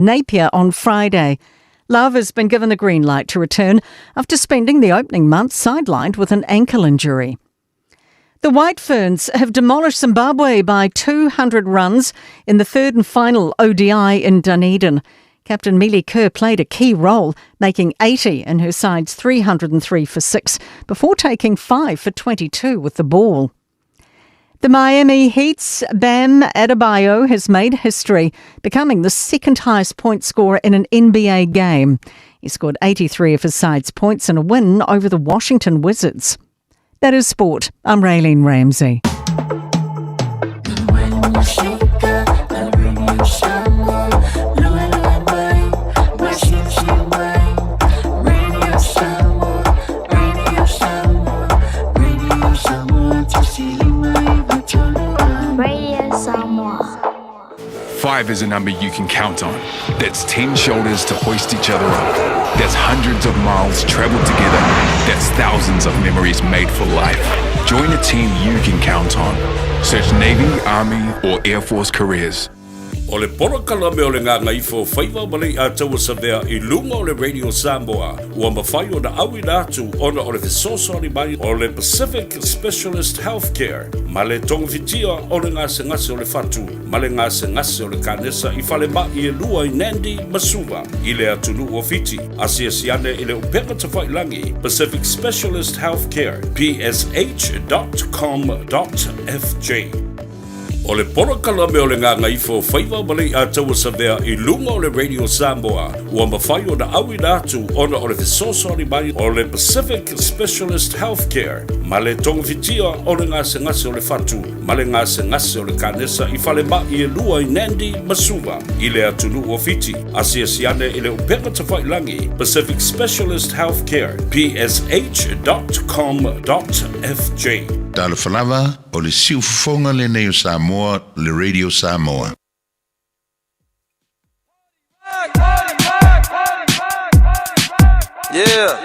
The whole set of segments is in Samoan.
Napier on Friday. Love has been given the green light to return after spending the opening month sidelined with an ankle injury. The White Ferns have demolished Zimbabwe by 200 runs in the third and final ODI in Dunedin. Captain Melie Kerr played a key role, making 80 in her side's 303 for 6 before taking 5 for 22 with the ball. The Miami Heat's Bam Adebayo has made history, becoming the second highest point scorer in an NBA game. He scored 83 of his side's points in a win over the Washington Wizards. That is sport. I'm Raylene Ramsey. Radio Samoa. 5 is a number you can count on. That's 10 shoulders to hoist each other up. That's hundreds of miles traveled together. That's thousands of memories made for life. Join a team you can count on. Search Navy, Army, or Air Force careers. O le polokalame o le Gagaifo Faiva ma Leiataua Savea i luga o le Radio Samoa ua mafai ona auina atu ona o le fesoasoani mai o le Pacific Specialist Healthcare ma le togafitia o le gasegase o le fatu ma le gasegase o le kanesa i falema'i e lua i Nandi ma Suva i le atunuu o Fiti. Asiasi ane i le upega tafailagi Pacific Specialist Healthcare psh.com.fj. O le polokalame o le Gagaifo Faiva ma Leiataua Savea i luga o le Radio Samoa ua mafai ona auina atu ona o le fesoasoani mai o le Pacific Specialist Healthcare ma le togafitia o le gasegase o le fatu ma le gasegase o le kanesa i falema'i e lua i Nandi ma Suva i le atunuu o Fiti. Asiasi ane i le upega tafailagi Pacific Specialist Healthcare psh.com.fj. Talofa lava, o le siufofoga lenei o Samoa, le Radio Samoa. Yeah.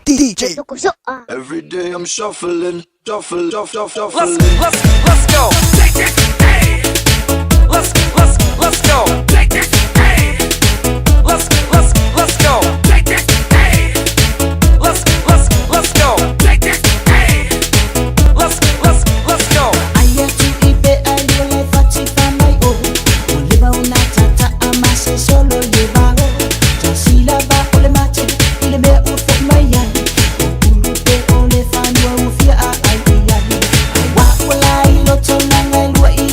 DJ. Every day I'm shuffling, shuffle, shuffle, shuffle. Let's let's let's go. Let's let's let's go. Let's let's let's go. Let's let's let's go. Let's let's let's go. Aia tu'i pe ai o le fati mai o. O le mauna tata a mase solo le vao. Tasila ba o le mate i le mea ua fo mai ai. O ulu pe o le whanua ua fia a ai i ai. A wa ua lai loto langa e lua i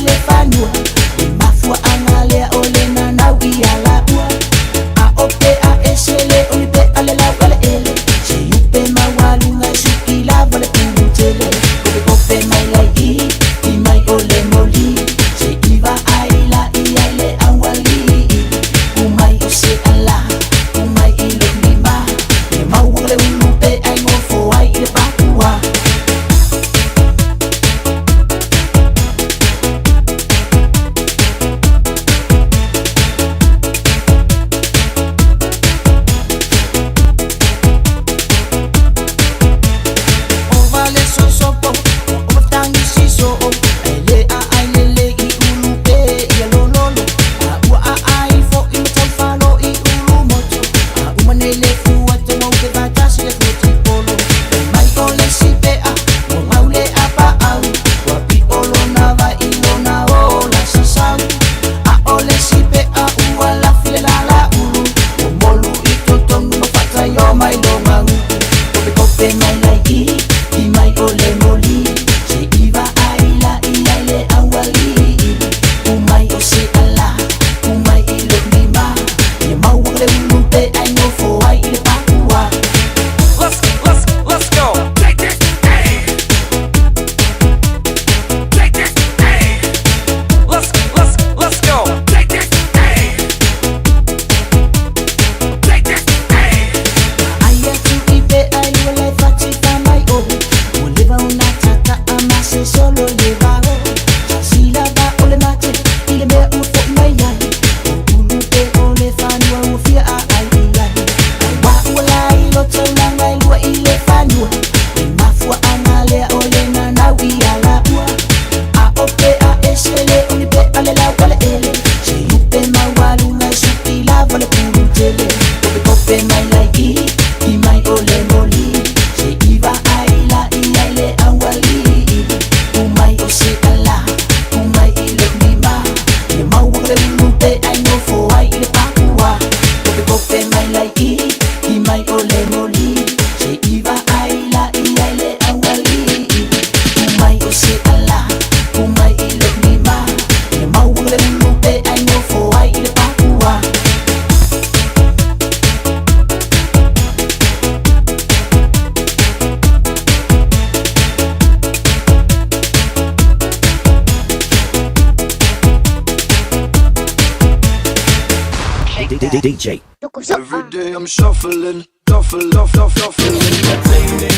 le ulu pe ai nofo ai i le papua. DJ. Every day I'm shuffling, shuffle, shuffle, shuffling.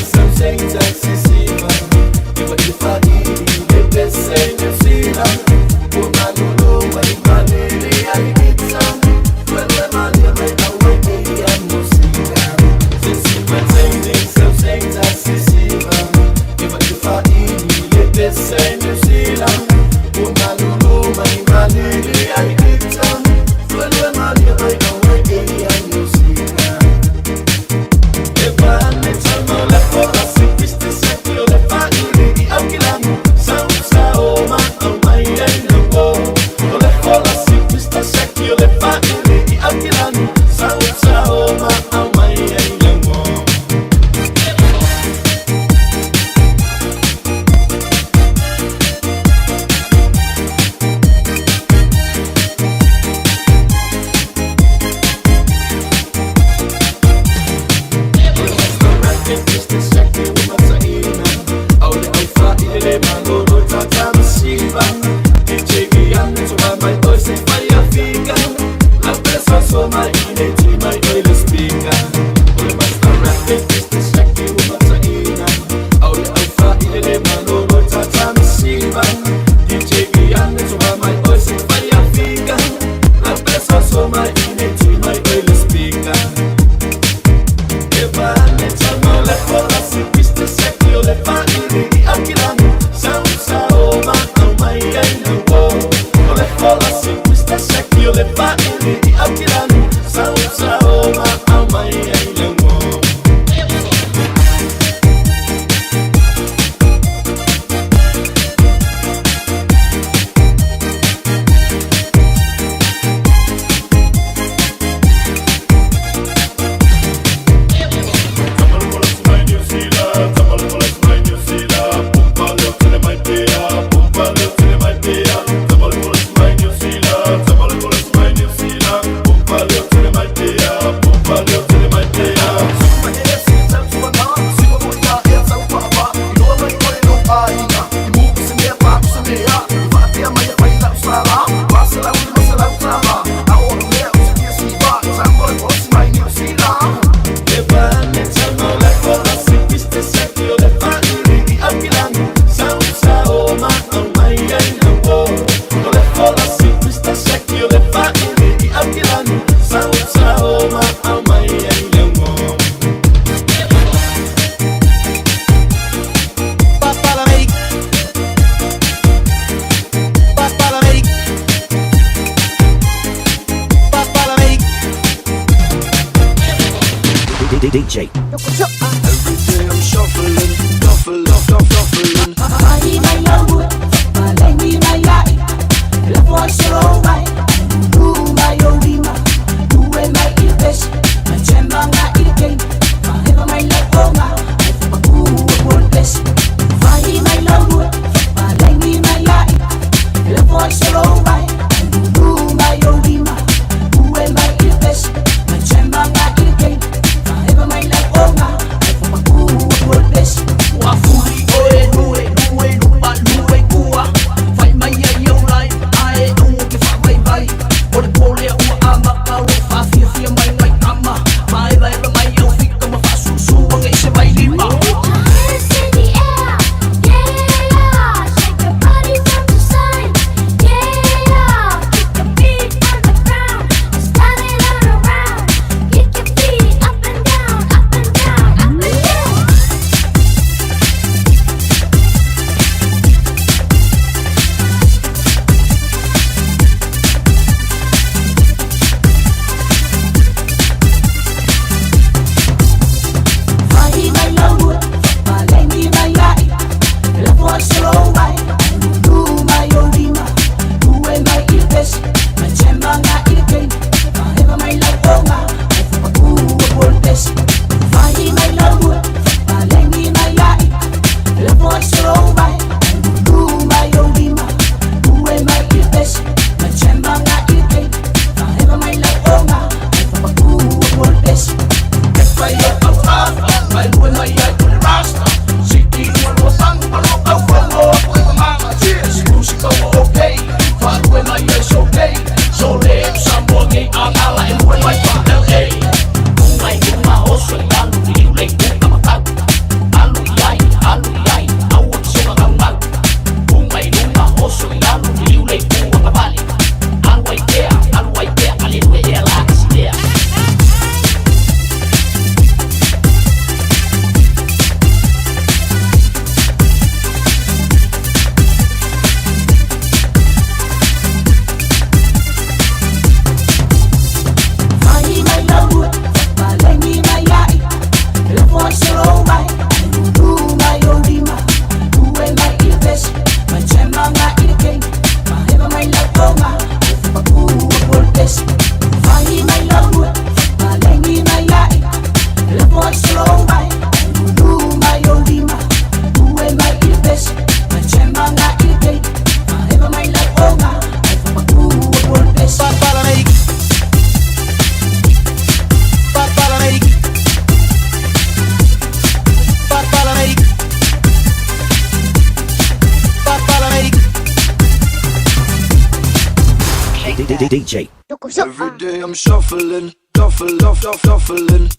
DJ. Every day I'm shuffling, shuffle, shuffle, shuffling. Wa fuli oe nue nue lupa lue ku. DJ. Every day I'm shuffling, shuffle, shuffle, shuffling.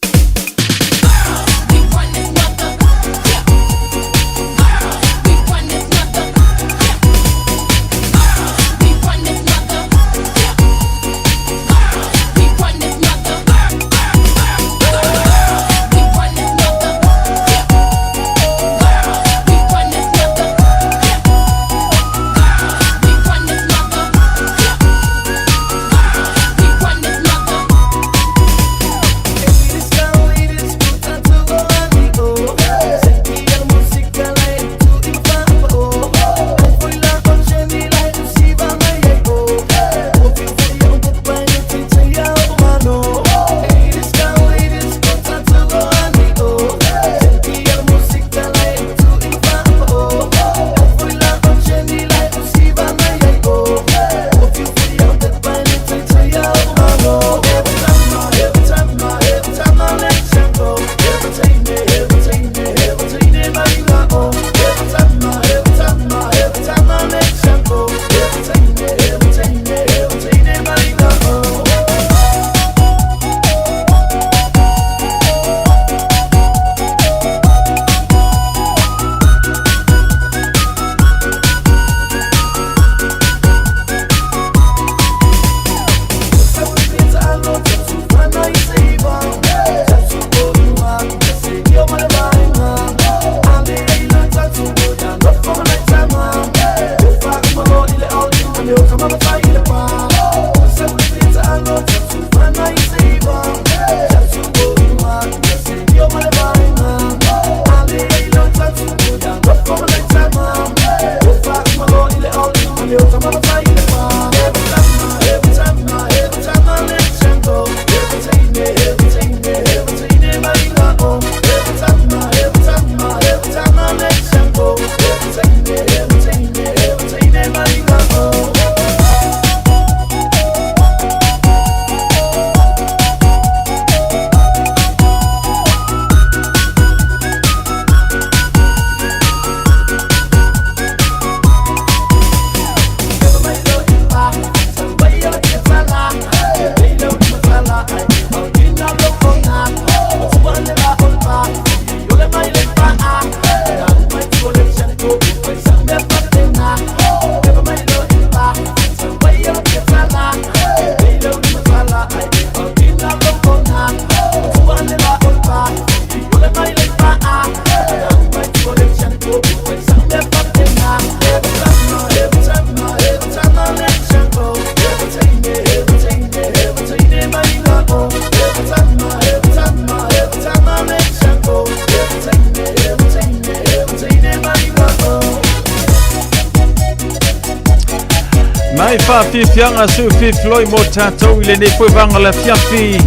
Mai faafiafiaga seufiafiloi mo tatou i lenei foi vaga le afiafi.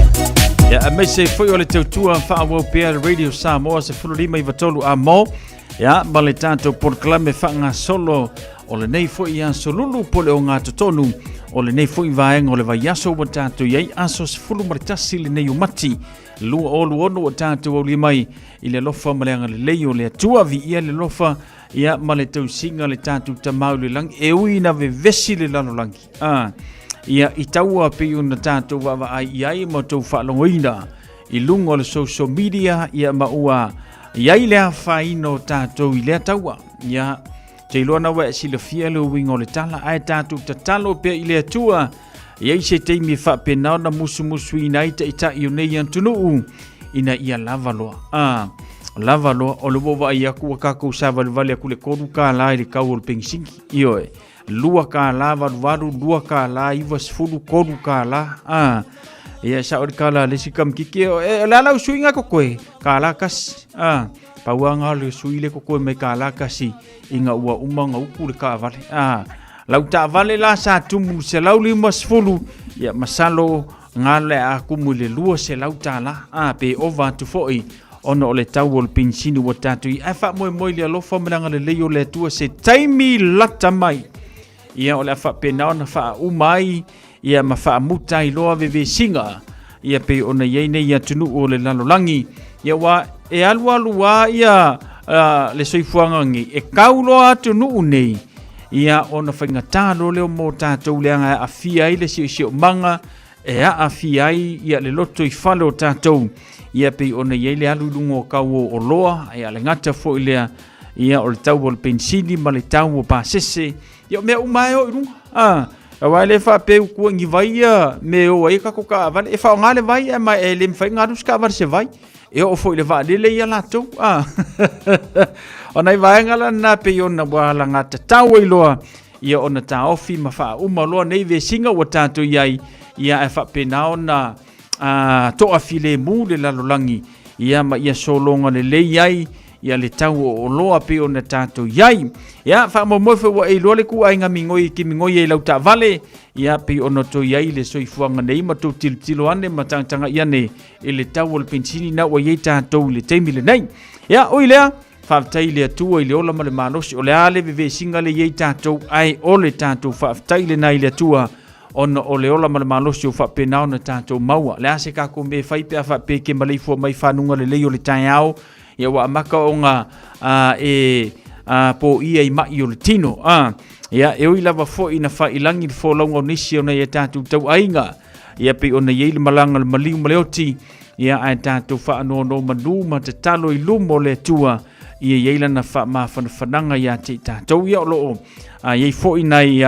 Ia aemaise foi o le tautua faaauau pea le Radio Samoa 15 93 amo. Ia ma le tatou polokalame faagasolo o lenei foi aso lulu po o le ogatotonu o lenei foi vaega o le vaiaso ua tatou i ai aso 11 lenei o Mati 2026 ua tatou aulia mai i le alofa ma le agalelei o le Atua. Viia le alofa ia ma le tausiga le tatou Tama i le lagi e ui ina vevesi le lalolagi. Ah, ia i taua pei ona tatou vaavaai i ai ma tou faalogoina i luga o le social media ia ma ua i ai le afaina o tatou i lea taua. Ia, te iloa na ua e silafia le uiga o le tala, ae tatou tatalo pea i le Atua e i ai se taimi e faapena ona musumusuina ai taitai o nei atunuu ina ia lava loa. Ah, lava loa, o le ua vaai aku ua kākou sāvalivali aku le $3 i le kau o le penisini. Ioe, $2.88, $2.90, $3. Ah, ia sa o le kala le si kamikiki, e, le ala usuinga ko koe, kālā kasi. Ah, pauanga le sui le ko koe mai kālā kasi inga ua uma nga uku le kaavale. Ah, lau taavale la sa tumu 150, ia masalo ngā le a kumu i le $200. Ah, pe ova atu foi ona o le tau o le penisini ua tatou i ai. Faamoemoe i le alofa ma le agalelei o le Atua se taimi lata mai. Ia o le a faapena ona faauma ai ia ma faamuta ai loa vevesiga ia pei ona i ai nei atunuu o le lalolagi. Ia ua e alualu a ia le soifuaga nei e kau loa atunuu nei Ia, ona faigata loa lea mo tatou leaga e aafia ai le siosiomaga, e aafia ai ia le loto i fale o tatou. Ia pei ona i ai le alu i luga o kau o oloa, ia le gata foi lea, ia o le tau o le penisini ma le tau o pasese, ia o mea uma e o i luga. Ah, aua e le faapea ua tua i ni vai ia me e o ai tatou taavale. E faaaoga le vai, ae ma e le mafai ona alu se taavale se vai. E oo foi i le vaalele ia latou. Ah. o nai vaega la na pei ona ua alagatatau ai loa ia ona taofi ma faauma loa nei vesiga ua tatou i ai, ia ae faapena ona toafilemu le lalolagi, ia ma ia sologa lelei ai ia le tau o oloa pei ona tatou i ai. Ia, faamoemoe foi ua e iloa le ituaiga migoi e te migoi ai i lau taavale, ia pei ona tou i ai i le soifuaga nei ma tou tilotilo ane ma tagatagai ane i le tau o le penisini na ua i ai tatou i le taimi lenei. Ia, ui lea, faafetai i le Atua i le ola ma le malosi, o le a le vevesiga le i ai tatou, ae o le tatou faafetai lena i le Atua, ona o le ola ma le malosi o faapena ona tatou maua. Le a se tatou mea e fai pe a faapea e te maleifua mai fanuga lelei o le taeao, ia ua amata ona e poia i mai o le tino. Ia, e ui lava foi ina faailagi le folauga o nisi o nai a tatou tauaiga, ia pei ona i ai le malaga o le maliu ma le oti, ia ae tatou faanonomanu ma tatalo i luma o le Atua, ia i ai lana faamafanafanaga ia te i tatou. Ia o lo o i ai foi nai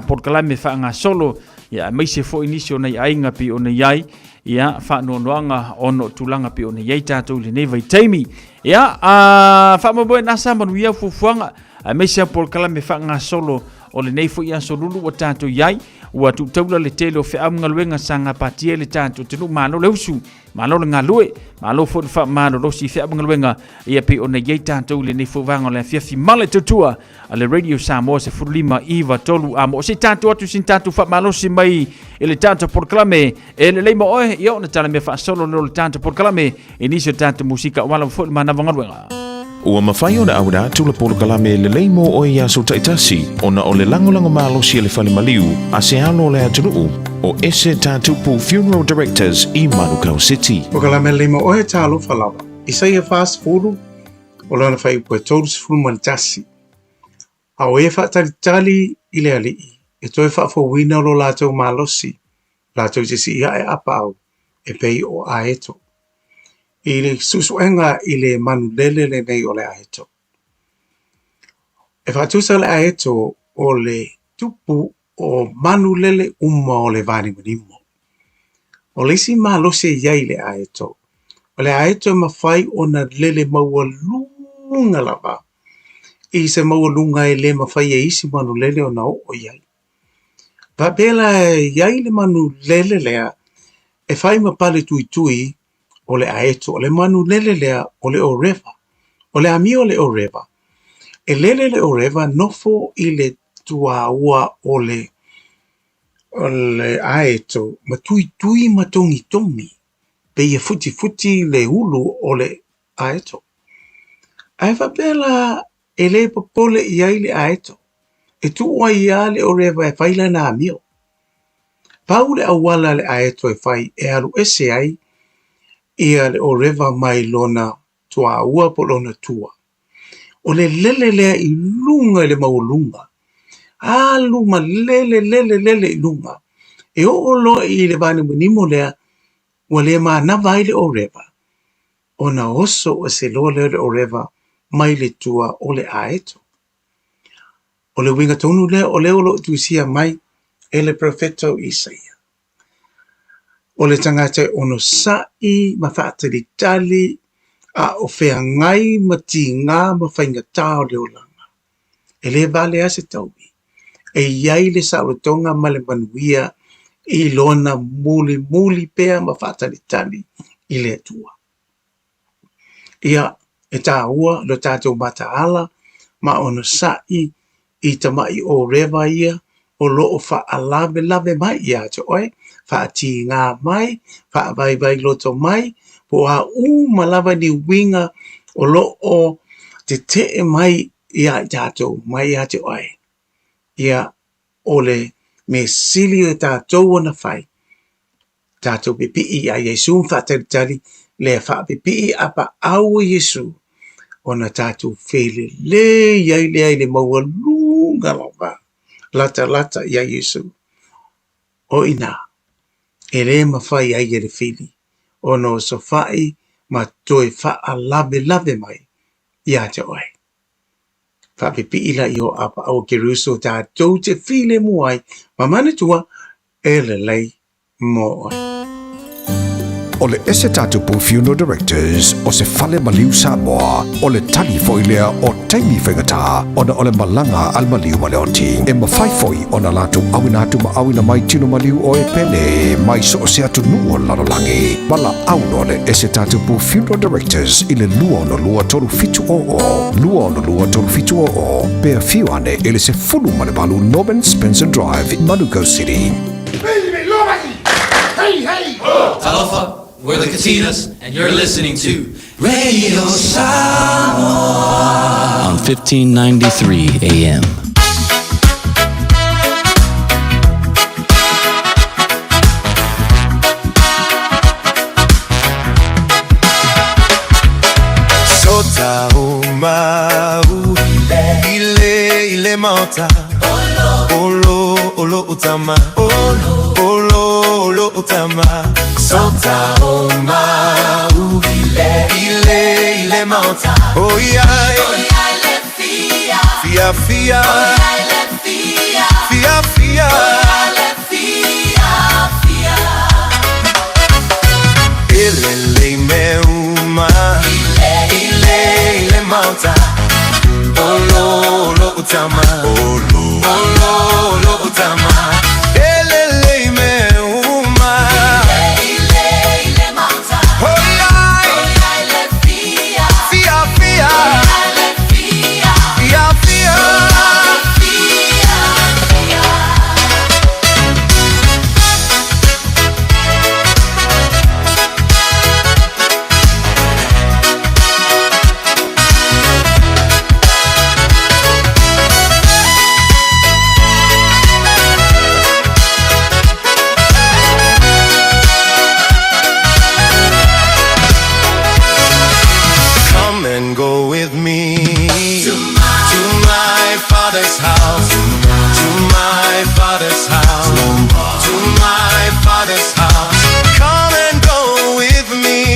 polokalame faagasolo, ia aemaise foi nisi o nai aiga pei ona i ai, ia faanoanoaga ona o tulaga pei ona i ai tatou i lenei vaitaimi. Ia, faamoemoe na sa manuia fuafuaga, aemaise a polokalame faagasolo o lenei foi aso lulu ua tatou i ai, ua tuutaula le tele o feau ma galuega sa gapatia i le tatou atunuu. Malo le usu, malo le galue, malo foi le faamalolosi i feau ma galuega ia pei ona i ai tatou i lenei foi vaega o le afiafi ma le tautua a le Radio Samoa 15 9 3 a mo se tatou atu sin tatou faamalosi mai i le tatou polokalame e lelei mo oe, ia ona tala mea faasolo leo le tatou polokalame i nisi o tatou musika aua lava foi le manava galuega. Ua mafai ona auina atu le polokalame lelei mo oe i aso taitasi ona o le lagolago malosi a le Fale Maliu a se alo o le atunuu o Ese Tatupu Funeral Directors i Manukau City. Polokalame lelei mo oe, talofa lava. Isaia 40, o lana faaiupu e 31. A o e faatalitali i le Alii, e toe faafouina lo latou malosi, latou te sii ae apaau e pei o aeto. I le suesuega i le manulele lenei o le aeto. E faatusa le aeto o le tupu o manulele uma o le vanimonimo. O le isi malosi e i ai i le aeto, o le aeto e mafai ona lele maualuga lava i se maualuga e le mafai e isi manulele ona oo i ai. Faapea la e i ai le manulele lea e fai ma pale tuitui o le aeto, o le manulele lea o le ōrewa. O le amio o le ōrewa, e lele le ōrewa nofo i le tuaua o le o le aeto ma tuitui ma togitogi pei e futifuti le ulu o le aeto. Ae faapea la e le popole i ai le aeto, e tuu ai lava le ōrewa e fai lana amio. Pau le auala a le aeto e fai e alu ese ai ia le ōrewa mai lona tuaua po o lona tua. O le lele lea i luga i le maualuga, alu ma lele lele lele i luga, e oo loa i le vanimonimo lea ua le manava ai le ōrewa, ona oso ese loa lea o le ōrewa mai le tua o le aeto. O le uiga tonu lea o lea o lo o tusia mai e le perofeta o Isaia. O le tagata e onosai ma faatalitali a o feagai ma tigā ma faigata o le olaga. E le vale lava se taui. E i ai le saolotoga ma le manuia i lona mulimuli pea ma faatalitali i le Atua. Ia, e taua lo tatou mataala ma onosai i tama'i ōrewa ia o lo o faalavelave mai ia te oe, faatigā mai, faavaivai loto mai, po o a uma lava ni uiga o lo o teteʻe mai iā i tatou, mai ia te oe. Ia, o le mea sili o tatou ona fai, tatou pipii iā Iesū ma faatalitali le faapipii apaau o Iesū. Ona tatou felelei ai lea i le maualuga lava, latalata ia Iesu. O i ina, e le mafai ai e le fili ona osofai ma toe faalavelave mai ia te oe. Faapipii laia o apaau o Keriso tatou te filemu ai ma manatua e lelei mo oe. O le Ese Tatupu Funeral Directors o se fale maliu Samoa, o le tali foi lea o taimi faigata ona o le malaga a le maliu ma le oti. E mafai foi ona latou auina atu ma auina mai tino maliu o e pele mai so o se atunuu o le lalolagi. Valaau loa le Ese Tatupu Funeral Directors i le 262 3700, 262 3700, pe afio ane i le 18 Norman Spencer Drive, Manukau City. Talofa, we're the Katinas, and you're listening to Radio Samoa on 1593 AM. Sota o mau ile ile maota Olo olo utama Olo olo olo utama Sota o mau ile ile maota Oh yeah Fia fia Fia fia Ile le me uma Ile ile maota Olo olo utama Olo olo olo utama Ele le me uma Oh yeah Fia fia Fia fia Come and go with me to my father's house, to my father's house, to my father's house. Come and go with me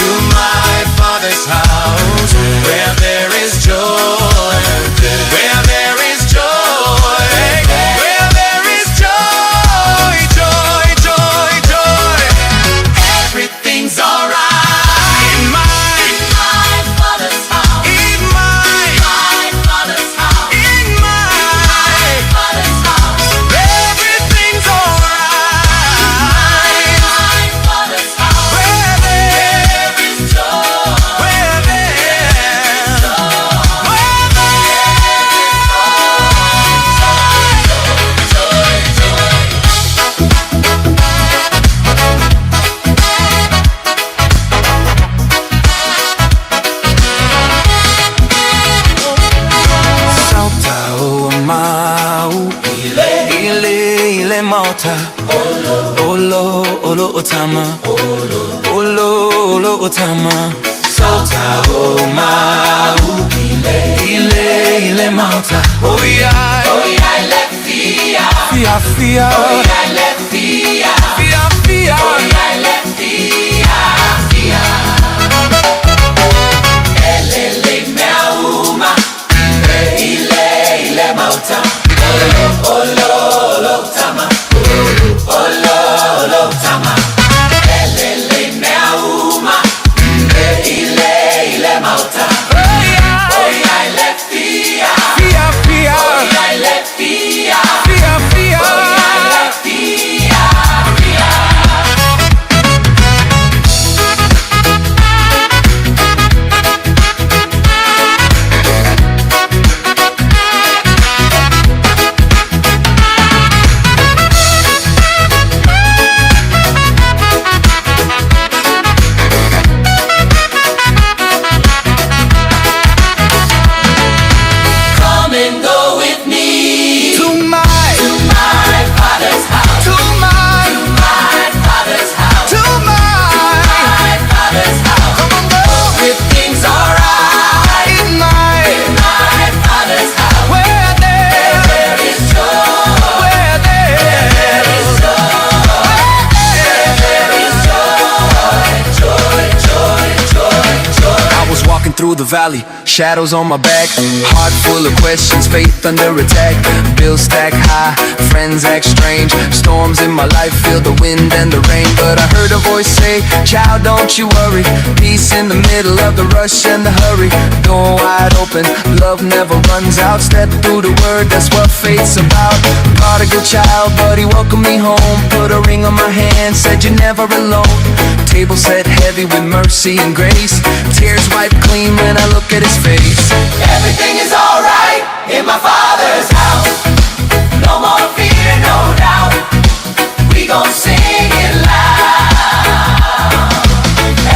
to my father's house, where there is joy, where there is joy, where there is joy, joy, joy, joy. Everything's alright in my Father's house. in my My father's house. in my Father's house. everything's alright. My father's house. Where there, There is joy. where there, where Sauta o mau Ile ile maota Olo olo otama Olo olo otama Sauta o mau Ile ile maota Oh yeah, Oh yeah, le fia. fia fia, Oh yeah, le fia. fia fia. Oh yeah, le fia. Fia. Ele le mea uma. Ile ile mauta. Olo olo olo tama. Olo olo tama. Ele le mea uma. Ile ile mauta. Oh yeah, Oh yeah, le fia. fia fia, Oh yeah, le fia. fia fia. Oh yeah, le through the valley, shadows on my back. Heart full of questions, faith under attack. Bills stack high, friends act strange. Storms in my life, feel the wind and the rain. But I heard a voice say, Child, don't you worry. Peace in the middle of the rush and the hurry. Door wide open, love never runs out. Step through the word, that's what faith's about. Prodigal child, but he welcomed me home. Put a ring on my hand, said you're never alone. Table set heavy with mercy and grace. Tears wiped clean when I look at his face. Everything is alright in my father's house. No more fear, no doubt. We gon' sing it loud.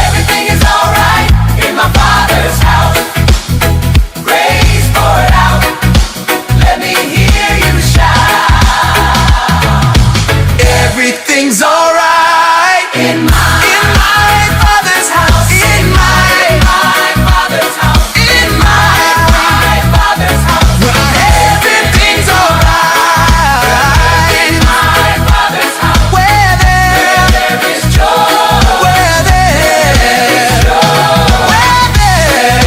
Everything is alright in my father's house. Grace poured out. Let me hear you shout. Everything's alright in my, in my father's house. In my, my father's house. In my, my father's house. Everything's alright in my father's house. Where there, there is joy. Where there is joy. Where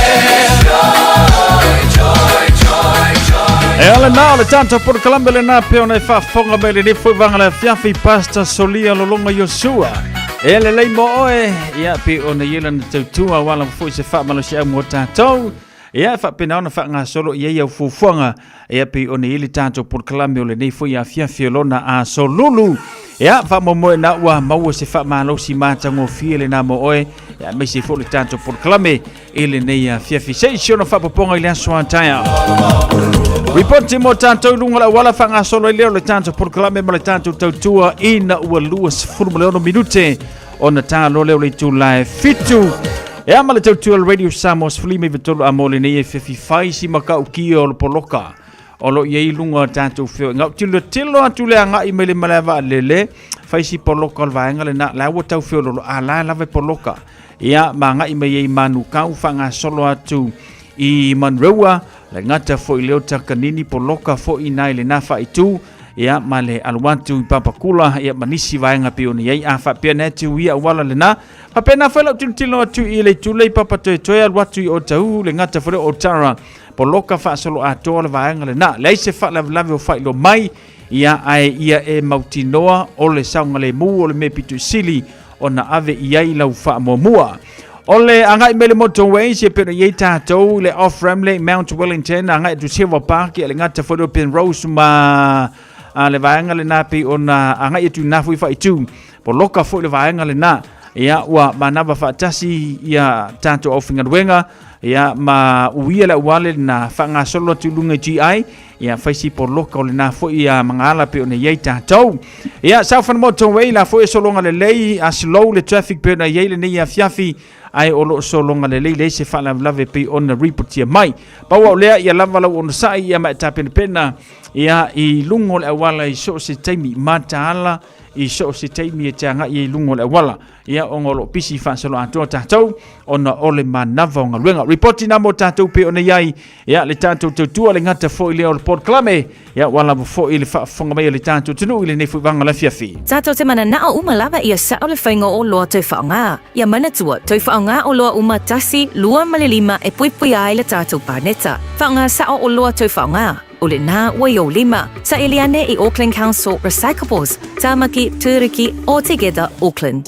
there is joy, joy, joy, joy. E ale nā o le tātou polokalame lenā pe ona e faafofoga mai lenei foi vaega le afiafi Pastor Solia Lolonga Iosua. E lelei mo oe, ia pe ona i ai lana tautua aua lava foi se faamalosiau mo tatou. Ia e faapena ona faagasolo i ai au fuafuaga, ia pei ona i ai le tatou polokalame o lenei foi afiafi o lona aso lulu. Ia faamoemoe na ua maua se faamalosi matagofie lenā mo oe, ia aemaise foi o le tatou polokalame i lenei afiafi. Se i si ona faapopoga i le aso a taeao. Ripoti mo tatou i luga o le auala faagasolo ai lea o le tatou polokalame ma le tatou tautua ina ua 26 minute ona ta loa lea o le itula e 7. E ama le tautua o le Radio Samoa 153 a mo lenei afiafi fai si makaukia o le poloka o lo o i ai i luga o tatou feoaiga. Ou tilotilo atu le agai mai le malae vaalele, fai si poloka o le vaega lena, la ua tau feololo, a la lava e poloka. Ia, ma agai mai ai i Manukau, faagasolo atu i Manurewa, le gata foi leo Takanini, poloka foi i na i lena faaitu, ia, ma le alu atu i Papakula, ia, ma nisi vaega pei ona i ai. A faapea na atu ia auala lena, faapena foi lau tilotilo atu i le itu lea i Papatoetoe, alu atu i Otahuhu, le gata foi lea o Otara, poloka faasoloatoa le vaega lena. Leai se faalavelave o faailoa mai, ia, ae ia e mautinoa o le saogalemu o le mea pito i sili ona ave i ai lau faamuamua. O le agai mai le motorways e pei ona i ai tatou i le off ramp lea i Mount Wellington agai atu Silver Park ia le gata foi lea o Penrose ma a le vaega lena pei ona agai atu i na foi faaitu. Poloka foi le vaega lena. Ia ua manava faatasi ia tatou aufaigaluega ia ma uia le auala lena faagasolo atu i luga i GI Ia fai si poloka o lena foi ia magaala pe ona i ai tatou. Ia South Motorway la foi e sologa lelei a slow le traffic pe ona i ai lenei afiafi ae o lo o sologa lelei leai se faalavelave pei ona ripotia mai. Pau au lea ia lava lau onosai ia ma e tapenapena ia i luga o le auala i so o se taimi mataala i so o se taimi e te agai ai i luga o le auala. Ia ona o lo o pisi faasoloatoa tatou ona o le manava o galuega. Ripoti na mo tatou pei ona i ai ia le tatou tautua le gata foi lea o le polokalame ia ua lava foi le faafofoga mai a le tatou atunuu i lenei foi vaega o le afiafi. Tatou te mananao uma lava ia sao le faiga o oloa toe faaaoga. Ia manatua, toe faaaoga oloa uma tasi, lua ma le lima e puipuia ai le tatou paneta. Faaaoga sao oloa toe faaaoga. O lena ua i ou lima. Saili ane i Auckland Council Recyclables, Tamaki, Turuki, or Together Auckland.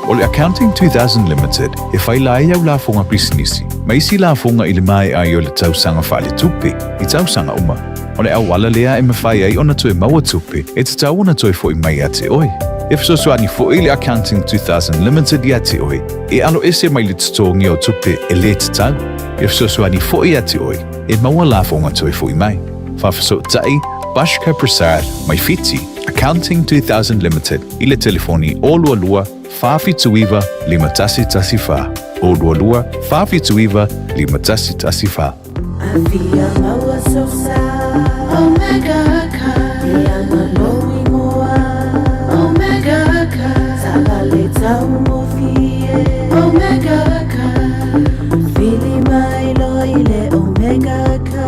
O le Accounting 2000 Limited e whai la ai au lafoga pisinisi ma isi lafoga i le maea ai o le tausaga faaletupe i tausaga uma. O le auala lea e mafai ai ona toe maua tupe e tatau ona toe fo'i mai ia te oe. E fesoasoani fo'i le Accounting 2000 Limited ia te oe e alo ese mai le totogi o tupe e lē tatau. E fesoasoani fo'i ia te oe e maua lafoga toe fo'i mai. Faafesootai Bashka Prasad mai Fiti, Accounting 2000 Limited i le telefoni 022 479 5114, 022 479 5114. Afia maua sosa Omega ka Ia malo ingoa Omega ka Taga le taugofie Omega ka Vili mai loa i le Omega ka.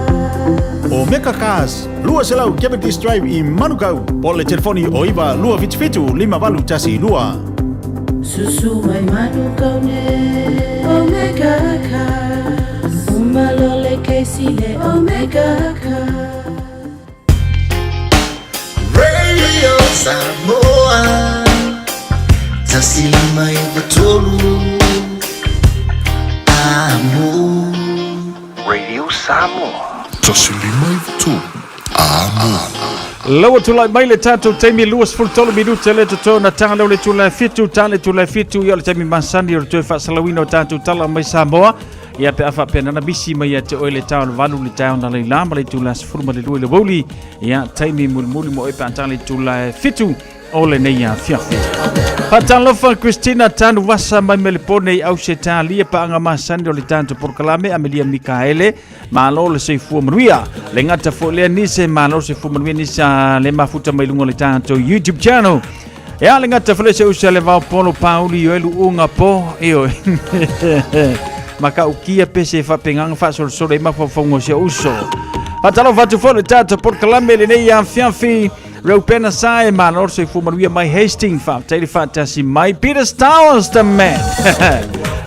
Omega Cars, 200 Cavendish Drive i Manukau, po o le telefoni o 9 277 5812. Susu mai Manukau nei Omega Cars. esi le Omega Car. Radio Samoa 153 Amo. Radio Samoa 153 Amo. Laua tulai mai le tatou taimi 23 minute le totoe ona taga lea o le itula e fitu, ta le itula e fitu, ia o le taimi masani o le toe faasalauina o tatou tala mai Samoa. Ia pe a faapea na misi mai ia te oe le taeao o le valu, le taeao na laila ma le itula 12 i le aoauli, ia taimi mulimuli mo oe pe a taga le itula e fitu o lenei afiafi. Faatalofa Christina Tanuvasa mai Melepone i Ausetalia, paaga masani o le tatou polokalame Amelia Mikaele, malo le soifua manuia. Le gata foi lea nise, malo le soifua manuia nisa le mafuta mai luga o le tatou YouTube channel. Ea le gata foi lea se usa le vao polo pauli i oelu unga po, io. Makaukia pe se faapeganga faasolosolo ai mafaufauga o si uso. Faatalofa atu foi le tatou polokalame lenei afiafi. Reupena Sae, malo le soifua manuia mai Hastings, faafetai le faatasi mai Peter Stowers the man.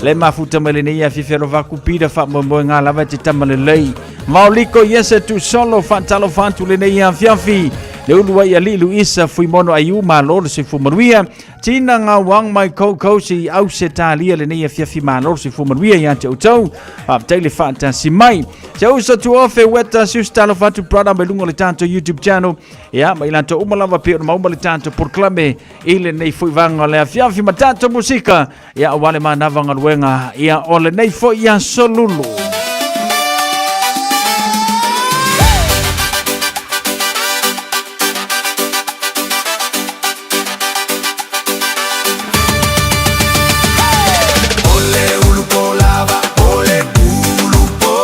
Le mafuta mai lenei afiafi alofa aku Peter faamoemoega lava e te tama lelei. Maoliko Iese Tusolo, faatalofa atu lenei afiafi. Le ulu ai alii Luisa Fuimono Aiu, malo le soifua manuia. Tina Ngawang mai Koukou i Ausetalia lenei afiafi, malo le soifua manuia ia te outou. Faafetai le faatasi mai. Se uso tuofe weta si talofa atu brother mai luga o le tatou YouTube channel. Ia, ma i latou uma lava pei ona maua le tatou polokalame i lenei foi vaega o le afiafi ma tatou musika, ia, aua le manava galuega, ia, o lenei foi aso lulu. O le ulu po lava, o le ulu po.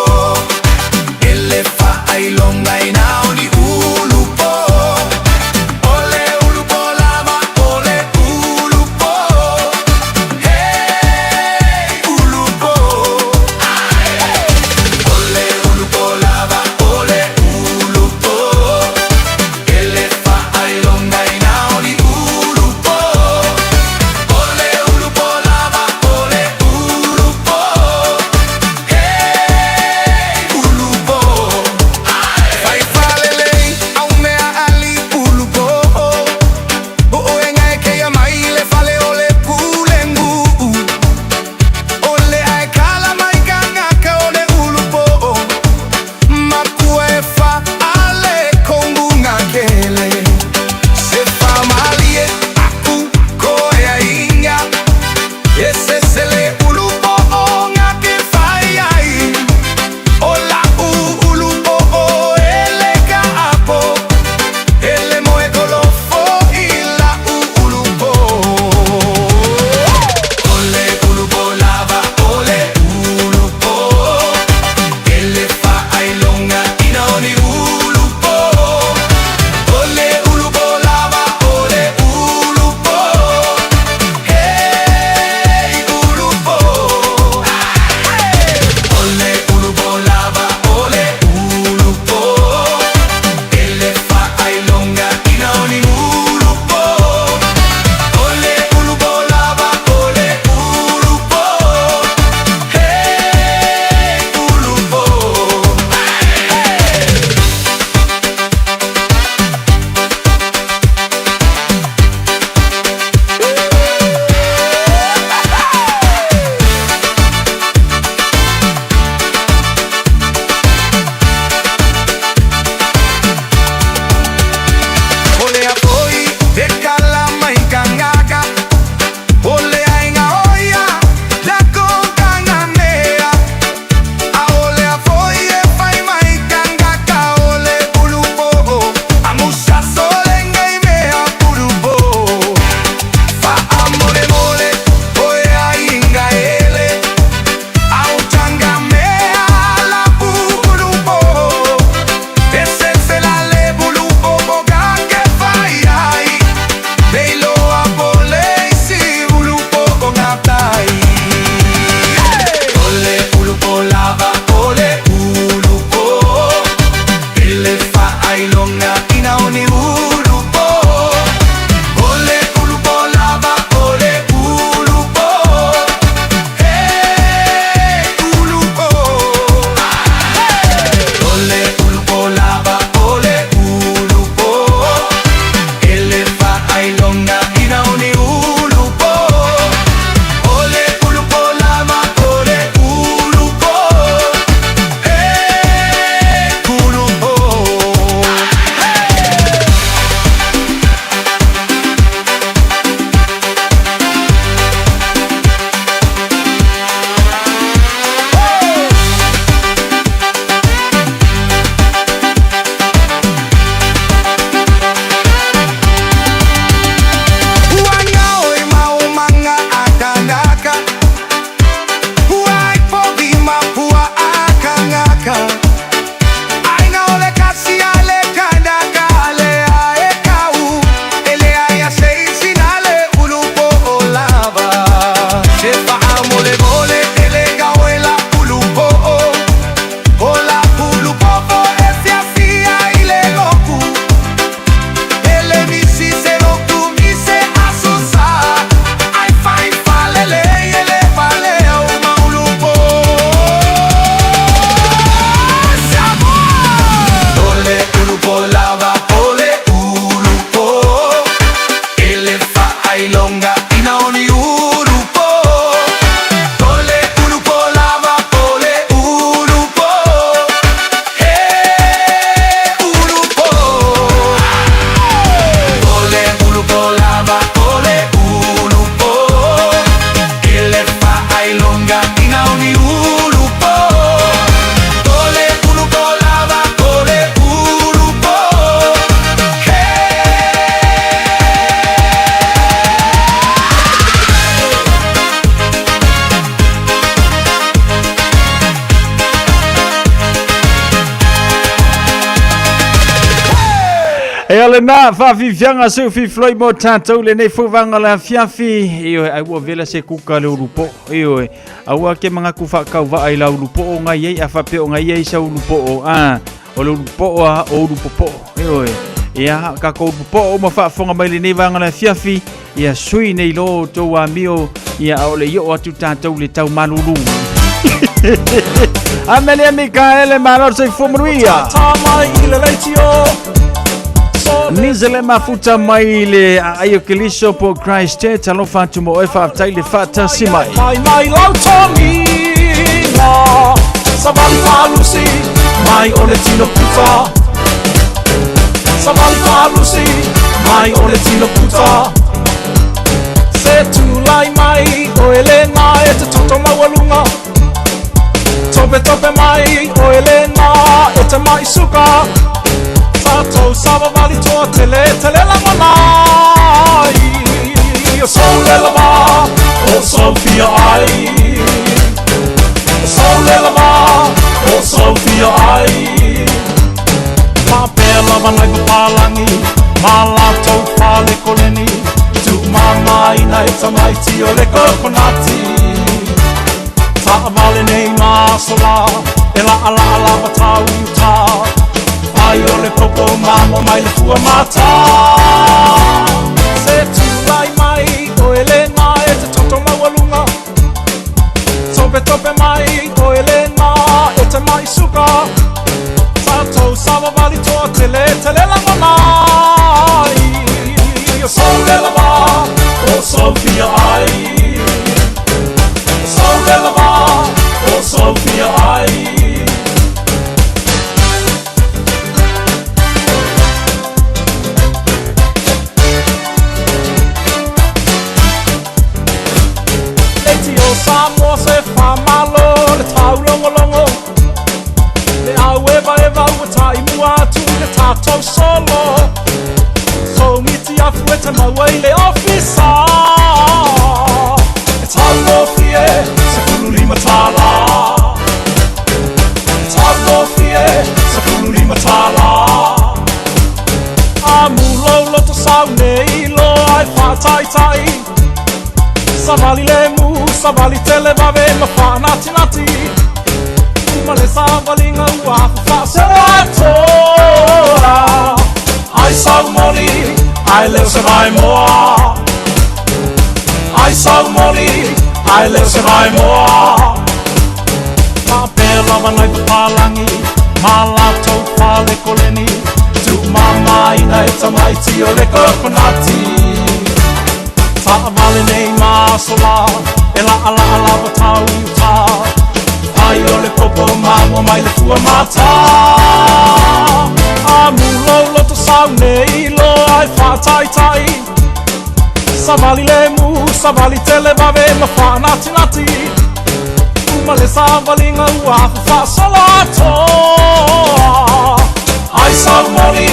E le faailoga ina o ni ulu po. O le ulu po lava, o le ulu po. Hey, ulu po. fa'ailogā ina o ni ulu po O le ulu po lava o le ulu po He kulu po Ua ngao e maumanga a kanaka Ua ipogi mapua a kangaka Aiga o le kasi a le kanaka le ae kau Ele ai a se isi na le ulu po o lava Se faamole mole ele gao e la ulu po o O la ulu po e fia fia i le loku Ele misi se loku mise asusa Ai fai falele ele fale au maulupo Ole ulupo lava ole ulupo Ele fa ai longa ina oni ulupo Ole ulupo lava ole ulupo He ulupo Ole ulupo lava ole ulupo Ele fa ai longa ina oni ulupo Ole ulupo lava ole ulupo E o lena faafiafiaga seu fifiloi mo tatou lenei fauvaga le afiafi. Ioe, ai ua vela se kuka le ulupoo. Ioe, aua ke magaku faakauva'a i la ulupoo gai ai a faapea o gai ai sa ulupoo a o le ulupoo a o ulupopoo. Ioe, ia kakou ulupopoo ma faafofoga mai lenei vaga le afiafi. Ia sui nei lo outou amio ia a o le i oo atu tatou le tau malulu. Amelia Mikaele, malo soifua manuia. Tā mai i le leitio Nise le mafuta mai le aai o Keliso po Christchurch. Alofa atu mo oe, faafetai le faatasi mai. Mai mai lau togiga Savali falusi mai o le tino puta Savali falusi mai o le tino puta Se tulai mai o elena e te toto maualuga Tope tope mai o elena e te mai suka Tatou savavali toa tele tele lagona ai O sole lava o Sofia ai O sole lava o Sofia ai Mapea lava nai papalangi Ma latou fale koleni Tu mamaina e tamaiti o le kokonati Taavale nei masola E la ala ala patau i uta Ai o le popo mamo mai le fua mata Se tulai mai o elena e te toto maualuga Tope tope mai o elena e te mai suka Tatou savavali toa tele tele lagona ai O sole lava o Sofia ai O sole lava o Sofia ai Leiti o Samoa se whamalo le taulongolongo Le au eva eva ua tai mua atu i le tātou solo So miti afu e te maua i le ofisa E taugofie se 15 tālā E taugofie se 15 tālā A mulo loto sau nei lo ai whātaitai Savali le mu, savali tele vave ma whānatinati Uma le savalinga ua whawha Ai sau moli, ai leo se vai moa Ai sau moli, ai leo se vai moa Mapea lava nai papalangi, ma latou fale koleni Tu mamaina e tamaiti o le kokonati. aso la E la'ala'a lava tau i utā Ai o le popo mamoa mai le fua mata A mulou loto sau nei loa e faataitai Savali le mu, savali tele vave ma faanatinati Uma le savaliga ua afa faasolo atoa Ai saumoli,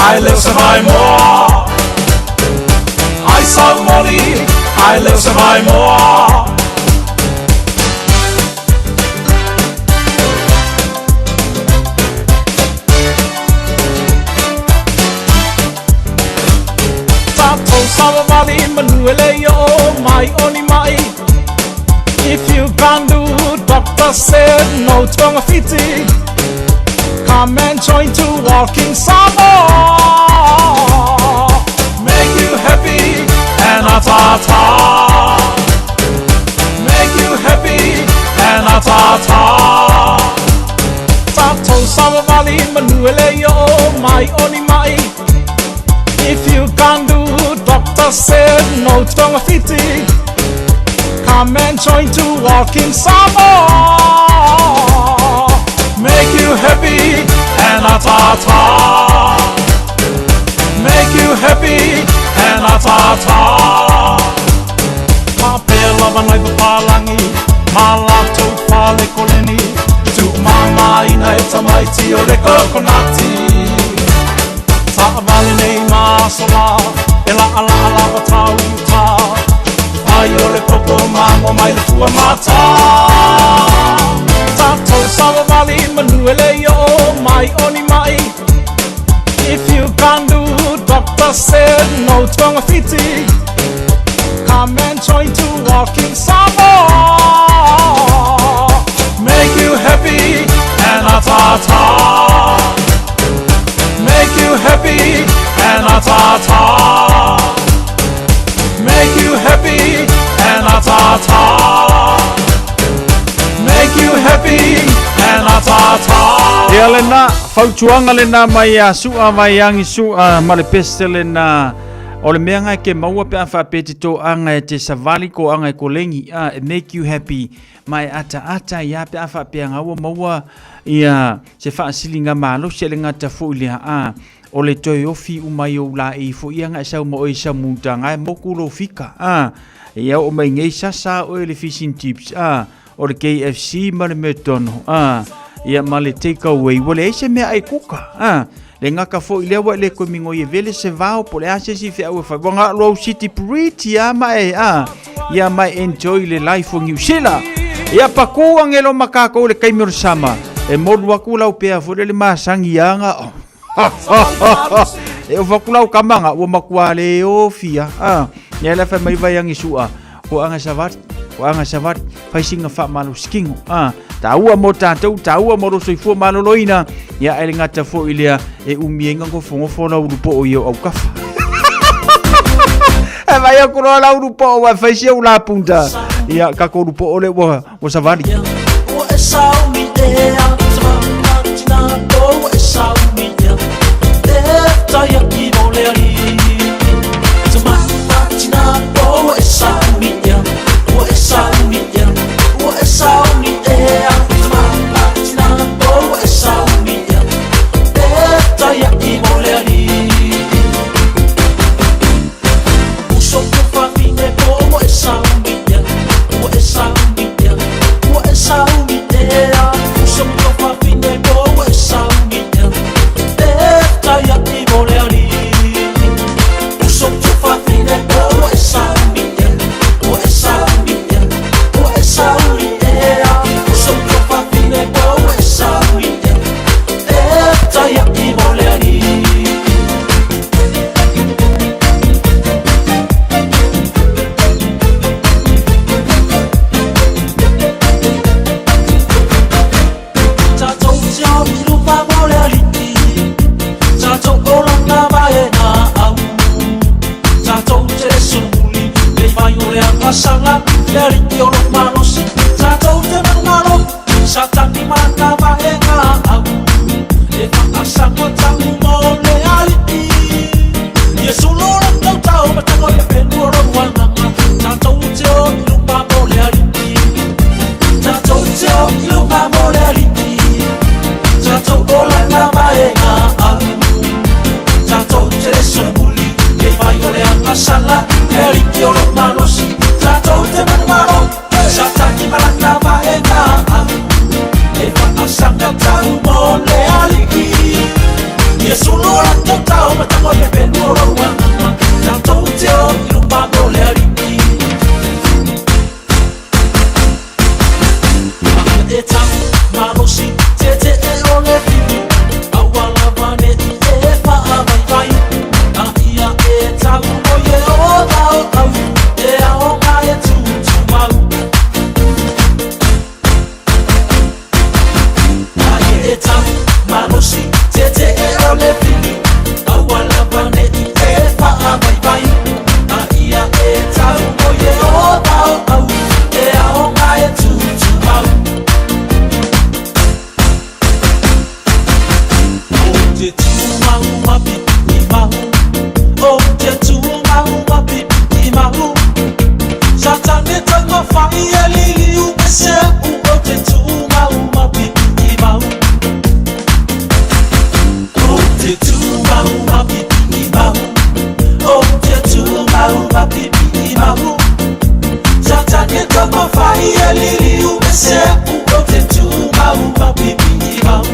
ai leo se vaimoa Ai saumoli, ai leo se vaimoa Tatou savavali manu e le i oo mai o ni ma'i If you can't do doctor said no togafiti Come and join to walking Samoa Make you happy and atata Make you happy and atata Tatou savavali manu e le i oo mai o ni ma'i If you can't do doctor said no togafiti Come and join to walking Samoa Make you happy and atata Make you happy and atata Papea lava nai papalangi Ma latou fale koleni Tuumamaina e tamaiti o le kokonati Taavale nei ma aso la E la'ala'a lava tau i uta Ai o le popo mamoa mai le fua mata Tatou savavali manu e le i oo mai o ni ma'i If you can't do doctor said no togafiti Come and join to walking Samoa Make you happy and atata Make you happy and atata Make you happy and atata Make you happy and atata Ia lena, fautuaga lena mai ia Su'a Vaiagi Su'a ma le pese lena o le mea e ke maua pe a faapea te toaga e te savali koaga e kolegi a e make you happy ma e ataata ia pe a faapea ga ua maua ia se faasiliga malosi e le gata foʻi lea a o le toe ofi uma i ou laei foʻi aga e sau ma oe i samutaga e moku lou fika a ia oo mai nei sasa oe le fish and chips a o le KFC ma le McDonald a ia ma le take away ua leai se mea ai kuka a le gaka foʻi lea ua e le koe migoi e vele se vao po le a se isi feau e fai ua galo au city pretty a ma e a ia ma e enjoy le life o Niu Sila ia paku agelo ma kakou le kaimi o le sama e molu aku lau pea foʻi le le masagi aga e ofa aku lau kamaga ua makuā le ofia a ia le fai mai vai agi su'a ko anga savali ko anga savali fai singa faamalosikino a taua mo tatou taua mo lo soifua maloloina ia e le gata foʻi lea e umi ai gagofogofo lau ulupoo i o aukafa e vai aku loa lau ulupoo ua fai sia ulapunta ia kako ulupoo le ua ua savali Ua e sauni ea Tamatina ua e sauni ea E tai aki mo le alii Tamatina ua e sauni ea Ua e sauni ea Ua e sauni ea Tamatina ua e sauni ea E tai aki mo le alii Uso ke whawhine po ua e sauni ea Ua e sauni ea Ua e sauni ea Uso ke whawhine po ua e sauni ea E tai aki mo le alii Uso ke whawhine po ua e sauni ea Ua e sauni ea Ua e sauni ea Uso ke whawhine po ua e sauni ea E tai aki mo le alii Tatou te alofa mo le alii Tatou olana vaena au Tatou te solomuli le vai o le agasala Le alii o lo malosi Tatou te manumalo Satani mana vaega au E faaasaga tau mo le alii Iesu lo lo tautau ma tago ia pelu o lo uagaga Tatou te Faasala le alii o lou malosi tatou te manumalo Satani ma lana vaega au e faasaga tau mo le alii Ia sulu o latou tao ma tago i le pelu o lou agaga tatou te o i luma mo le alii E tau malosi tietie o le fili aua lava ne'i e faavaivai a ia e tau o Ieova o au e aoga e tutumau A ia e tau malosi tietie o le fili aua lava ne'i e faavaivai a ia e tau o Ieova o au e aoga e tutumau O te tumau ma pipi mahu O te tumau ma pipi mahu Satane taumafai e liliu ese a'u O te tumau ma pipi mahu O te tumau ma pipi mahu O te tumau ma pipi mahu Satane taumafai e liliu ese a'u O te tumau ma pipi mahu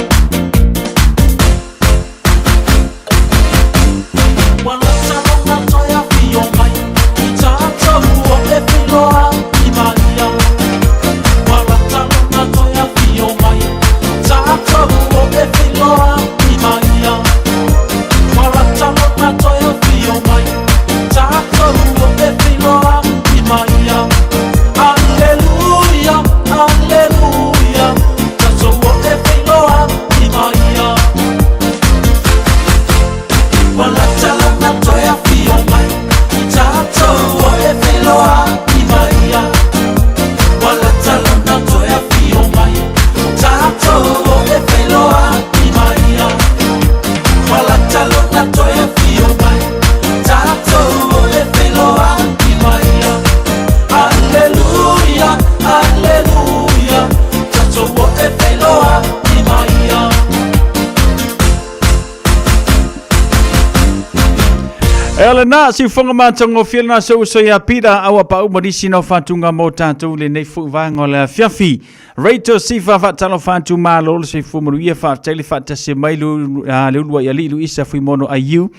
Ua lata lona toe afio mai i tatou o e feiloai ma ia Ua lata lona toe afio mai tatou o e feiloai ma ia Ua lata lona toe afio mai tatou o e feiloai ma ia Aleluia, aleluia tatou o e feiloai ma ia Ua lata lona toe afio mai i tatou o e feiloai ma ia Ua lata lona toe afio mai tatou o e feiloai ma ia Ua lata lona toe afio mai tatou o e feiloai ma ia Aleluia, aleluia tatou o e feiloai ma ia E lena siufoga matagofie lena se uso ia Pita aua pau ma nisi na faatuga mo tatou lenei foi vaega o le afiafi. Rachel Sifa faatalofa atu malo le soifua manuia faafetai le faatasi mai le uluai alii Luisa Fuimono Aiu.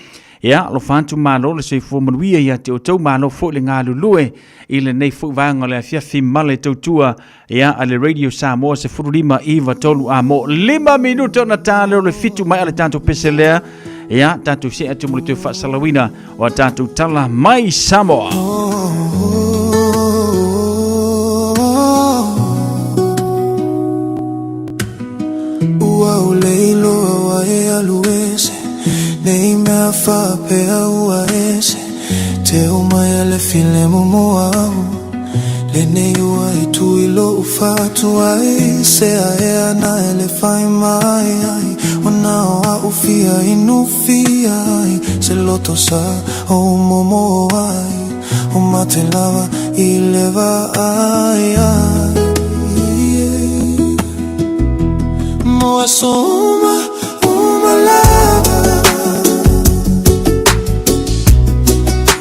Ia, alofa atu malo le soifua manuia ia te outou malo foi le galulue i lenei foi vaega o le afiafi ma le tautua ia a le Radio Samoa 15 9 3 a mo 5 minuta ona ta leo le fitu mai a le tatou pese lea ia tatou see atu mo le toe faasalauina o a tatou tala mai Samoa. Ua ou le iloa ua e alu ese Nei mea faapea ua ese Te o mai a le filemu mo au Lenei ua e tu i lo'u fatu ai Se ae ana e le fai mai ai Ona o a'u fia inu fia ai Se loto sa o momo ai O mate lava i le vaai ai Mo aso uma, uma lava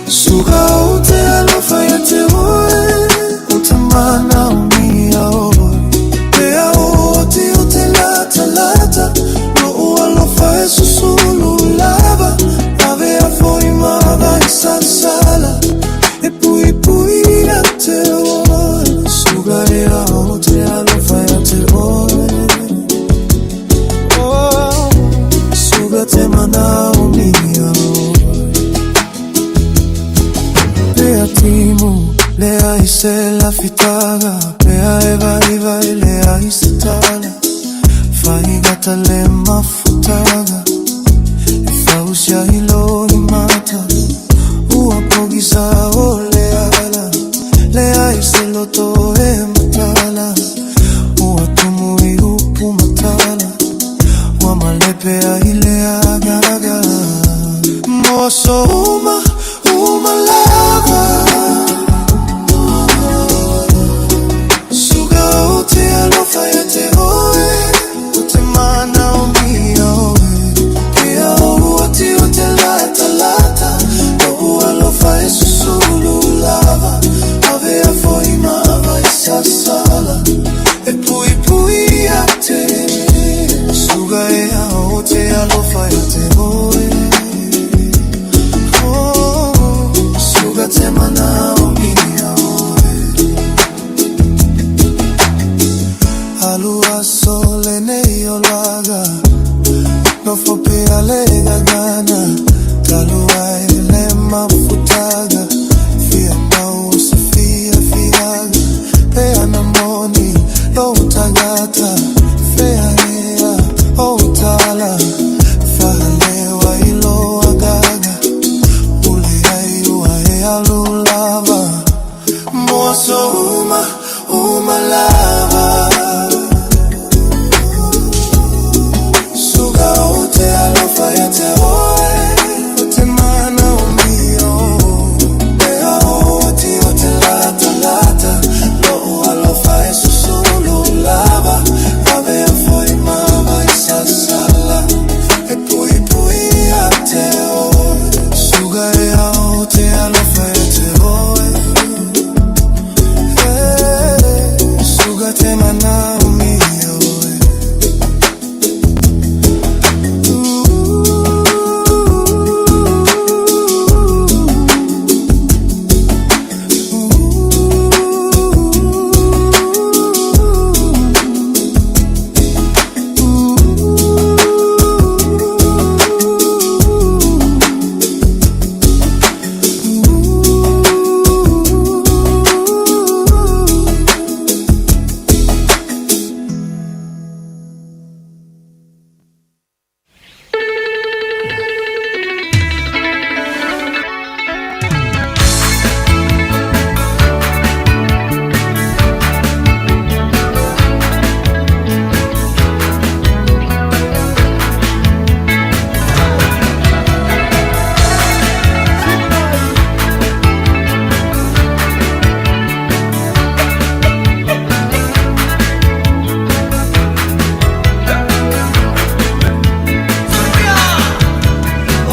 Suka o te alofa ia te oe O te mana o mia oe Pea o te o te lata lata Lo'u alofa e susulu lava Ave a foi ma vai sala E pui pui ia te oe Suka ea o te alofa ia te oe Oh, suka te mana o mia oe Pea timu, lea i se lafitaga Pea e vai vai lea i se tala Faigata le mafutaga E fausia i lo i mata Ua pogisa o le ala Lea i se loto e matala Ua tumu i upu matala Ua malepe ai le agaga Mo aso uma, uma lava Suka o te alofa ia te oe O te mana o mia oe Pea o ati o te lata alu lava Mo aso uma, uma lava Suga o te alofa ia te oe O te mana o mio Ea o ati o te lata lata Lo'u alofa e susulu lava Ave a foi mava i sasala E pui pui ia te oe Suga ea o te alofa ia te oe Eh, Suga te mana o mio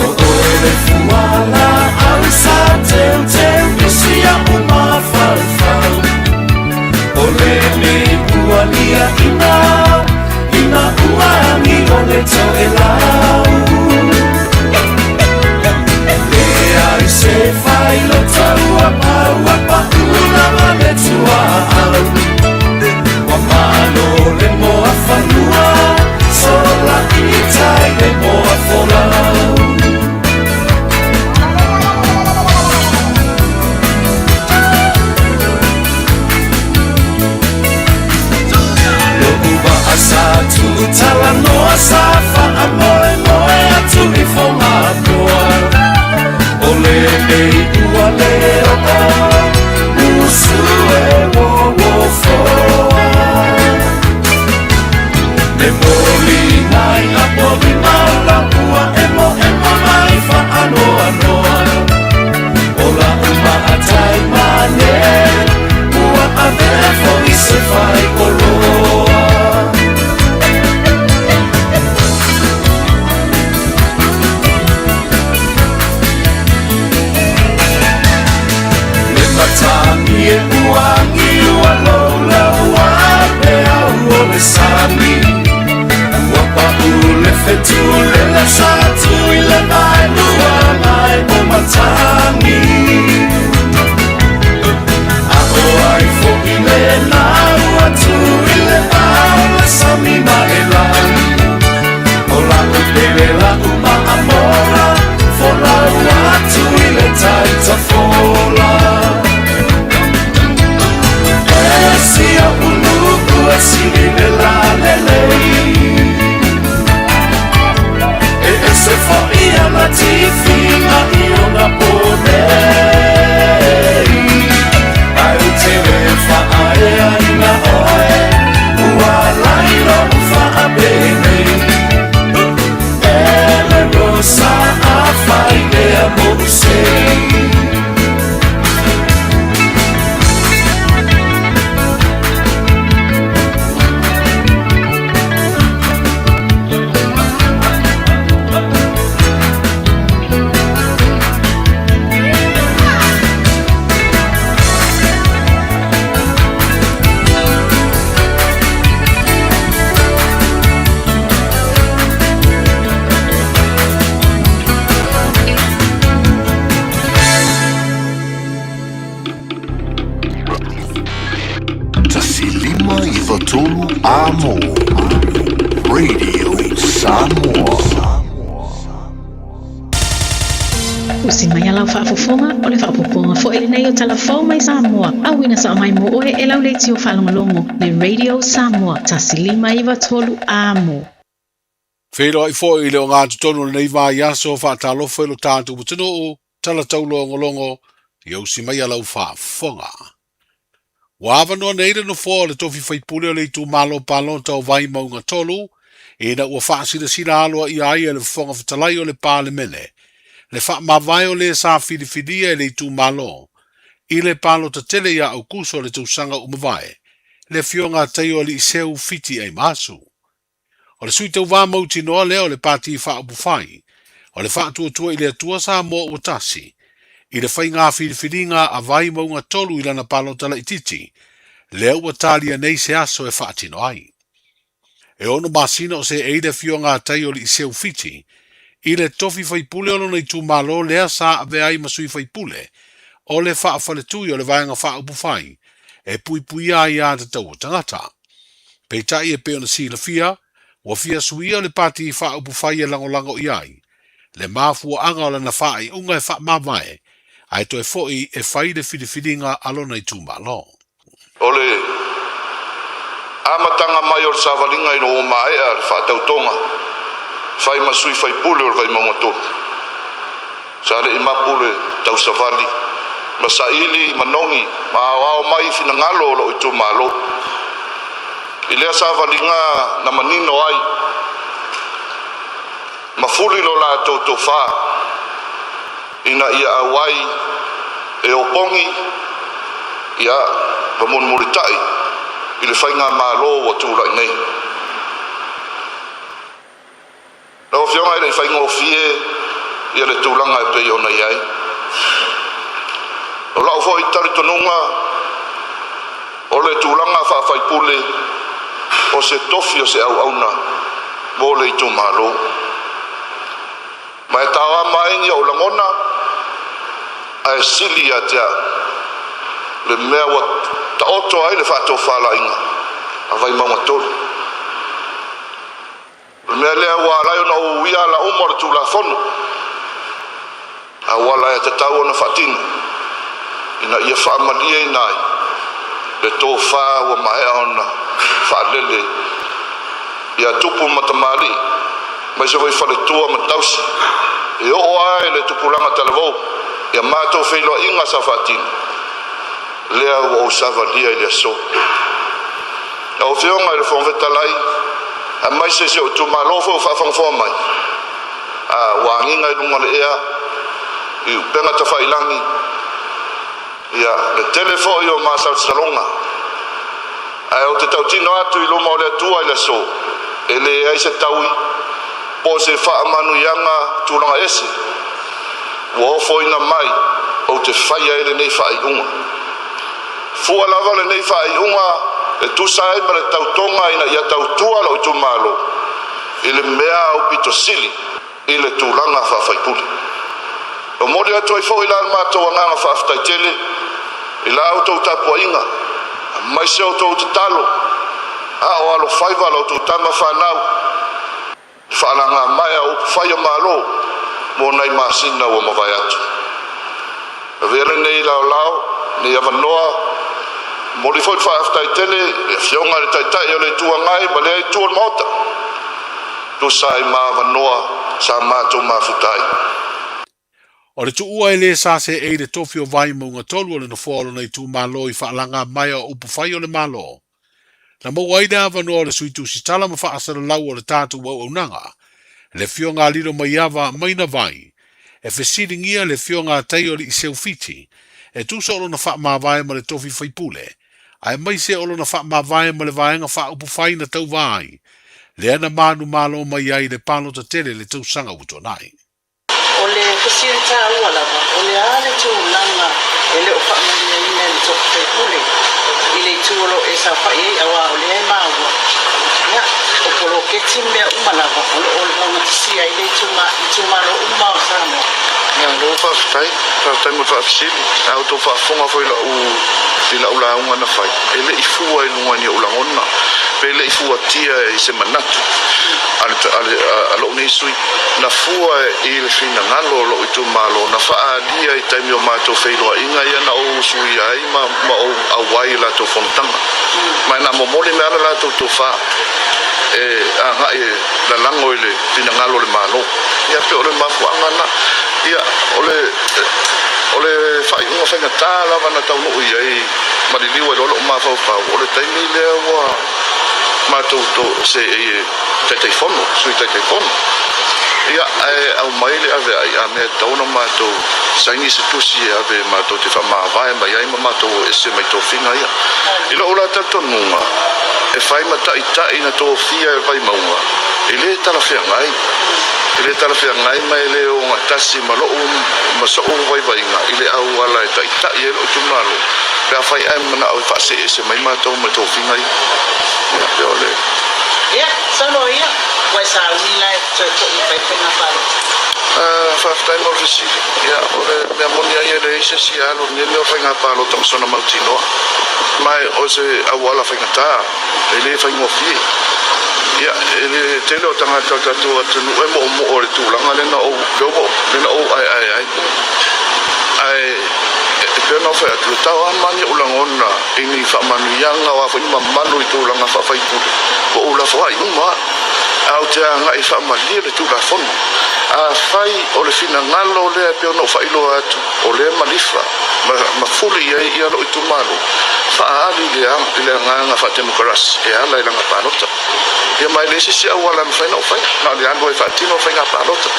O oe le fuala au sa teuteu isi a'u mafaufau O lenei ua liaʻina ina ua agi o le toʻelau Leai se failota ua pau ua paʻu lava le tuaau Ua malo le moa fanua sola i tai le moa folau Lo'u va'a sa tu'utalanoa sa fa'amoemoe atu i Fogatoa O lenei ua lē o'o usu e uouofoa Le moliga i apolima la ua emoemo mai fa'anoanoa O la'u ma'atai mane ua avea fo'i se fai'oloa Le matagi e ua agi ua loulau a peau o le sami Ua pa'u le fetu lela sa tui le vaelua mai o matagi A o ai fo'i lenā ua tu i le vao le sami ma e lagi O la'u pele la'u ma'amola folau atu i le tai tafola E si o'u nu'u e sili le lalelei E ese fo'i ana tifiga i ona ponei Ae ou te lē fa'aeaina oe ua lai lo'u fa'apenei E le rosa afai ea mo'u sei 1 5 3 Amo Radio Samoa. Usi mai a lau faafofoga, o le faaopoopoga foi lenei o Tala Fou mai Samoa, auina sao mai mo oe e lau leitio faalogologo le Radio Samoa 1 5 9 3 Amo. Feiloai foi i le ogatotonu o lenei vaiaso, faatalofa i lo tatou atunuu, tala taulogologo. Ia usi mai lau faafofoga. Ua avanoa nei le nofoa o le tofi faipule o le itumalo palota o Vaimauga 3 ina ua faasilasila aloaia ai e le Fofoga Fetalai o le Palemene le faamavae o le sa filifilia e le itumalo i le palota tele ia Aukuso o le tausaga ua mavae, le Afioga a Taioaliiseu Fiti Aimaasu. O le sui tauva mautinoa lea o le Pati Faaupufai o le Faatuatua i le Atua Samoa Ua Tasi i le faiga filifiliga a Vaimauga 3 i lana palota laitiiti, lea ua talia nei se aso e faatino ai. E ono masina o seei le afioga a Taioaliiseu Fiti i le tofi faipule o lona itumalo lea sa avea ai ma sui faipule o le faafaletui o le Vaega Faaupufai e puipuia ai aiatatau o tagata. Peitai e pei ona silafia, ua fia suia le Pati Faaupufai e lagolago i ai le mafuaaga o lana faaiuga e faamavae ae toe foi e fai le filifiliga a lona itumalo. O le amataga mai o le savaliga ina ua maea le faatautoga fai ma sui faipule o le Vaimauga 3, sa le i mapu le tausavali ma saili manogi ma aoao mai finagalo o lou itumalo. I lea savaliga na manino ai ma fuli lo latou tofā ina ia auai e opogi ia ma mulimulitai i le faigamalo ua tulai nei. Lau Afioga e le i faigofie ia le tulaga e pei ona i ai. O lau foi talitonuga o le tulaga faafaipule o se tofi o se auauna mo le itumalo. Ma e taoama ai ni ou lagona ae sili ia te au le mea ua taoto ai le faatofalaiga a Vaimauga 3. O le mea lea ua ala ai ona ou uia ala uma o le Tulafono, auala e tatau ona faatino ina ia faamalieina ai le tofa ua maea ona faalele ia tupu ma tamalii, aemaise foi faletua ma tausi, e oo lava i le tupulaga talavou ia matou feiloaiga sa faatino, lea ua ou savalia i le aso. Lau Afioga i le Fofoga Fetalai, aemaise si ou itumalo foi o faafogafoga mai, a ua agiga i luga o le ea i upega tafailagi, ia le tele foi o masalosaloga, ae ou te tautino atu i luma o le Atua i le aso, e leai se taui po o se faamanuiaga tulaga ese ua ofoina mai ou te faia ai lenei faaiuga. Fua lava lenei faaiuga e tusa ai ma le tautoga ina ia tautua lou itumalo i le mea aupito sili i le tulaga faafaipule. Momoli atu ai foi la le matou agaga faafetai tele i la outou tapuaiga, aemaise outou tatalo a o alofaiva la outou tama fanau i faalagamaea o upufai o Malo mo nai masina ua mavae atu. Avea lenei laolao, lenei avanoa, momoli foi le faafetai tele i le Afioga i le Taitai o le Itu Agai ma lea Itu o le Maota, tusa ai ma avanoa sa matou mafuta ai. O le tuua e le sa seei le tofi o Vaimauga 3 o le nofoa o lona itumalo i faalagamaea o upufai o le Malo. Na maua ai le avanoa o le sui tusitala ma faasalalau o le tatou auaunaga, le Afioga a Lilo Maiava Maina Vai, e fesiligia le Afioga a Taioaliiseu Fiti, e tusa o lona faamavae ma le tofi faipule, aemaise o lona faamavae ma le vaega faaupufai na tauva ai, lea na manumalo mai ai le palota tele le tausaga ua tuanai. O le fesili taua lava, o le a le tulaga e le o faamalieina e le tofi faipule i le itu o lo o e saofai ai auā o lea e maua, ia, o poloketi ma mea uma lava o lo o laugatasia ai le itumalo uma o Samoa. Malo faafetai, faafetai mo le faafesili. A outou faafofoga foi i lau lauga na fai, e le i fua i luga i ni ou lagona, pe le i fuatia i se manatu a lou nei sui. Na fua i le finagalo o lou itumalo, na faaalia i taimi o matou feiloaiga ia na ou usuia ai ma ou auai i latou fonotaga. Ma na momoli mai lava le latou tofa e agai e lalago i le finagalo o le Malo. Ia pei o le mafuaaga lena. Ia, o le. O le faaiuga faigata lava na taunuu i ai ma liliu ai loa lou mafaufau, o le taimi lea ua matou seei e Taitaifono, Sui Taitaifono. Ia, ae aumai le aveai a mea e tatau ona matou saini se tusi e ave matou te faamavae mai ai ma matou o ese mai tofiga ia. I lou la talitonuga, e fai ma taitai na tofia e Vaimauga, e le talafeagai. E le talafeagai ma e le ogatasi ma lou ma so'u vaivaiga i le auala e taitai ai lou itumalo pe afai ae manao e faaseese mai matou ma tofiga ia. Ia, pei o le. Ia, saunoa ia, ua e sauni la e toe foi e fai faiga palota. Faafetai mo le fesili. Ia, o le mea moni ai e leai se isi e alu i lenei mea o faiga palota ma sona mautinoa. Ma o se auala faigata, e le faigofie. Ia, e le tele o tagata o le tatou atunuu e moomoo i le tulaga lea na ou, lea na ou aeae ai. Ae, e pei ona ou fai atu, e tau lava ma ni ou lagona i ni faamanuiaga, o a foi ni mamalu i tulaga faa-faipule, ua ou lafoai uma lava. Ae ou te agai e faamalie le Tulafono. Afai o le finagalo lea e pei ona ou faailoa atu, o lea e malifa ma fuli i ai ia lou itumalo, faaali i le agaga faatemokarasi e ala i lana palota. Ia ma e leai se isi auala e mafai ona ou faia, na o le alu ai e faatino faiga palota.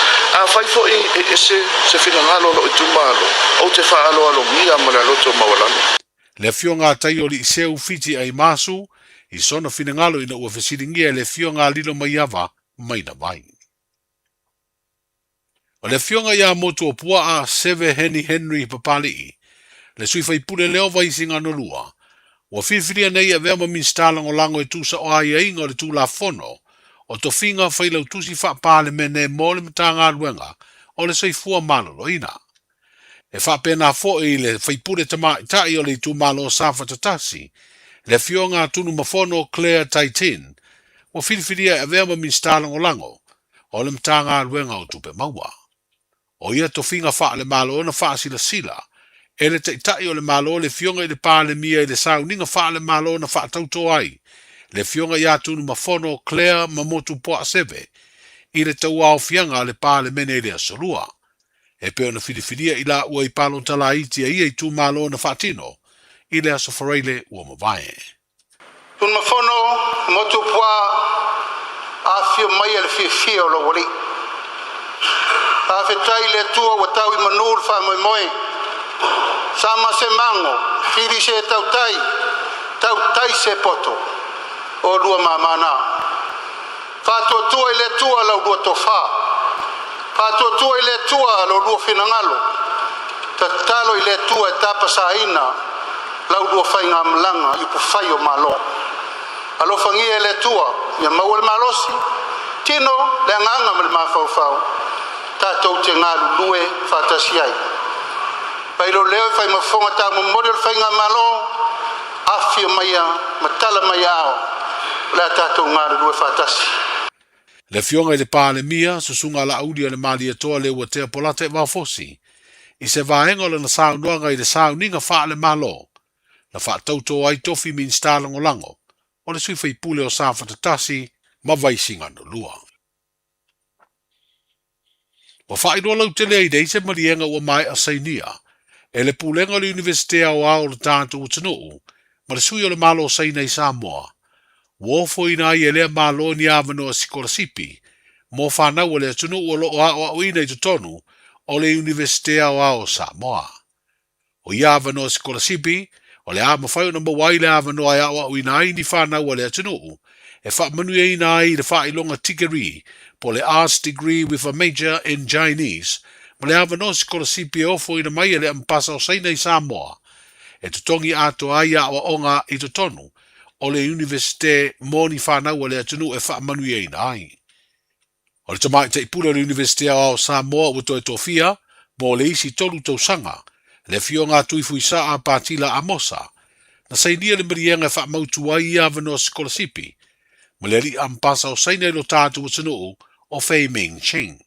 Afai foi e ese se finagalo o lou itumalo, ou te faaaloalogia ma le aloto maualalo. Le Afioga a Taioliiseu Fiti Aimasu i sona finagalo ina ua fesiligia e le Afioga a Lilomaiava mai Navai. O le Afioga ia Motuopuaa Seve Heni Henry Papali'i, le sui faipule lea o Vaisigano 2, ua filifilia nei e avea ma Minisita Lagolago e tusa o aiaiga o le Tulafono o Tofiga Failautusi Faa-Palemene mo le Matagaluega o le Soifua Maloloina. E faapena foi i le faipule tamaitai o le itumalo o Safata 1, le Afioga a Tunumafono Claire Taitin, ua filifilia e avea ma Minisita Lagolago o le Matagaluega o Tupe Maua. O ia tofiga faale-Malo na faasilasila e le Taitai o le Malo le Afioga i le Palemia i le sauniga faale-Malo na faatauto ai le Afioga ia Tunumafono Claire Mamotu Poaseve i le tauaofiaga a le Palemene i le Aso Lua. E pei ona filifilia i laua i palota laiti a ia itumalo na faatino i le Aso Faraile ua mavae. Tunumafono Motuopuaa, afifio maia i le fiafia o lou alii. Faafetai i le Atua ua tau i manu le faamoemoe. Sama se mago, fili se tautai, tautai se poto, o lua mamā na. Faatuatua i le Atua la ulua tofa, faatuatua i le Atua lo ulua finagalo, tatalo i le Atua e tapasaina la ulua faigamalaga i upufai o Malo. Alofagia e le Atua ia maua le malosi, tino, le agaga ma le mafaufau, tatou te galulue faatasi ai. Failo leo e fai ma fofoga taumomoli o le faigamalo, afifio maia ma tala mai aao, o le a tatou galulue faatasi. Le Afioga i le Palemia, Susuga Laaulialemalietoa Leuatea Polataivao Fosi, i se vaega o lana saunoaga i le sauniga faale-Malo na faatauto ai tofi Minisita Lagolago o le sui faipule o Safata 1 ma Vaisigano 2. Ua faailoa lautele ai nei se maliega ua maea sainia e le Pulega o le Iunivesite Aoao o le tatou atunuu ma le Sui o le Malo o Saina i Samoa, ua ofoina ai e lea Malo ni avanoa sikolasipi mo fanau a le atunuu o lo o aoaoina i totonu o le Iunivesite Aoao o Samoa. O ia avanoa sikolasipi, o le a mafai ona maua ai le avanoa e aoaoina ai ni fanau a le atunuu e faamanuiaina ai i le faailoga tikeri po o le Arts Degree with a Major in Chinese ma le avanoa sikolasipi e ofoina mai e le Amepasa o Saina i Samoa e totogi atoa ai aoaoga i totonu o le Iunivesite mo ni fanau a le atunuu e faamanuiaina ai. O le tamaitai pule o le Iunivesite Aoao o Samoa ua toe tofia mo le isi 3 tausaga, le Afioga a Tuifuisaa Patila Amosa, na sainia le maliega e faamautu ai ia avanoa sikolasipi ma le alii Amepasa o Saina i lo tatou atunuu o Fei Ming Ching.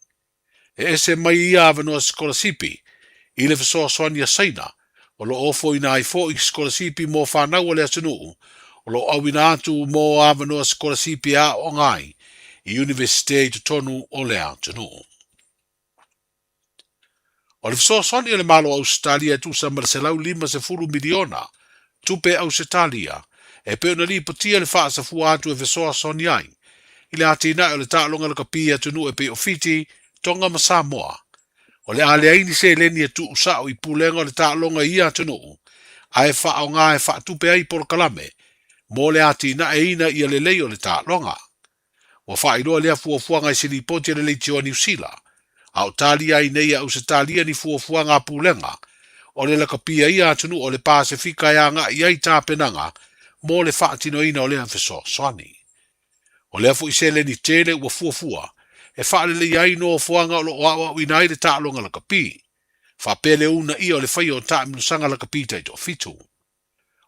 E ese mai ia avanoa sikolasipi i le fesoasoani a Saina o lo o ofoina ai foi sikolasipi mo fanau a le atunuu o lo o auina atu mo avanoa sikolasipi e aoaoga ai i Iunivesite i totonu o le atunuu. O le fesoasoani a le Malo o Ausetalia e tusa ma le $150 miliona tupe Ausetalia e pei ona lipotia le faasafua atu e fesoasoani ai i le atinae o le taaloga lakapi i atunuu e pei o Fiti, Tonga ma Samoa. O le a leai ni seleni e tuusao i pulega o le taaloga i ia atunuu ae faaaoga e faatupe ai polokalame mo le atinaeina ia lelei o le taaloga. Ua faailoa lea fuafuaga i se lipoti a le Leitio a Niu Sila, a o talia ai nei e Ausetalia ni fuafuaga a pulega o le lakapia ia atunuu o le Pasefika e agai i ai tapenaga mo le faatinoina o lea fesoasoani. O lea foi seleni tele ua fuafua e faaleleia ai nofoaga o lo o aoaoina ai le taaloga lakapi, faapea le uunaia o le faia o taamilosaga lakapi taitoafitu.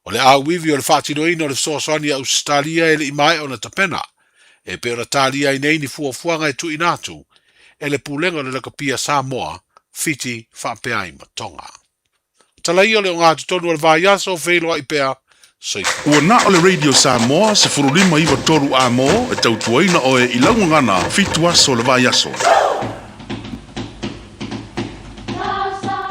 O le auivi o le faatinoina o le fesoasoani a Ausetalia e le i maea ona tapena, e pei ona talia ai nei ni fuafuaga e tuuina atu e le Pulega o le Lakapi a Samoa, Fiti faapea ai ma Tonga. Tala ia o le ogatotonu o le vaiaso, feiloai pea, soifua. Ua na o le Radio Samoa 15 9 3 A-mo e tautuaina oe i lau gagana fitu aso o le vaiaso.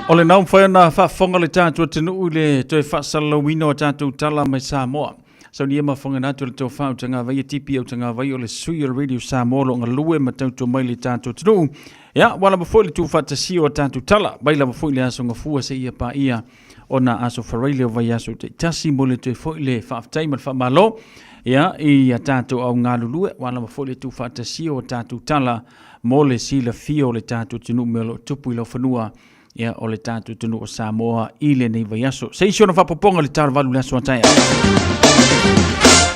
O le nau mafai ona faafofoga le tatou atunuu i le toe faasalalauina o tatou tala mai Samoa. Saunia mafofoga atu le tofa Utagavai e tipi Utagavai o le sui o le Radio Samoa o lo o galue ma tautua mai le tatou atunuu. Ia, ua lava foi le tuufaatasia o tatou tala, mai lava foi le aso Gafua seia paia ona aso Faraile o vaiaso taitasi mo le toe foi le faafetai ma le faamalo ia i a tatou au galulue, ua lava foi le tuufaatasia o tatou tala mo le silafia o le tatou atunuu mea o lo o tupu i laufanua ia o le tatou atunuu o Samoa i lenei vaiaso. Se isi ona faapopoga i le tala valu le aso a taeao.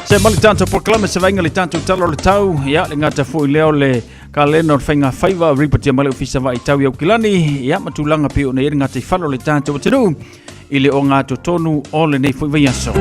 Se ma le tatou polokalame se vaaiga le tatou tala o le tau, ia le gata foi lea o le kalena o le faiga faiva ripotia mai le ofisa vaai tau i Aukilani, ia ma tulaga pei ona i ai le gataifale o le tatou atunuu i le ogatotonu o lenei foi vaiaso.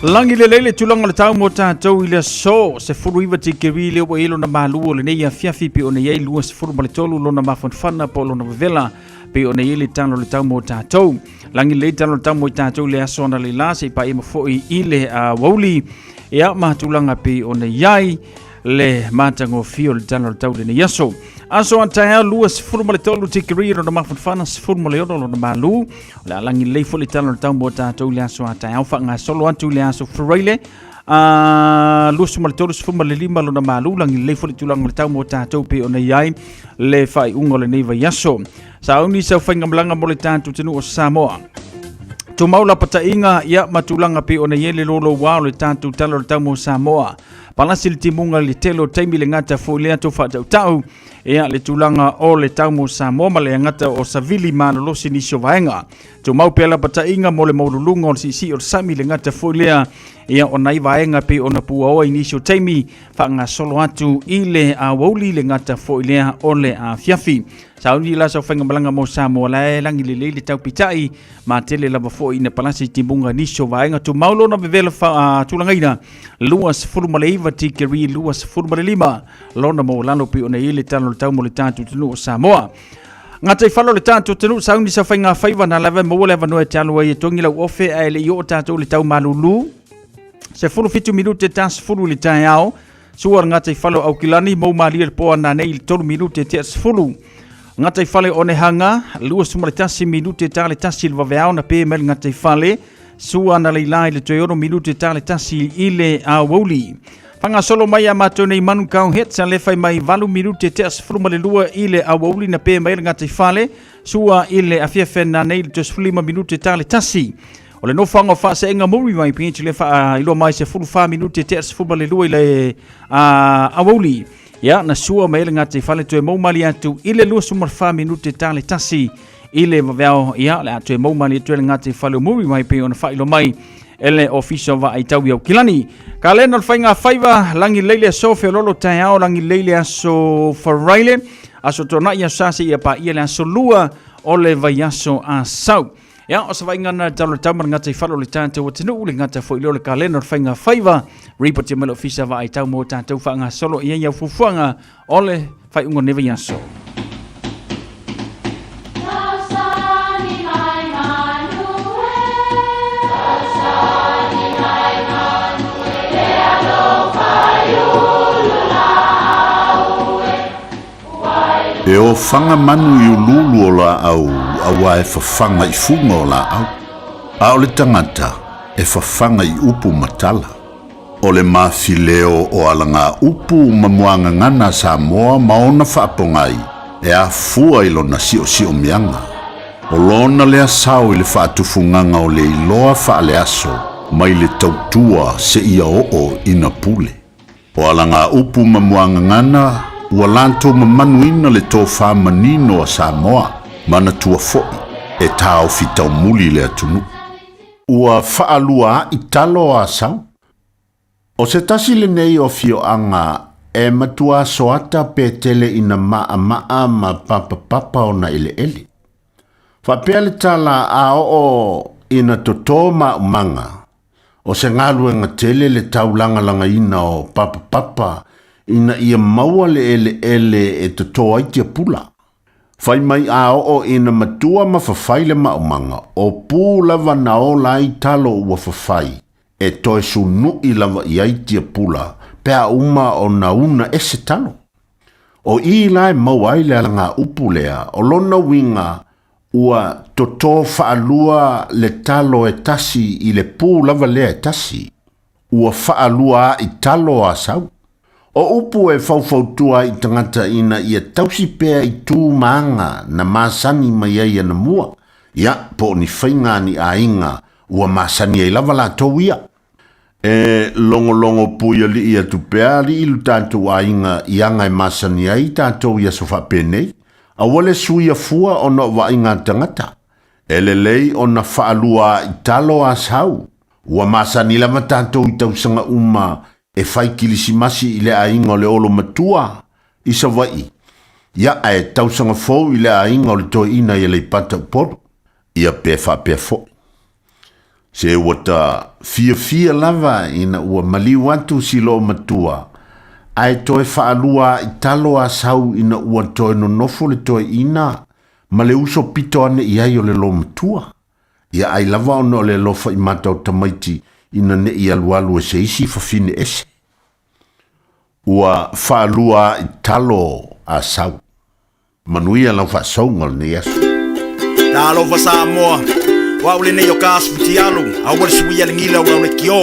Lagi lelei le tulaga o le tau mo tatou i le aso 19 tikeri lea ua i ai lona malu o lenei afiafi pei ona i ai 23 lona mafanafana po o lona vevela pei ona i ai le tala o le tau mo tatou. Lagi lelei tala o le tau mo i tatou i le aso analeila seia paia ma foi i le aoauli ia ma tulaga pei ona i ai le matagofie o le tala o le tau lenei aso. Aso a taeao 23 tikeri lona mafanafana 16 lona malu. O le a lagi lelei foi le tala o le tau mo tatou i le aso a taeao faagasolo atu i le aso Faraile a 23 15 lona malu lagi lelei foi le tulaga o le tau mo tatou pei ona i ai le faaiuga o lenei vaiaso. Sauni sau faigamalaga mo le tatou atunuu o Samoa. Tumau lapataiga ia ma tulaga pei ona i ai le louloua o le tatou tala o le tau mo Samoa. Palasi le timuga i le tele o taimi le gata foi lea tau faatautau ia le tulaga o le tau mo Samoa ma le agata o savili malolosi nisi o vaega. Tumau pea lapataiga mo le maualuluga o le siisii o le sami le gata foi lea ia o nai vaega pei ona puaoa i nisi o taimi faagasolo atu i le aoauli le gata foi lea o le afiafi. Sauni la sau faigamalaga mo Samoa la e lagi lelei le tau pita'i ma tele lava foi ina palasi timuga nisi o vaega tumau lona vevela tulagaina 29 tikeri 25 lona maualalo pei ona i ai le tala o le tau mo le tatou atunuu o Samoa. Gataifale o le tatou atunuu sauni sau faiga faiva na lava e maua le avanoa e te alu ai e togi lau ofe ae le i oo tatou i le tau malulu. 17 minute ta 10 i le taeao. Sua le gataifale o Aukilani, mou malie le po ananei i le 3 minute tea 10. Gataifale o Onehanga, 21 minute ta le 1 i le vaveao na pe mai le gataifale. Sua ana leila i le toe 6 minute ta le 1 i le aoauli. Faagasolo mai a matou nei Manukau Hits a le fai mai 8 minute tea 12 i le aoauli na pe mai le gataifale. Sua i le afiafi ananei i le toe 15 minute ta le 1. O le nofoaga o Faaseega Muriwai Beach le faailoa mai 14 minute tea 12 i le aoauli. Ia, na sua mai le gataifale toe mou malie atu i le 24 minute ta le 1 i le vaveao. Ia, le a toe mou malie atu le gataifale o Muriwai pei ona faailoa mai e le Ofisa o Vaai Tau i Aukilani. Kalena o le faiga faiva, lagi lelei le aso feololo taeao, lagi lelei le aso Faraile, aso Toonai, aso Sa seia paia le aso Lua o le vaiaso Asau. Ia, o se vaaiga na talo tau ma le gataifale o le tatou atunuu, le gata foi lea o le kalena o le faiga faiva, report mai le Ofisa Vaai Tau mo tatou faagasolo i ai au fuafuaga o le faaiuga o lenei vaiaso. E E ofaga manu i uluulu o laau auā e fafaga i fuga o laau, a o le tagata e fafaga i upu ma tala. O le mafileo o alagaupu ma muagagana a Samoa ma ona faapogai e afua i lona siosiomiaga. O lona lea sao i le faatufugaga o le iloa faaleaso mai le tautua seia oo ina pule. O alagaupu ma muagagana ua latou mamanuina le tofa manino a Samoa, manatua foi e taofi taumuli le atunuu. Ua faaluaa'i talo a Asau. O se tasi lenei o afioaga e matuā soata pe tele ina maʻamaʻa ma papapapa ona eleele. Faapea le tala a oo ina totō maaumaga, o se galuega tele le taulagalagaina o papapapa ina ia maua le eleele e totō ai tiapula. Fai mai a oo ina matua ma fafai le maaumaga, o pu lava na ola ai talo ua fafai, e toe sunuʻi lava i ai tiapula pe a uma ona una ese talo. O i la e maua ai le alagaupu lea, o lona uiga ua totō faalua le talo e tasi i le pu lava lea e tasi. Ua faaluaaʻi talo a Asau. O upu e faufautua ai i tagata ina ia tausi pea i tu ma aga na masani mai ai anamua, ia, po o ni faiga a ni aiga ua masani ai lava latou ia. E logologo puialii atu pea alii lo tatou aiga i aga e masani ai tatou i aso faapenei, aua le suia fua ona o vaaiga a tagata. E lelei ona faaluaaʻi talo a Asau. Ua masani lava tatou i tausaga uma e fai kilisimasi i le aiga o le Olo Matua i Savaii, ia ae tausaga fou i le aiga o le Toeaina i Aleipata Upolu, ia pe faapea foi. Se ua ta fiafia lava ina ua maliu atu si loomatua, ae toe faalua a'i talo a Sau ina ua toe nonofo le Toeaina ma le uso pito ane i ai o le loomatua. Ia ai lava ona o le alofa i mata o tamaiti ina ne i alualu e se isi fafine ese. Ua faalua a'i talo a Sau. Manuia lau faasouga o lenei aso. Talofa Samoa, o au lenei o ka asu fitialu, aua le suia le gila o le kio.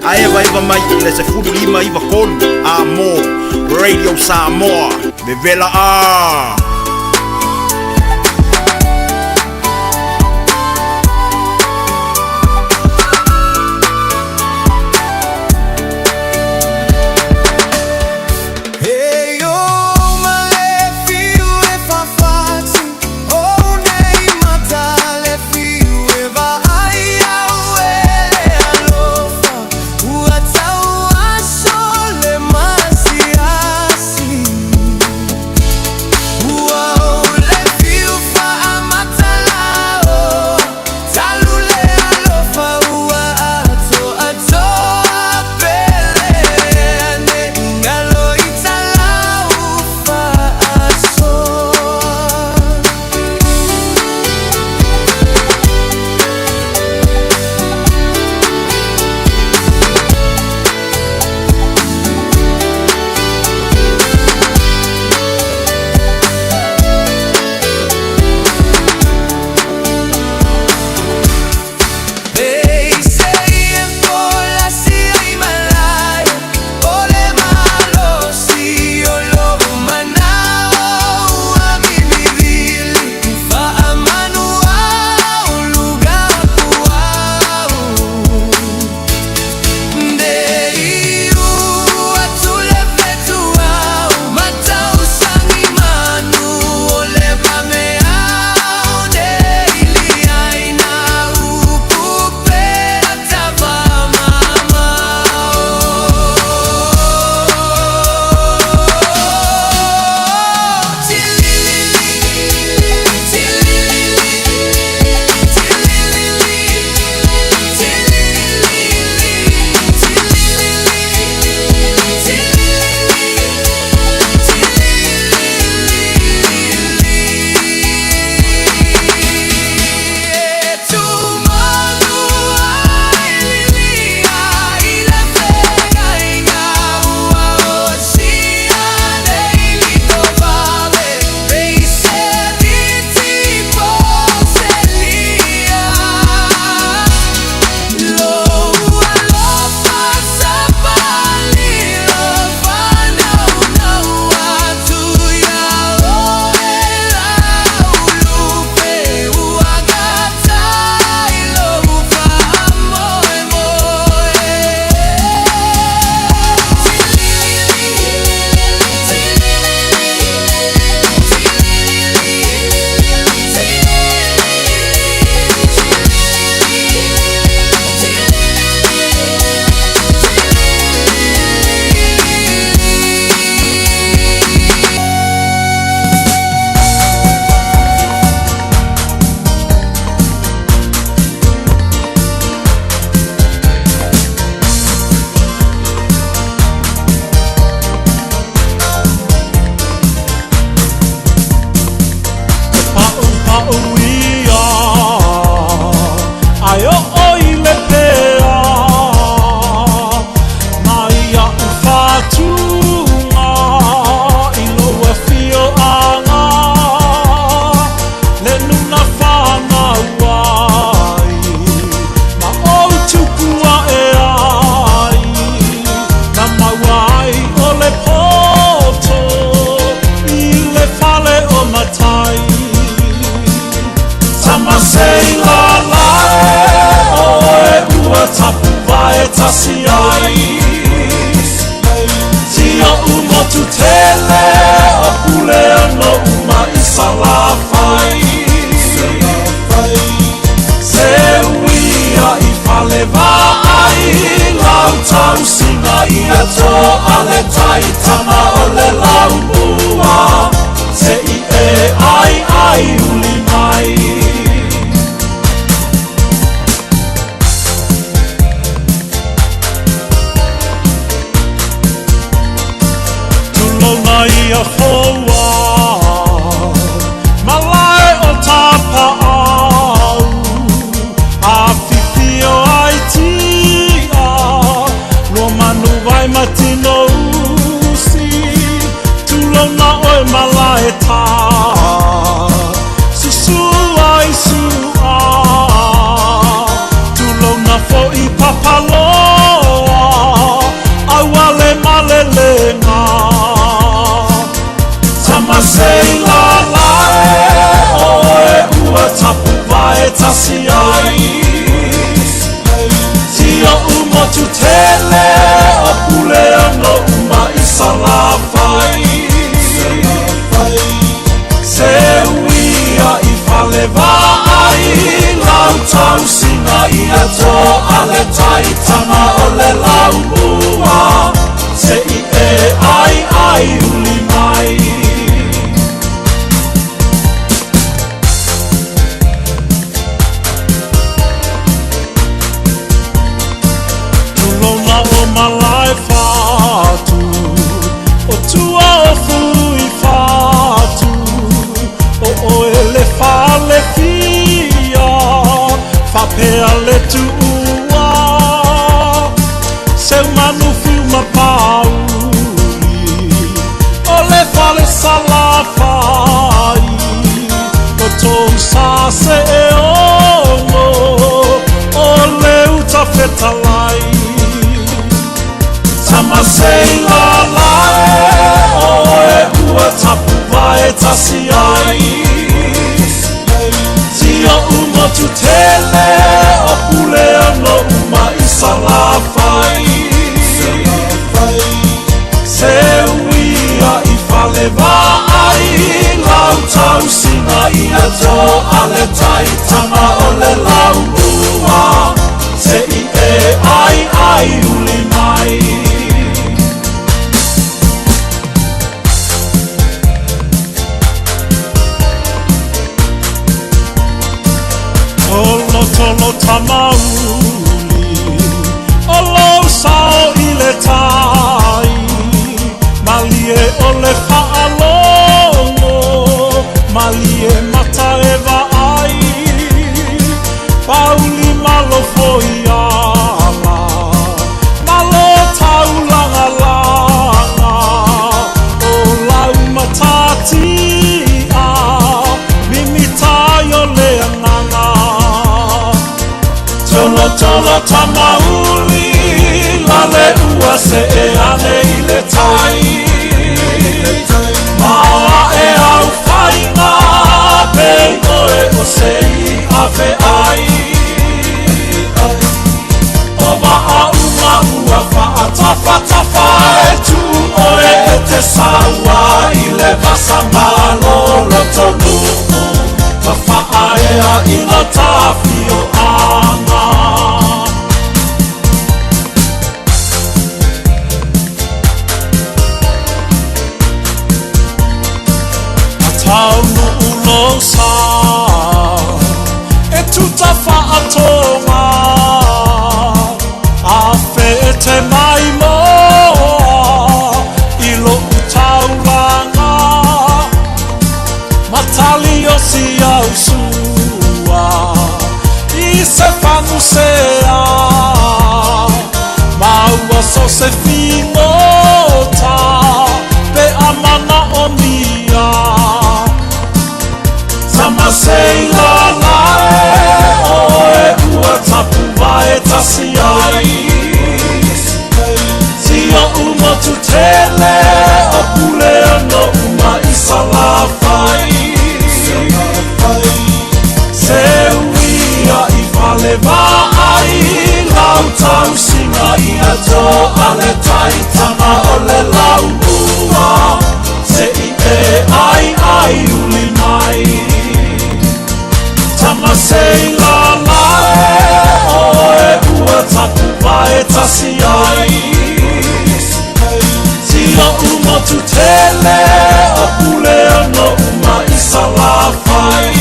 A eva eva mai i le 1593, a mo, Radio Samoa, vevela a! Tamasei la e oe ua tapu vae tasi ai. Tia umotu tele o pule ano uma i salafai. Se uia i fale vaai, lau tausiga ia to ale tai tama o le lau mua. Se i e ai ai uli mai. Tulona ia foua, malae o tapa'au, a fifio ai tia, lua manu vai matino usi. Tulona oe malae tā, susu ai sua. Tulona fo'i papaloa, auale malelega. Tamasei la la e oe ua tapu vae tasi ai. Tia umotu tele o pule ano uma i salafai. Se uia i fale vaai, lau tausiga ia to ale tai tama o le lau mua. Se i e ai ai uli mai. Tulona o malae fatu, o tua o fui fatu, o oe le fale fia, fapea le tuua. Seu manu fiu ma pauli, o le fale salafai, o tou sa se e ono, o le uta fetalai. Tamasei la la e oe ua tapu vae tasi ai. Tia umotu tele o pule ano uma i salafai. Se uia i fale vaai, lau tausiga ia to ale tai tama o le lau mua. Se i e ai ai uli mai. Tolo tolo tamauli, o lou sao i le tai, malie o le fa'alogo, malie mata e vaai. Pauli malo foi ala, malo taulagalaga, o lau matatia, mimitai o le agaga. Tolo tolo tamauli, lale ua se e ane i le tai. Maoa e au whainga, pei oe o se i awe ai. O maa uma ua whaatawhatafa e tu oe e te saua i le vasa malolo tonu. Ma whaaea i lo tawhio anga. Taunu ulo sa, e tuta whaatonga, a whe e te mai moa, i lo utauranga. Matali o si au sua, i se whanu se a, maua so se whingota, pe amana o nia. Tamasei la la e oe ua tapu vae tasi ai. Tia umotu tele o pule ano uma i salafai. Se fale vaai lau tausiga ia toa le taitama o le laumua se i e ai ai uli mai. Tama sei la lae oe ua taku vae tasi ai. Tia umotu tele o pule ano uma i Salafai.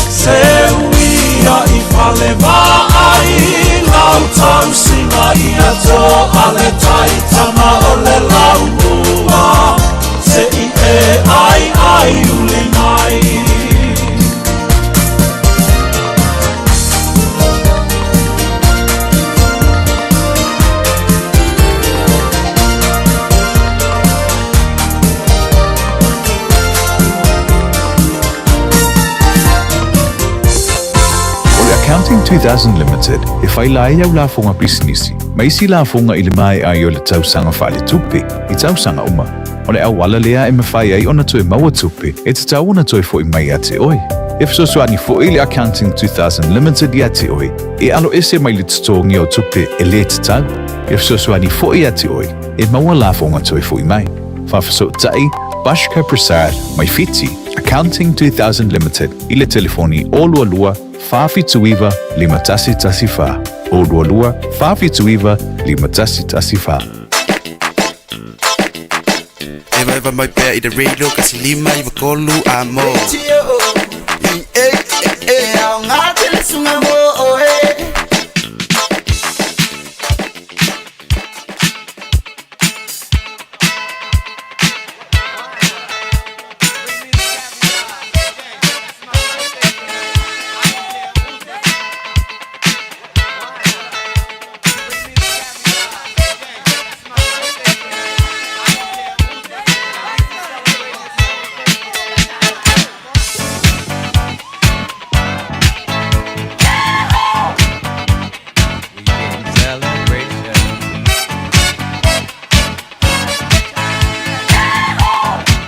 Se uia i fale vaai lau tausiga ia toa le taitama o le laumua se i e ai ai uli mai. O le Accounting 2000 Limited e faila ai au lafoga pisinisi ma isi lafoga i le maea ai o le tausaga faaletupe i tausaga uma. O le auala lea e mafai ai ona toe maua tupe e tatau ona toe fo'i mai ia te oe. E fesoasoani fo'i le Accounting 2000 Limited ia te oe e aloese mai le totogia o tupe e lē tatau. E fesoasoani fo'i ia te oe e maua lafoga toe fo'i mai. Faafesootai Bashka Prasad mai Fiti, Accounting 2000 Limited i le telefoni 022 479 5114, 022 479 5114. Evaeva mai pea i le radio kasi lima iwa tolu a mo. E aoga tele suga mo oe.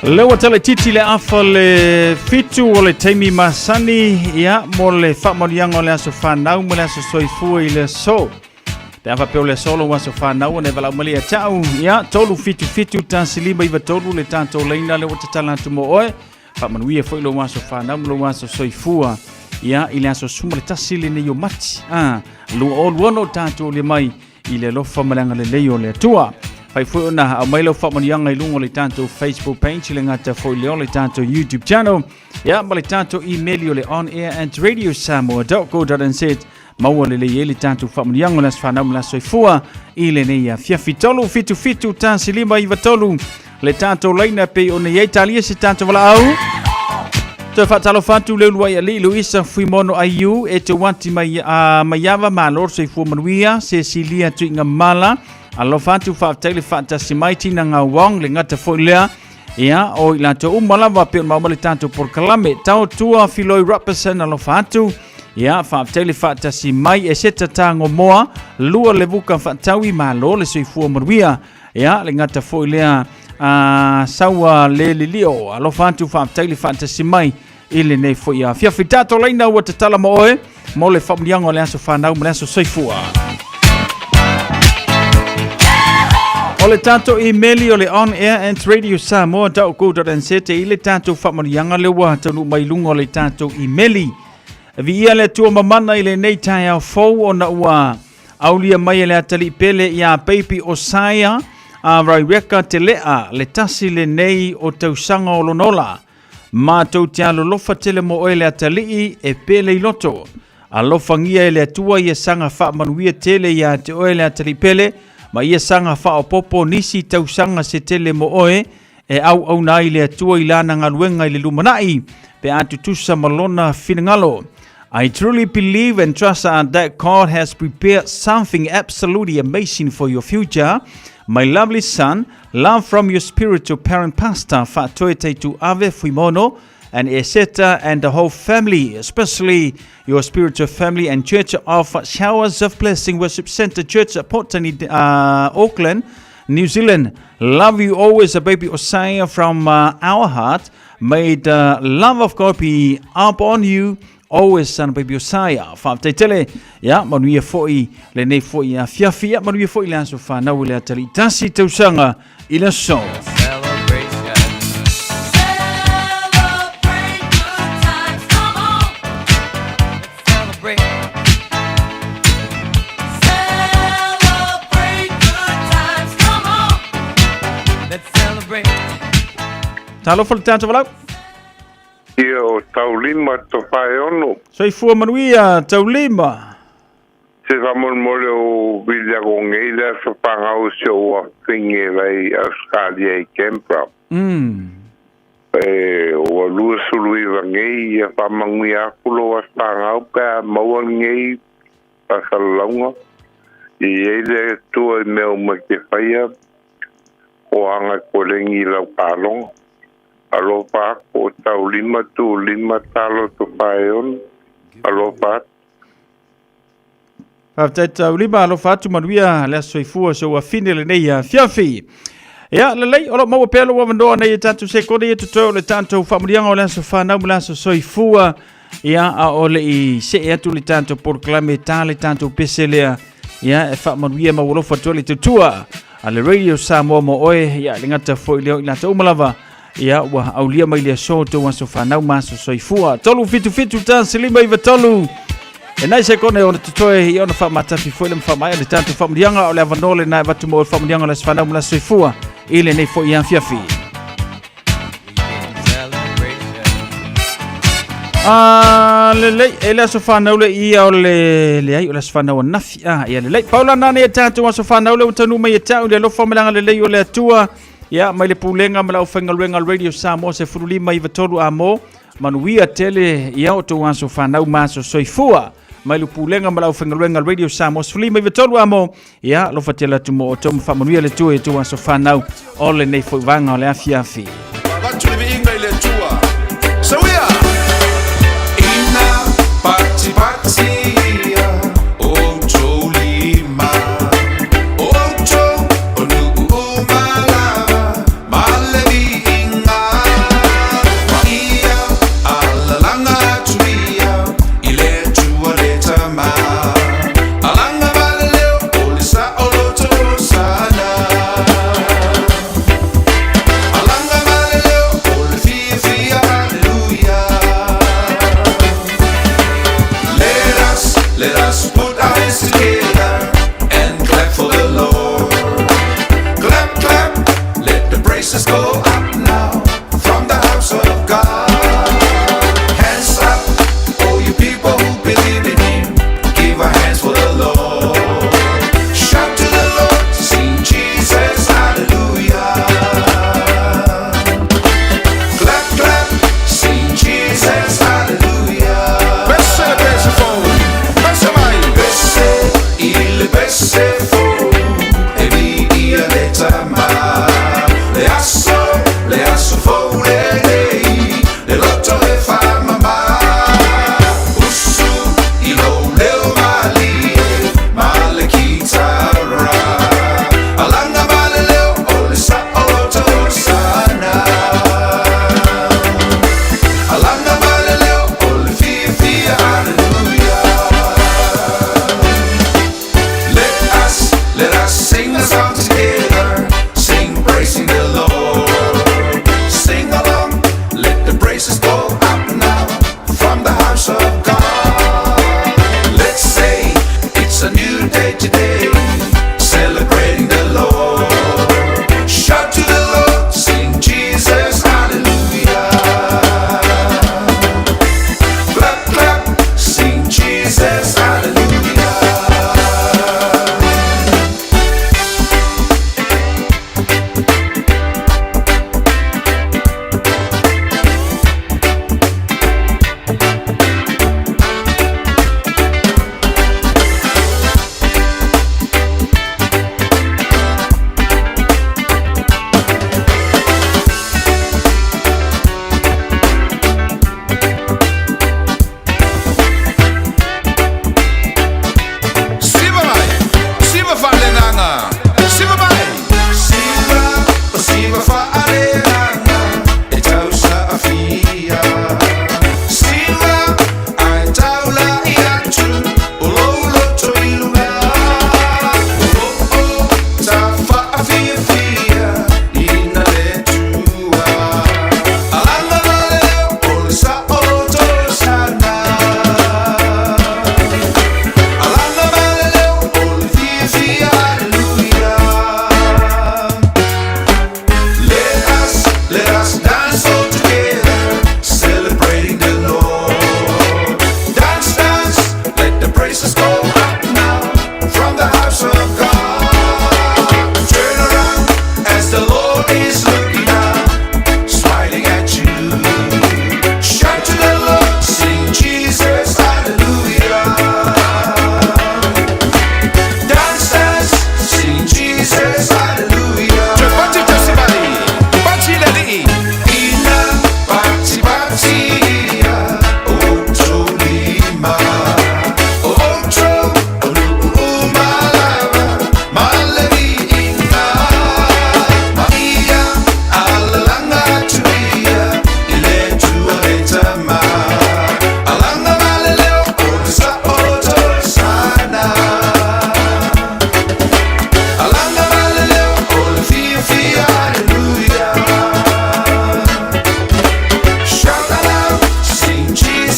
Lea ua talaititi le afa le fitu o le taimi masani ia mo le faamanuiaga o le aso fanau ma le aso soifua i le aso. Pe a faapea o le aso lou aso fanau ona e valaau mai lea ia te au ia 377 1593 le tatou laina lea ua tatala atu mo oe. Faamanuia foi lou aso fanau ma lou aso soifua ia i le aso 11 lenei o Mati a 2026 tatou le mai i le alofa ma le agalelei o le Atua. Fai foi ona aumai lau faamanuiaga i luga o le tatou Facebook page, le gata foi lea o le tatou YouTube channel, ia ma le tatou email o le onair@radiosamoa.co.nz. Maua lelei ai le tatou faamanuiaga o le aso fanau ma le aso soifua i lenei afiafi. 377 1593 le tatou laina pei ona i ai talia se tatou valaau. Toe faatalofa atu le uluai alii Luisa Fuimono Aiu e te uati mai, maiava malo le soifua manuia Cecilia Tuigamala alofa atu faafetai le faatasi mai Tina Ngauong le gata foi lea ia o i latou uma lava pei ona maua le tatou polokalame Tautua Filoi Robertson alofa atu ia faafetai le faatasi mai e seta tagomoa lua levuka faataui malo le soifua manuia Ia, le gata foi lea a saua le lilio. Alofa atu faafetai le faatasi mai i lenei foi afiafi. Tatou laina ua tatala mo oe mo le faamanuiaga o le aso fanau ma le aso soifua. O le tatou imeli o le on air at radiosamoa.co.nz i le tatou faamanuiaga lea ua taunuu mai luga o le tatou imeli. Viia le Atua mamana i lenei taeao fou ona ua Aulia mai e le atalii pele iā Baby Osaia a Raireka Te Lea le tasi lenei o tausaga o lona ola. Matou te alolofa tele mo oe le atalii e pele i loto. Alofagia e le Atua ia saga faamanuia tele iā te oe le atalii pele ma ia saga faaopoopo nisi tausaga se tele mo oe e auauna ai le Atua i lana galuega i le lumanai pe a tutusa ma lona finagalo. I truly believe and trust that God has prepared something absolutely amazing for your future. My lovely son, love from your spiritual parent pastor Faatoe Taituave Fuimono and Eseta and the whole family, especially your spiritual family and Church of Showers of Blessing Worship Center Church at Potani, Auckland, New Zealand. Love you always, a baby Osaya from our heart. May the love of God be upon you Always Son Baby Osaia. Faafetai tele, ia, manuia foi lenei foi afiafi, ia, manuia foi le aso fanau i le atalii tasi tausaga i le aso. Talofa le tātou valau. Ia o Taulima to Whaeono. Soifua manuia, Taulima. Se faamolemole o William o ngei le aso fagau se o afine vai Australia i Canberra. E ua 29 ngei ia faamanuia aku lou aso fagau pe a maua lenei faasalalauga. E i ai le Atua i mea uma e te faia, o aga e kolegi i lau paloga. Alofa aku o Taulima Tulima Talo Tofaeono. Alofa atu. Faafetai Taulima, alofa atu manuia le aso soifua so ua fine lenei afiafi. Ia, lelei, o lo maua pea lou avanoa nei e tatou sekone ia totoe o le tatou faamanuiaga o le aso fanau ma le aso soifua. Ia, a o le i see atu le tatou polokalame ta le tatou pese lea. Ia, e faamanuia ma ua alofa atu ai le tautua a le Radio Samoa mo oe. Ia, le gata foi lea o i latou uma lava. Ia, ua aulia mai le aso tou aso fanau ma aso soifua. 377 1 5 93. E nai sekone o le totoe i ona faamatafi foi le mawhamaea le tatou faamanuiaga o le avanoa lena e avatu mo le faamanuiaga o le aso fanau ma le aso soifua i lenei foi afiafi. Ah, lelei, e le aso fanau le ia o le leai o le aso fanau anafi. Ah, ia lelei. Paula nane e tatou aso fanau le ua taunuu mai e tau le alofa ma le agalelei o le Atua. Ia, mai le pulega ma le aufaigaluega Radio Samoa 15 93 a mo. Manuia tele ia o tou aso fanau ma aso soifua. Mai le pulega ma le aufaigaluega Radio Samoa 15 93 a mo. Ia, alofa tele atu mo outou ma faamanuia le Atua i tou aso fanau o lenei foi vaega o le afiafi. Avatu le viiga i le Atua. Sauia! Ina patipati ia outou lima, o outou o nuu uma lava ma le viiga. Ma ia alalaga atu ia i le Atua le Tama. Alaga ma le leo o le saoloto Hosana. Alaga ma le leo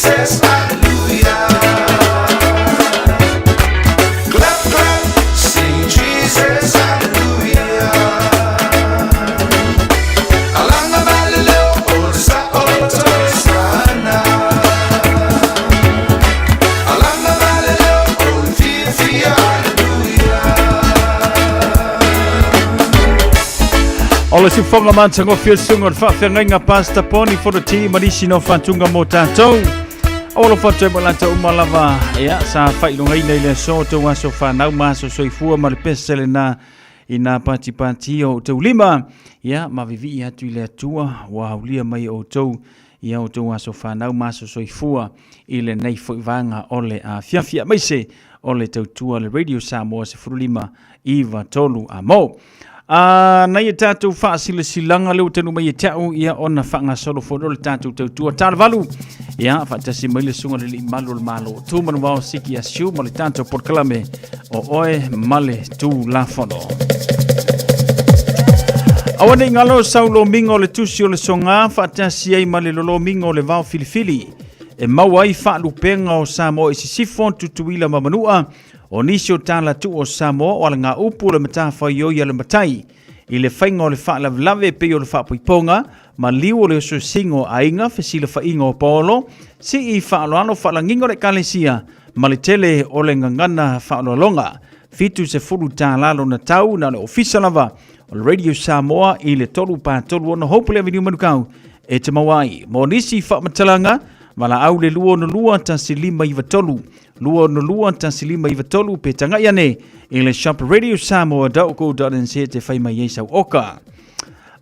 Jesus, hallelujah. Clap, clap, sing Jesus, hallelujah. Alanga malelo, o sa o tosana. Alanga malelo, o fia fia, hallelujah. O le sifoga matagofie suga o le faafeagaiga Pasta Poni Fonoti ma nisi no faatuga mo tatou. O lo fatu e mo latou uma lava ia sa faailogaina i le aso tou aso fanau ma aso soifua ma le pese lenā i nā patipati o outou lima ia ma vivii atu i le Atua ua aulia mai e outou ia outou aso fanau ma aso soifua i lenei foi vaega o le afiafi aemaise o le tautua le Radio Samoa 15 93 a mo. A nai e tatou faasilasilaga lea ua tanu mai e te au ia ona faagasolo foi le tatou tautua talavalu ia faatasi mai le suga le lii malu o le malo tu manuvao siki asiu ma le tatou polokalame o oe ma le Tulafono. Aua nei galo sau lomiga o le tusi o le soga faatasi ai ma le lolomiga o le vao filifili e maua ai faalupega o Samoa i sisifo Tutuila ma Manua o nisi o talatuu o Samoa o alagaupu o le matafaioi a le matai i le faiga o le faalavelave e pei o le faapoipoga ma liu o le ososiga o aiga fesilafaiga o paolo sii faaaloalo faalagiga o le ekalesia ma le tele o le gagana faaaloaloga $70 lona tau na o le ofisa lava o le Radio Samoa i le 3 4 3 6 Hope Avenue Manukau e te maua ai. Mo nisi faamatalaga, valaau le 262 1593, 262 1593 pe tagai ane i le shop radiosamoa.co.nz te fai mai ai sau oka.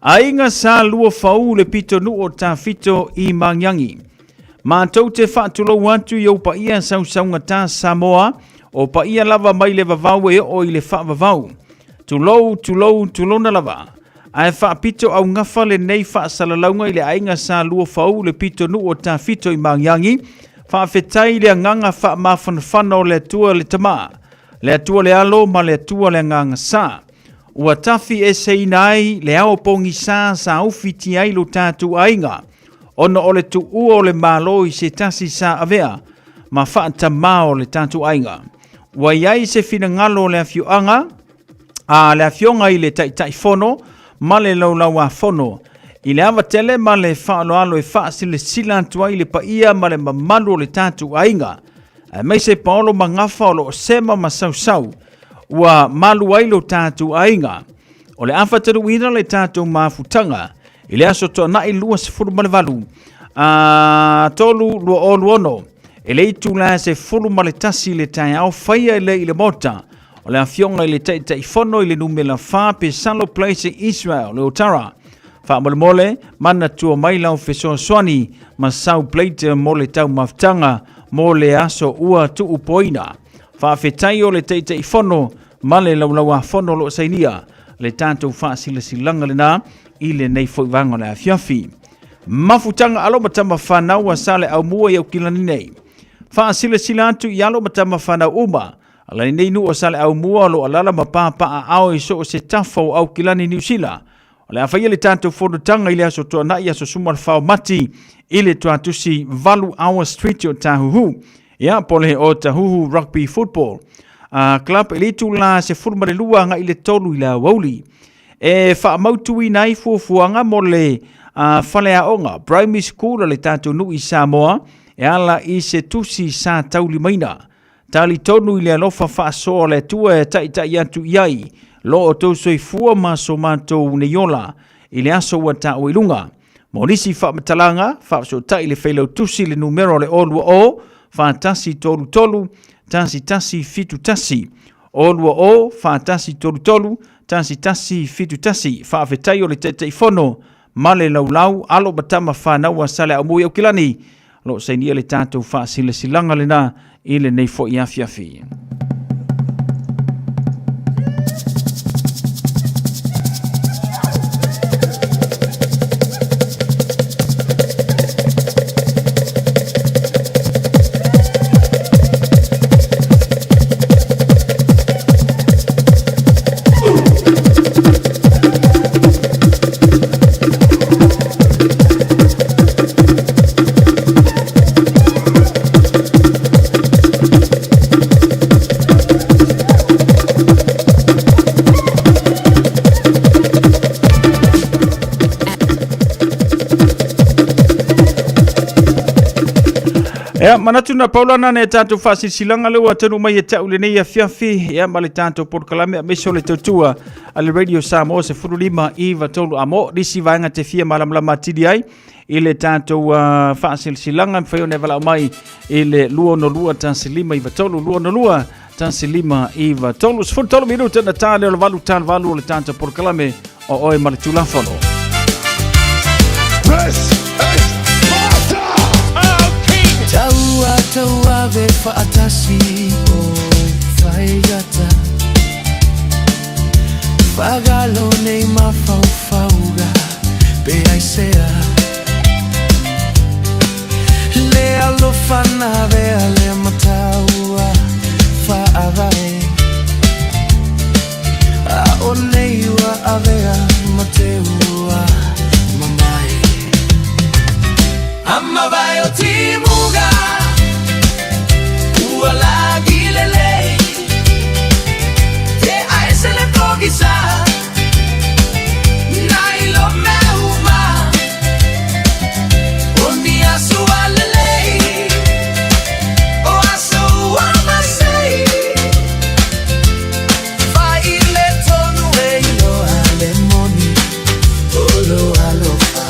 Aiga sa lua fau le pitonuu o Tafito i Magiagi. Matou te faatulou atu i ou paia sausaugata Samoa, o paia lava mai le vavau e oo i le faavavau. Tulou, tulou, tulona lava. Ae faapito augafa lenei faasalalauga i le aiga sa lua fau le pitonuu o Tafito i Magiagi, faafetai i le agaga faamafanafana o le Atua le Tama, le Atua le Alo ma le Atua le Agaga Sa. Ua tafi eseina ai le ao pogisa sa ufitia ai lo tatou aiga, ona o le tuua o le Malo i se tasi sa avea ma faatamā o le tatou aiga. Ua i ai se finagalo o le afioaga, a le afioga i le Taitaifono ma le Laulauafono, i le ava tele ma le faaaloalo e faasilasila atu ai le paia ma le mamalu o le tatou aiga, aemaise paolo ma gafa o lo o sema ma sausau ua malu ai lo tatou aiga. O le a faataluina le tatou mafutaga i le aso Toanai 28 a 3 2026 e le itula 11 i le taeao faia e le i le Maota o le afioga i le Taitaifono i le numera 4 Pesalo Place Israel le Otara. Faamolemole, manatua mai lau fesoasoani ma sau plate mo le taumafataga mo le aso ua tuupoina. Faafetai o le Taitaifono ma le Laulauafono o lo o sainia le tatou faasilasilaga lena i lenei foi vaega o le afiafi. Mafutaga alo ma tama fanau a Sale Aumua i Aukilani nei. Faasilasila atu i alo ma tama fanau uma a lenei nuu o Sale Aumua o lo o alala ma papaaao i so o se tafa o Aukilani Niu Sila. O le a faia le tatou fonotaga i le aso Toanai aso suma le fao mati i le tuatusi 8 Hour Street o Tahuhu. Ia, po le o Tahuhu Rugby Football. Club i le itula 12 agai le 3 i le aoauli. E faamautuina ai fuafuaga mo le faleaoga Primary School a le tatou nuu i Samoa e ala i se tusi sa taulimaina. Talitonu i le alofa faasoa o le Atua e taitai atu i ai lo outou soifua ma so matou nei ola i le aso ua taua i luga. Mo nisi faamatalaga, faafesootai le Failautusi i le numera o le 020 4133 1171. 020 4133 1171. Faafetai o le Taitaifono ma le Laulau, alo ma tama fanau a Saleaaumua i Aukilani, o lo o sainia le tatou faasilasilaga lena i lenei foi afiafi. Ia, manatu na pau lana nai a tatou faasilasilaga lea ua taunuu mai ia te au i lenei afiafi, ia, ma le tatou polokalame aemaise o le tautua a le Radio Samoa 15 9 3 a mo nisi vaega te fia malamalama atili ai i le tatou faasilasilaga e mafai ona e valaau mai i le 262 1593 262 1593. 13 minute na tā lea o le valu tā le valu o le tatou polokalame o oe ma le Tulafono. This is Sparta! Taua tauave whaatasi o whaigata Whagalo nei mafaufauga pe aisea Le alofa na vea le mataua whaavae A o nei ua avea ma te ua mamae Amavae o timuga ua lagi lelei Te aese le pogisa nai lo mea uma O ni aso a lelei O aso ua masei Fai le tonu e iloa le moni O lo alofa.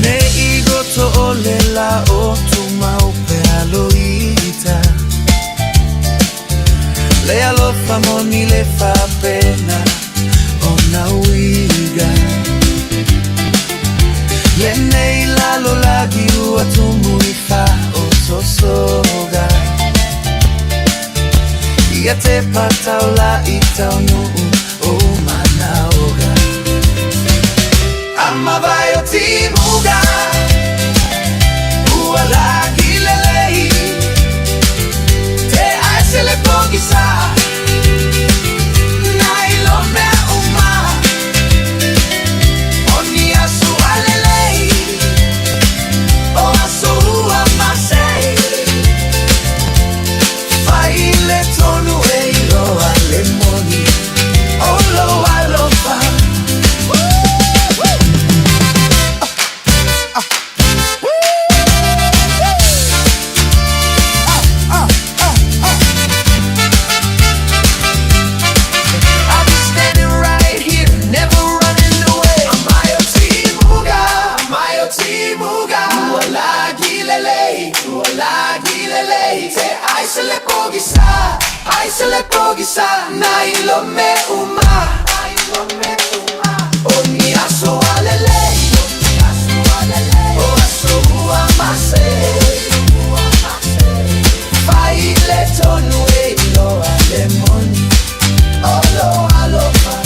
Ne i goto o le la o tumau pe aloita Le alofa moni le fapena o na uiga Le nei lalo lagi ua tumu i fa o sosoga Ia te patau la i tau nuu o manaoga Amavae o timuga ua lagi lelei Te aese le pogisa nai lo mea uma O ni aso a lelei O aso ua masei Fai le tonu e iloa le moni O lo alofa. I'll be standing right here, never running away. Amayo Timuga, Amayo Timuga. Ua lagi lelei, ua lagi lelei. Te aise le pogisa, aise le pogisa. Nai lo me uma, o ni aso a lelei, o aso ua masei. Fai le tonu e iloa le moni O lo alofa.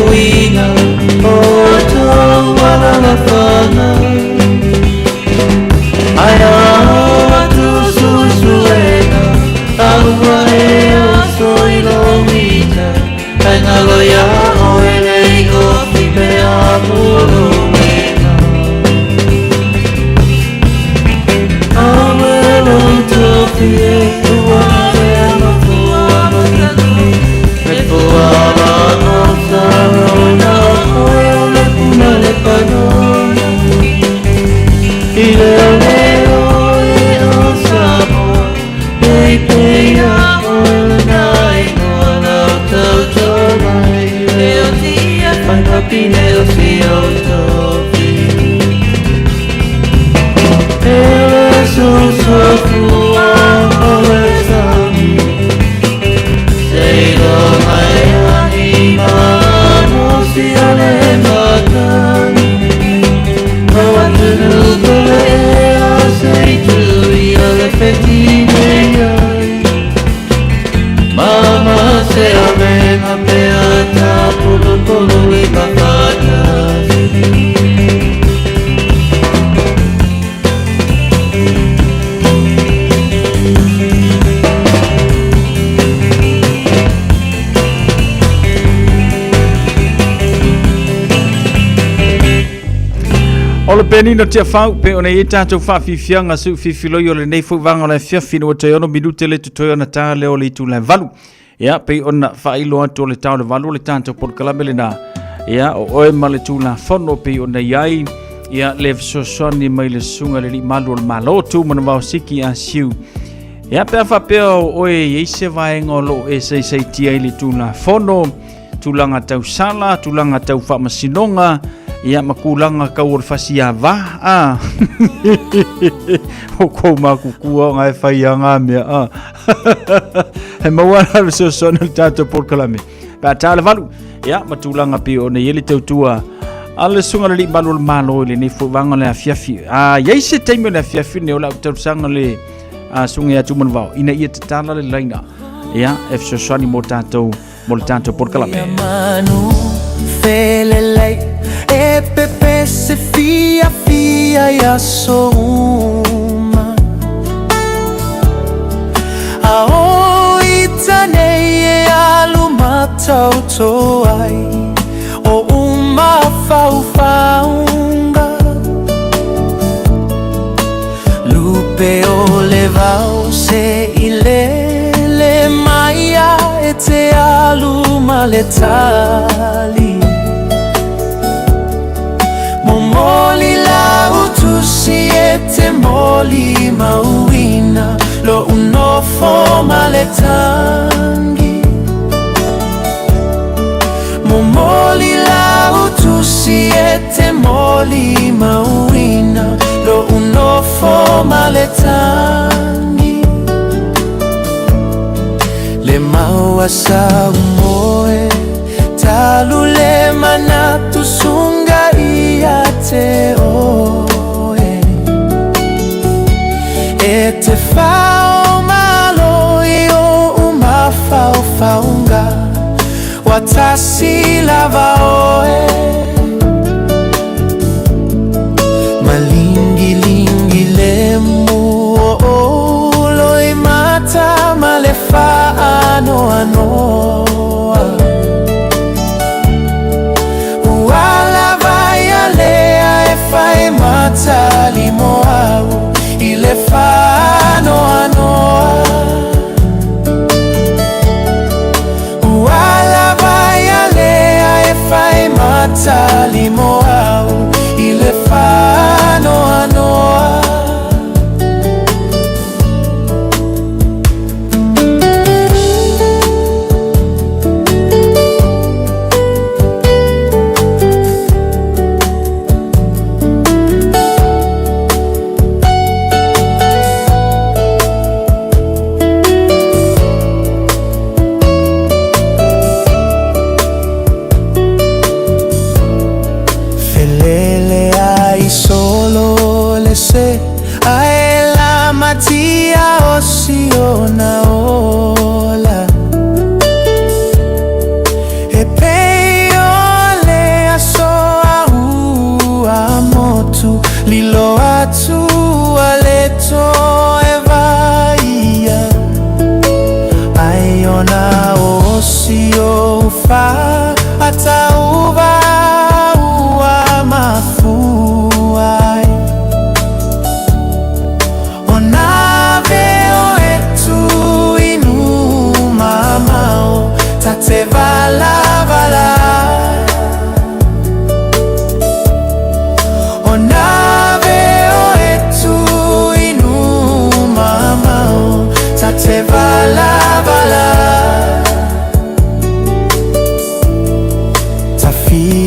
uiga o tou alalafaga. Ae ao atu suesuega aua e oso i lou ita, ae galo iā oe le igofi pe a puluina. Awe lou tofi e ua ea mafua matanu, me fua magosa ona oe o le puna le panona. I leo leo e o Samoa, pei pei a oe lena ingoa lau tautoga i leo tia whaipapine o si o tofi. E le susufua o le sami, seiloga e ahi malosi o le matagi. O atunu kole e a seitu i o le whetine ai. Mama se avenga pe a tāpolopolo i mawhatasi. O le penina tia fau, pe ona i tātou whaafifianga su fifiloi o le nei fo vanga o le fiafi no te ono minute le tutoe ona tā leo le itu le valu. Ia, pe ona whailo atu o le tau le valu o le tātou polokalame le nā. Ia, o oe ma le tūla fono pe ona iai, ia, le fesoasoani mai le susuga le alii malu o le Malo tu mana vao siki a siu. Ia, pe a faapea o oe i ai se vaega o loo e saisaitia i le Tulafono, tulaga tau sala, tulaga tau faamasinoga, ia ma kulaga kau o le fasiava, a. O kou makukua o ngai whai a ngā mea, a. He maua ana le fesoasoani o le tātou polokalame. Pe a tā le valu, ia, ma tulaga pei ona i ai le tautua a le susuga le alii malu o le Malo i lenei fuafuaga o le afiafi. A i ai se taimi o le afiafi lenei o le au talosaga le a susuga ia Tumanavao ina ia tatala le laina, ia, e fesoasoani mo tātou mo le tātou polokalame. Manu felelei e pepese fia fia ia aso uma. A o ita nei e alu matauto ai o uma faufaunga. Lupe o le vao se i lele mai a e te alu ma le tali. Momoli la utusi e te moli mauina lo unofo ma le tangi. Momoli la utusi e te moli mauina lo unofo ma le tangi. Le maua sa umoe talu le manatu sunga ia te oe. E te whao malo i o uma whauwhaunga watasi lava oe. Malingilingi le mu o o loi mata ma le whaanoanoa. Ua lava ia lea e whai matali mo au i le whaanoanoa. Ua lava ia lea e whai matali mo au i le whaanoanoa.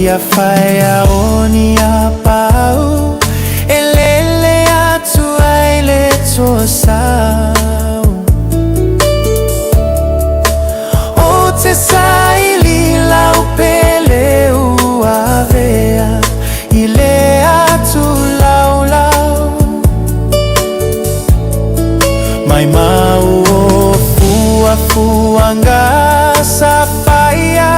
Ia whaia o ni a pau E lele atu ai le toa sau O te saili lau pele uavea I le atu laulau Mai mau o fuafuaga sa faia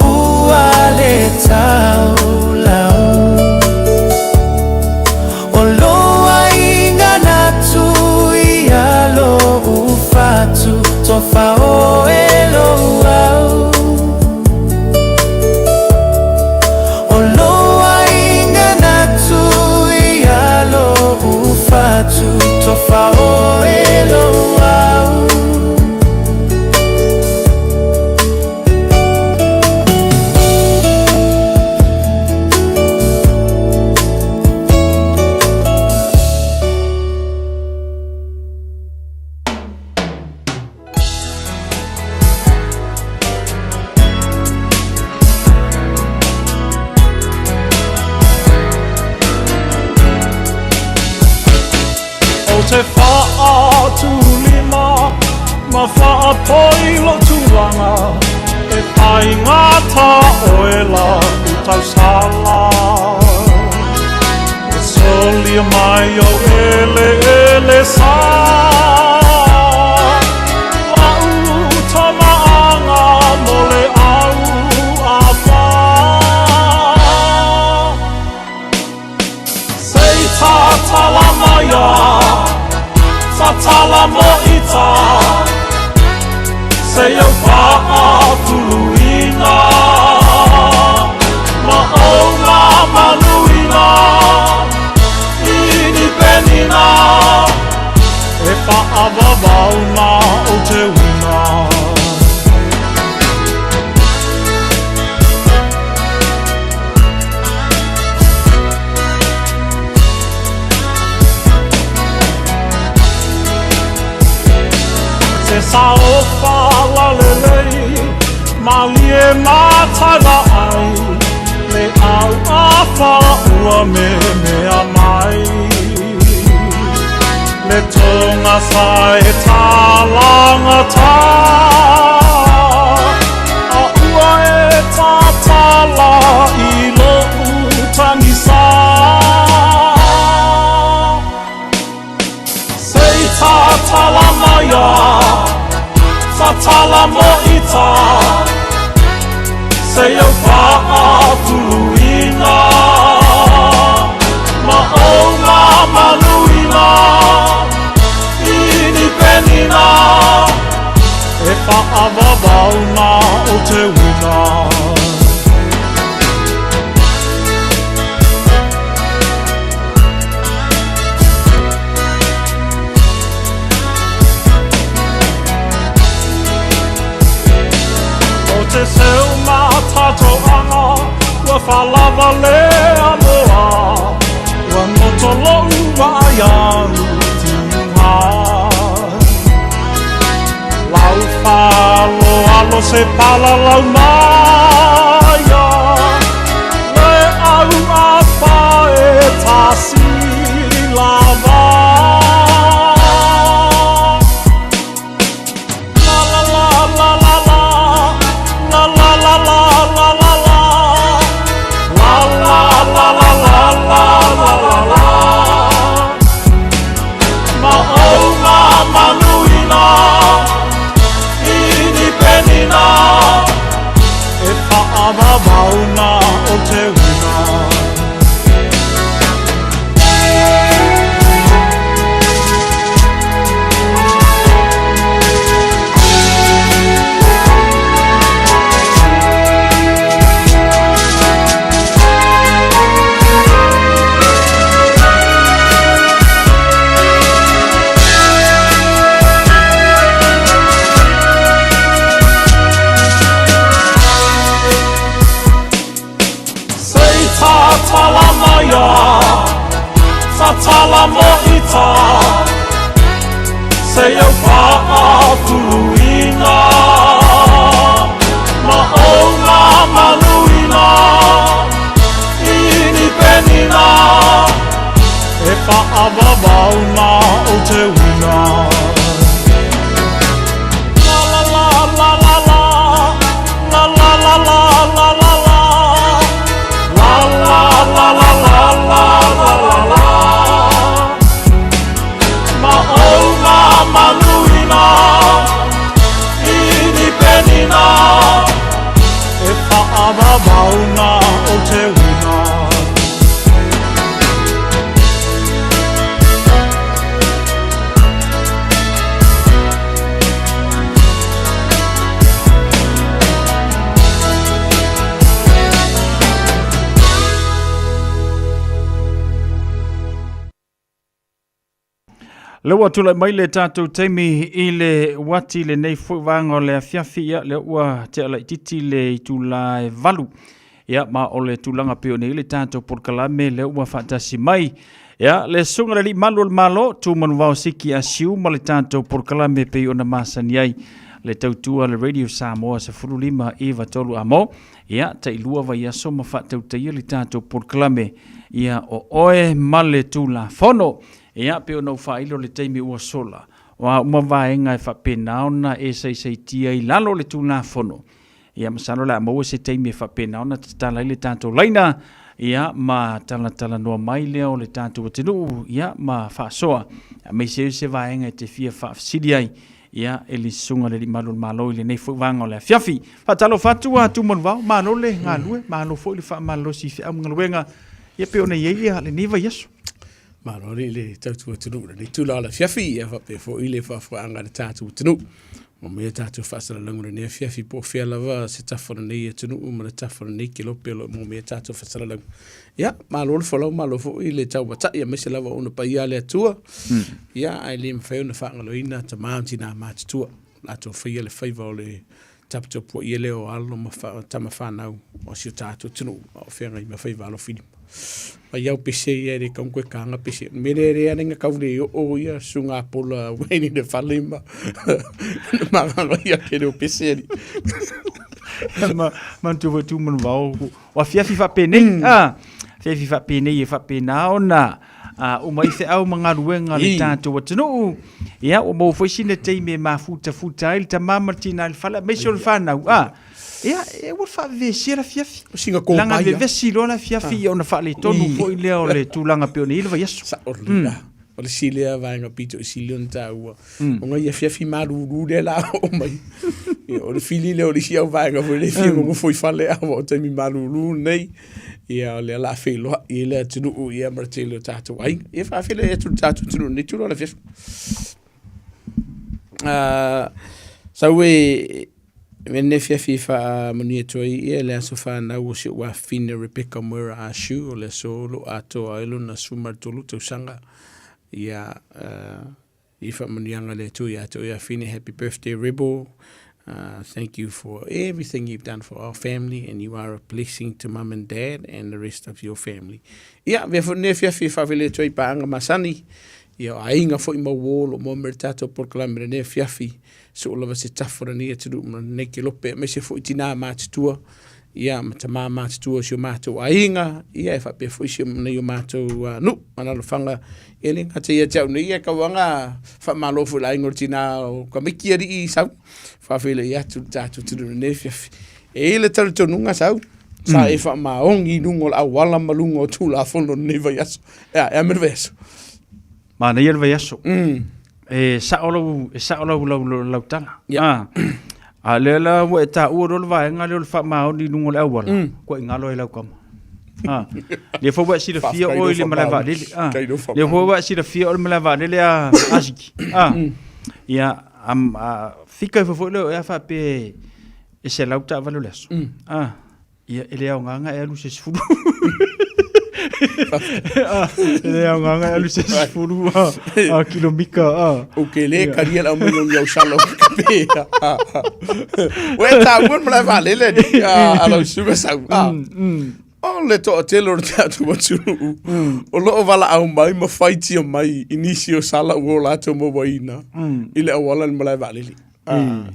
ua le taulau O lou aiga na tuia lou fatu Tofa oe lou au O lou aiga na tuia lou fatu Tofa oe lou au. O te whaatulima ma whaapoi lo tūlanga e whai ngā tā oe la u tausala. O solia mai o ele ele sa La u tamaanga mo le au a wha. Sei tatala maia, tatala mo ita Sei au whaatuluina Ma o ngā manuina Ini penina E whaavavauna o te wina. Se saofa la lelei Malie matai la ai Le au a wha ua me mea mai Le tonga sa e talanga ta A ua e tatala i lo tangisa Sei tatala maia Tatala mo ita Sei au whaatuluina Ma o ngā manuina Ini penina E whaavavauna o te wina. O te seu mātatoanga Ua whalava le amoa Ua ngoto lou ai au tiuga Lau whalo alo se pala lau maia Le au a whae tasi lava. La la la la la la La la la la la la la La la la la la la la la la Ma o ngā manuina Ini penina E whaavavauna o te wina. Sei tatala maia Tatala mo ita Sei au whaatuluina Ma o ngā manuina Whaavavauna o te uina. La la la la la la. La la la la la la la. La la la la la la la la la. Ma o ngā manuina i ni penina e whaavavauna o te uina. Le ua tulai mai le tatou taimi i le uati lenei foi vaega o le afiafi, ia lea ua tea laitiiti le itula e 8. Ia ma o le tulaga pei ona i ai le tatou polokalame lea ua faatasi mai. Ia le susuga i le Alii Malu o le Malo, Tumanuvao Siki Asiu ma le tatou polokalame pei ona masani ai le tautua le Radio Samoa 15 93 amo. Ia tailua vaiaso ma faatautaia le tatou polokalame ia o oe ma le Tulafono. Ia pei ona ou faailo le taimi ua sola, o a uma vaega e faapena ona e saisaitia i lalo o le Tulafono. Ia masalo o le a maua se taimi e faapena ona tatala ai le tatou laina, ia ma talatalanoa mai lea o le tatou atunuu, ia ma faasoa, aemaise ai se vaega e te fia faafesili ai, ia e le susuga i le Alii Malu o le Malo i lenei foi vaega o le afiafi. Faatalofa atu a Tumanuvao, malo le galue, malo foi le faamalolosi i feau ma galuega, ia pei ona i ai ia lenei vaiaso. Malo alii le tautua atunuu lenei tula o le afiafi, ia faapea foi le faafofoga a le tatou atunuu. Ua maia tatou faasalalauga lenei afiafi po o fea lava se tafa o lenei atunuu ma le tafa o lenei kelope o lo o maua mai ai tatou faasalalauga. Ia, malo le folau, malo foi le tauatai aemaise lava ona paia a le Atua. Ia, ae le mafai ona faagaloina tama ma tina matutua, latou faia le faiva o le taputapuaia lea o alo ma tama fanau o si o tatou atunuu a o feagai ma faiva alofilima. Mai au pese ia e le tau koe kanga pese. Me le le ana inga kau le o ia sunga pola weni le fale ma ma ia ke le pese ali. Ma mantu foi tu manu vao o afiafi faapenei. Ah, afiafi faapenei e faapena ona a uma i feau ma galuega le tatou atunuu. Ia, ua maua foi sina taimi e mafutafuta ai le tama ma le tina i le fale, aemaise o le fanau. A, ia, e ua faavevesia le afiafi. Sina kōpai. Leaga vevesi loa le afiafi, ia ona faaletonu foi lea o le tulaga pei ona i ai le vaiaso. Sao lelei la. O le isi lea vaega pito i sili ona taua. Ona i afiafi malulu lea la oo mai. Ia, o le fili lea o le isi au vaega foi lea e fia nonofo i fale a ua o taimi malulu lenei. Ia, o lea o le a feiloai ai le atunuu ia ma le tele o tatou aiga. Ia faafeiloai atu i le tatou atunuu i lenei itula o le afiafi. Sau e lenei afiafi e faamanuia atu ai ia le aso fanau o si ou afafine Rebecca Moera Ah Siu, o le aso o lo o atoa ai lona 13 tausaga. Ia, i faamanuiaga le Atua ia te oe afafine. Happy birthday Rebel. Thank you for everything you've done for our family and you are a blessing to mum and dad and the rest of your family. Ia, avea foi lenei afiafi e faafeiloai atu ai i paaga masani, ia o aiga foi ma uō o lo o maua mai le tatou polokalame lenei afiafi, soo lava se tafa o lenei atunuu ma lenei kelope, aemaise foi tinā matutua, ia ma tamā matutua o si o matou aiga, ia e faapea foi si nei o matou nuu ma alaalafaga, e le gata ia te au nei, ia tauaga faamalo foi i le aiga o le tinā o Kamiki alii i Sau, faafeiloai atu i le tatou atunuu i lenei afiafi. E i ai le talitonuga Sau, sa e faamaoni i luga o le auala ma luga o Tulafono i lenei vaiaso. Ea, e a mea le vaiaso? Manaia le vaiaso. E sao lau, e sao lau, lau, lau, lau tala. Yeah. Ah. A lea la ua e taua loa le vaega lea o le faamaoni i luga o le auala, mm. kua i galo ai lau kama. Ah. Lea foi ua e silafia oe i le malae vaalele. Ah. Lea foi ua e silafia oe i le malae vaalele a Asiki. Ah. Ia, am, a, fika ifo foi lea o ea faapea e 100 taavale o le aso. Mm. Ah. Ia, e le aoga e alu se 10. E le aoga e alu se 10 a kilomika. O ke le karia la mai o salo pe. Ue ta ua malae vaalele ni a lau susuga sau. O le toatele o le tatou atunuu o lo o valaau mai ma faitia mai i nisi o sala ua o latou mauaina i le auala i le malae vaalele.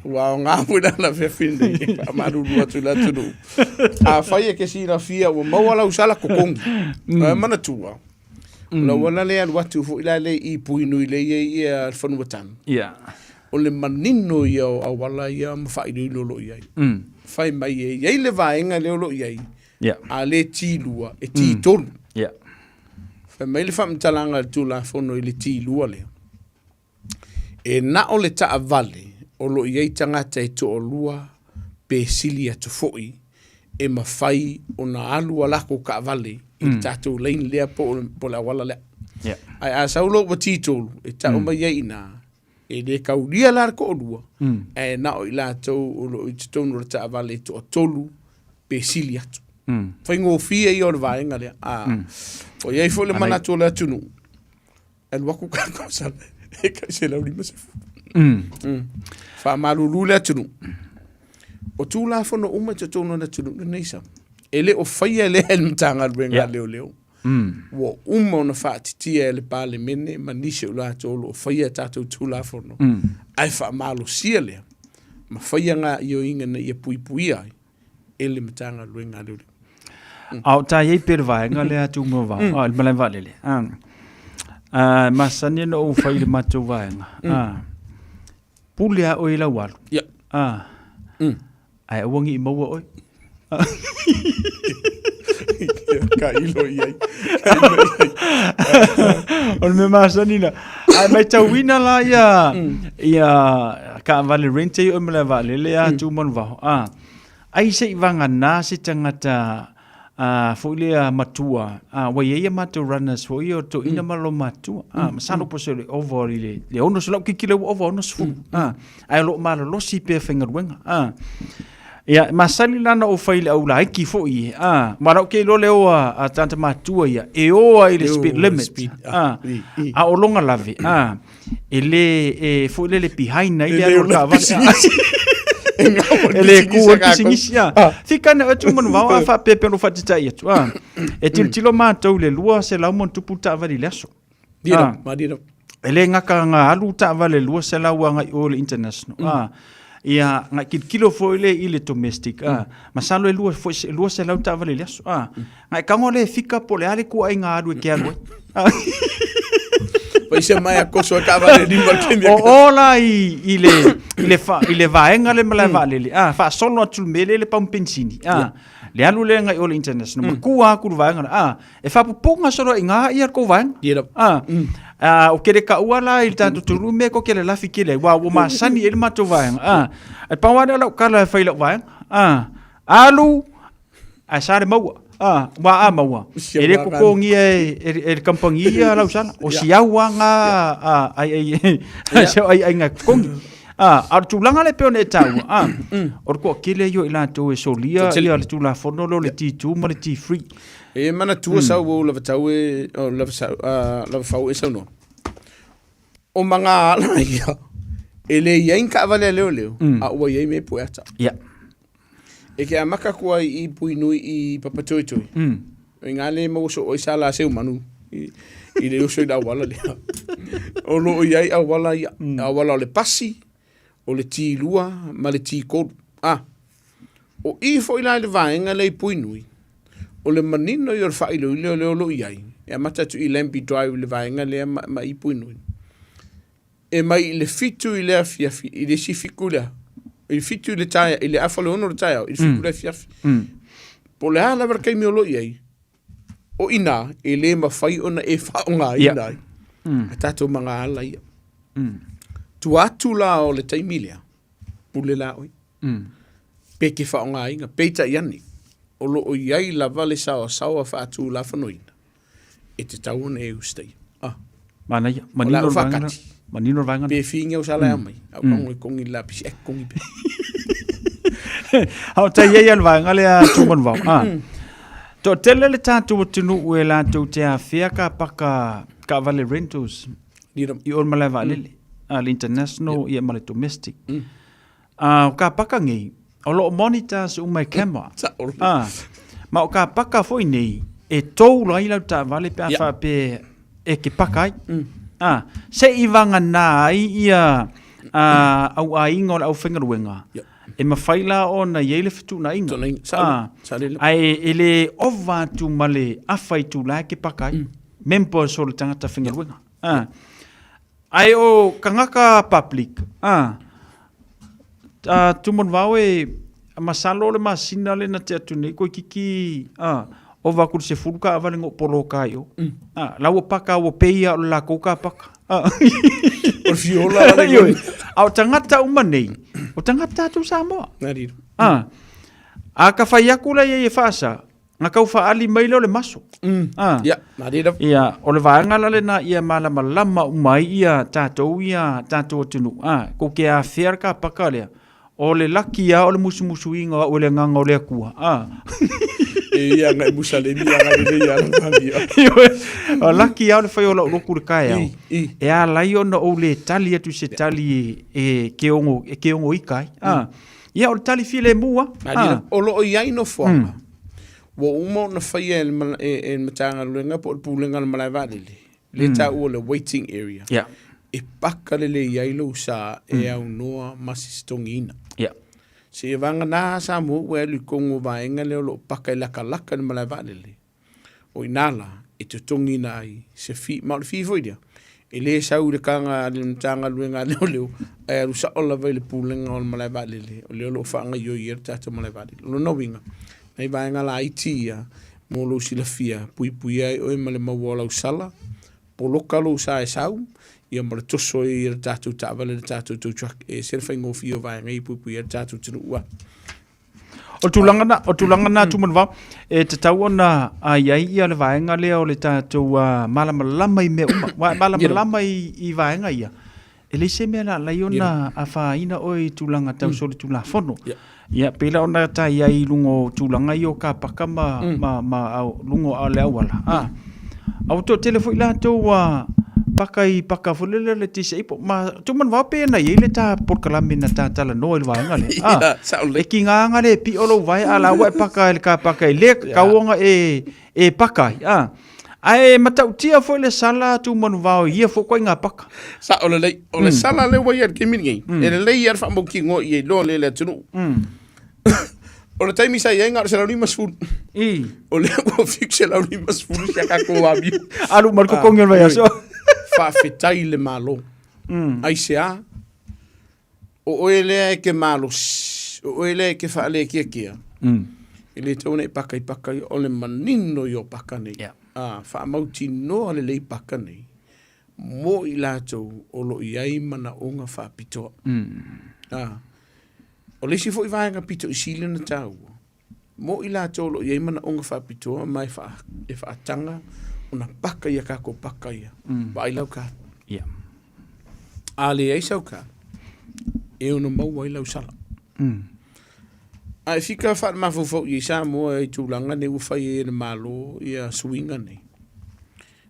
Ua aoga foi la la feafi lenei e faamalulu atu i le atunuu. Afai e te silafia ua maua lau sala totogi, ae manatua, O le auala lea e alu atu foi la lea i Puhinui lea e i ai le fanua tanu. Ia. O le manino ia o auala ia ma faailoilo o lo o i ai. Fai mai e i ai le vaega lea o lo o i ai, a le T2, e T3. Fai mai le faamatalaga a le Tulafono i le T2 lea, e na o le taavale o lo o i ai tagata e toalua pe sili atu foi e mafai ona alu a lakou taavale i le tatou lane lea po o le auala lea. Ae a sau loa ua T3, e tau mai ai i ina, e le kaulia la le toalua, ae na o i latou o lo o i totonu o le taavale e toatolu pe sili atu. Faigofie ia o le vaega lea. O i ai foi le manatu o le atunuu, e alu atu tatou sala e tai 150. Faamalulu le atunuu. O Tulafono uma i totonu o le atunuu lenei sa, e le o faia lea e le Matagaluega a Leoleo. Ua uma ona faatitia e le Palemene ma nisi o latou o lo o faia tatou Tulafono, ae faamalosia lea ma faia gaoioiga ina ia puipuia ai e le Matagaluega a Leoleo. A o ta i ai pea le vaega lea atu mo vao, a le malae vaalele. A, masani ona ou fai i le matou vaega. A, pule a oe i lau alu. A, ae aua ne i maua oe. Ka ilo i ai. O le mea masani na. Ae matauina la ia, ia taavale rent e i oe ma le vaalele a tu manuvao. A, ai se i vagana se tagata a, foi lea matua, a, ua i ai a matou runners foi o toeaina ma olomatua. A, masalo po o se ova i le 600, kikilo ua ova 60. A, ae o lo o malolosi pea faigaluega. A, ia, e masani la ona ou fai i le au laiti foi, a, ma o lau ke iloa le o a tagata matua ia, e o ai i le speed limit. A, a o lona lave, a, e le, e foi lele behind ai le alu o le taavale. E le ku o le pisinisi, a. Fika ane oe Tumanuvao, a faapea pea ona ou faataitai atu, a. E tilotilo matou i le 200 ma ono tupu taavale i le aso. A. E le gata na alu taavale 200 agai i o i le international, a. Ia, na tilotilo foi lea i le domestic, a. Masalo e lua foi, 200 taavale i le aso, a. Na e tago lea e fika po o le a le ituaiga alu e te alu ai. Paisa mai a koso e taavale lima le taimi. O o la i le, i le, fa, i le vaega le malae vaalele, a, faasolo atu le mea lea i le pamu penisini, a, le alu lea agai i o i le international, matua atu le vaega lea, a, e faapupuga solo i ina ia le tou vaega. A, a, ou te le taua la i le tatou atunuu mea tou te lalafi tele ai, aua ua masani i ai le matou vaega, a, ae pau lava lea o lau tala e fai i lau vaega, a, alu, ae sa le maua, a, aua a maua, e le totogia e le kamupani ia lau sala, o si au lava na aiaiga e totogi. A, a o le tulaga lea e pei ona e taua, a, o le toatele ia o i latou e solia ia le Tulafono lea o le T2 ma le T3. E manatua sau ua ou lava tau e, o lava sau, a, lava fau e saunoa. O maga ala ia, e le i ai ni taavale a leoleo, a ua i ai mea e pue ata. E ke amata atu ai i Puinui i Papatoetoe. O i ngā le maua so oi sa la seu manu i le oso i le auala lea. O loo i ai auala ia. Auala o le pasi, o le T2 ma le T3. Ah, o i foi la i le vaega lea i Puinui, o le manino ia o le faailoilo lea o loo i ai, e amata atu i Lambie Drive i le vaega lea ma i Puinui. E mai i le 7 i le afiafi, i le isi 7 lea, i le 7 i le taeao, i le afa o le 6 i le taeao, i le 7 i le afiafi. Po o le a lava le taimi o lo o i ai, o i ina e le mafai ona e faaaogaina ai a tatou magaala ia. Tua atu la o le taimi lea, pule la oe. Pe ke faaaogaina, peitai ane, o lo o i ai lava le saoasaoa faatulafonoina e tatau ona e usitaia. Ah. Manaia, manino le vaega lena. Manino le vaega lena. Pe fiinga o sala mai. Au kango i kongi la pisi e kongi pe. Ao tai ai le vaega lea Tumanuvao. Ah. Toatele le tatou atunuu e latou te afea ka paka taavale rentals i o le malae vaalele. Ah, le international ia ma le domestic. Ah, o ka paka nei, o lo o monitors uma e camera. Ah, ma o ka paka foi nei, e tou ai lau taavale pe a faapea e ke paka ai. Ah, se i vagana ai ia au aiga o le aufaigaluega, e mafai la ona i ai le fetuunaiga. Ah, ae e le ova atu ma le afa itula e ke paka ai. members o le tagata faigaluega. Ah. Ae o kangaka public, ah, a Tumanuvao e masalo o le masina le na te atu nei koe kiki a ova aku le 10 ka avale ngo polo ka i o. A la ua paka ua peia o le lakou ka paka. A O le fiola la le A o tagata uma nei, o tagata tatou Samoa. Nari. A a ka fai aku la ia e faasa, Nga kau faali mai lea o le maso. Ah. Ia, malie lava. Ia, o le vaega la lena ia malamalama uma ai ia tatou ia tatou atunuu. Ah, ko ke afea le kapaka lea. O le laki lava o le musumusuina o au e le agaga o le Atua. Ah. E ia ngai musalemi ia ngai lelei ia lava mia. O laki lava o le fai o lau lotu i le taeao. E ala ai ona ou le tali atu i se tali e ke ono, e ke ono ika ai. Ah. Ia, o le tali filemu lava. Malie lava. O lo o i ai nofoaga. Ua uma ona faia e le, e, e le Matagaluega po o le Pulega o le Malae Vaalele, le taua o le waiting area. Yeah. E paka lelei ai lou sa e aunoa ma se setogiina. Yeah. Seia vagana Samoa ua e alu i kogu o vaega lea o lo o paka e lakalaka i le malae vaalele. O i ina la e totogiina ai se fee, ma o le fee foi lea, e le sau i le kaga a le Matagaluega a Leoleo, ae alu sao lava i le Pulega o le Malae Vaalele, o lea o lo o faagaoioi ai le tatou malae vaalele. O lona uiga, nai vaega laiti ia mo lou silafia, puipuia ai oe ma le maua o lau sala, poloka lou sa e sau, ia ma le toso ai e le tatou taavale le tatou tow truck, e ese le faigofie o vaega ia e puipuia ai le tatou atunuu. O tulaga na, o tulaga na Tumanuvao, e tatau ona a i ai ia le vaega lea o le tatou malamalama i mea uma. Ua e malamalama i vaega ia, e leai se mea la alai ona afaina oe i tulaga tau solitulafono. Ia, pei la ona ta i ai i luga o tulaga ia o kapaka ma, ma, ma luga o le auala. A, a ua toatele foi latou ua paka i paka foi lele o le disabled. Ma Tumanuvao pe na i ai le ta polokalame na ta talanoa i le vaega lea. Ah, Ia, e ki ngā anga le pio lou vae a la ua e paka i le ka paka i le kauonga e, e paka ai. Ah. Ae matautia foi le sala Tumanuvao i ia foi koe ngā paka. Sao lelei. O le sala lea ua ia i le taimi lenei, e lelei ia le faamautinoa i ai loa lea i le atunuu. O le taimi sa i ai na o le 150. I. O lea ua 750 si a tatou amio. Alu ma le kokogi o le vaiaso. Faafetai i le Malo. Aisea? O oe lea e ke malosi, o oe lea e ke faalekeakea, e le tatau ona e paka i paka ia, o le manino ia o paka nei. Yeah. Ah, faamautinoa lelei paka nei mo i latou o lo o i ai manaoga faapitoa. Ah, o le isi foi vaega pito i sili ona taua, mo i latou o lo o i ai manaoga faapitoa ma e, wha, e whaatanga ona paka ia kako paka ia. Vaai lau ka. Yeah. A leai sau ka, e ono maua ai lau sala. A e fika whaamafaufau i Samoa i tulaga nei ua fai ai e le Malo ia suiga nei.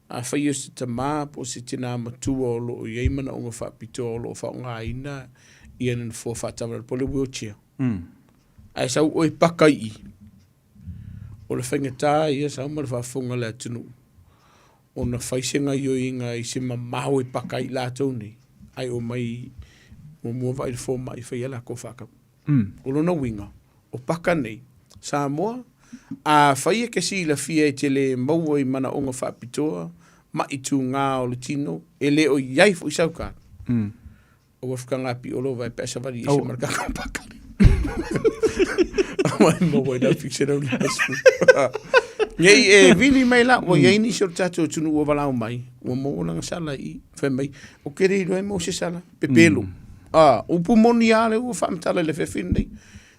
Afai o se tama po o se tinā matua o lo o i ai manaoga faapitoa o lo o faaaogaina ia le nofoa faataavalevale po o le wheelchair, ae sau oe paka i i, o le faigata ia sau ma le faafofoga a le atunuu ona fai se gaioiga i se mamao e paka ai i latou nei, ae omai muamua vaai le fomai e fai ai lakou faakau. O lona uiga, o paka nei, Samoa, afai e ke silafia e te le maua i manaoga faapitoa maʻi tugā o le tino, e le o i ai foi sau card, aua fukagā pio lova e pe a savali ese ma le kakau paka lea. Aua e maua i lau 750. Nei e vili mai la, ua i ai nisi o le tatou atunuu ua valaau mai, ua maua lana sala i i, fai mai, o ke le iloa e maua se sala, pepelo. A, upu moni lava lea ua faamatala i le afiafi lenei.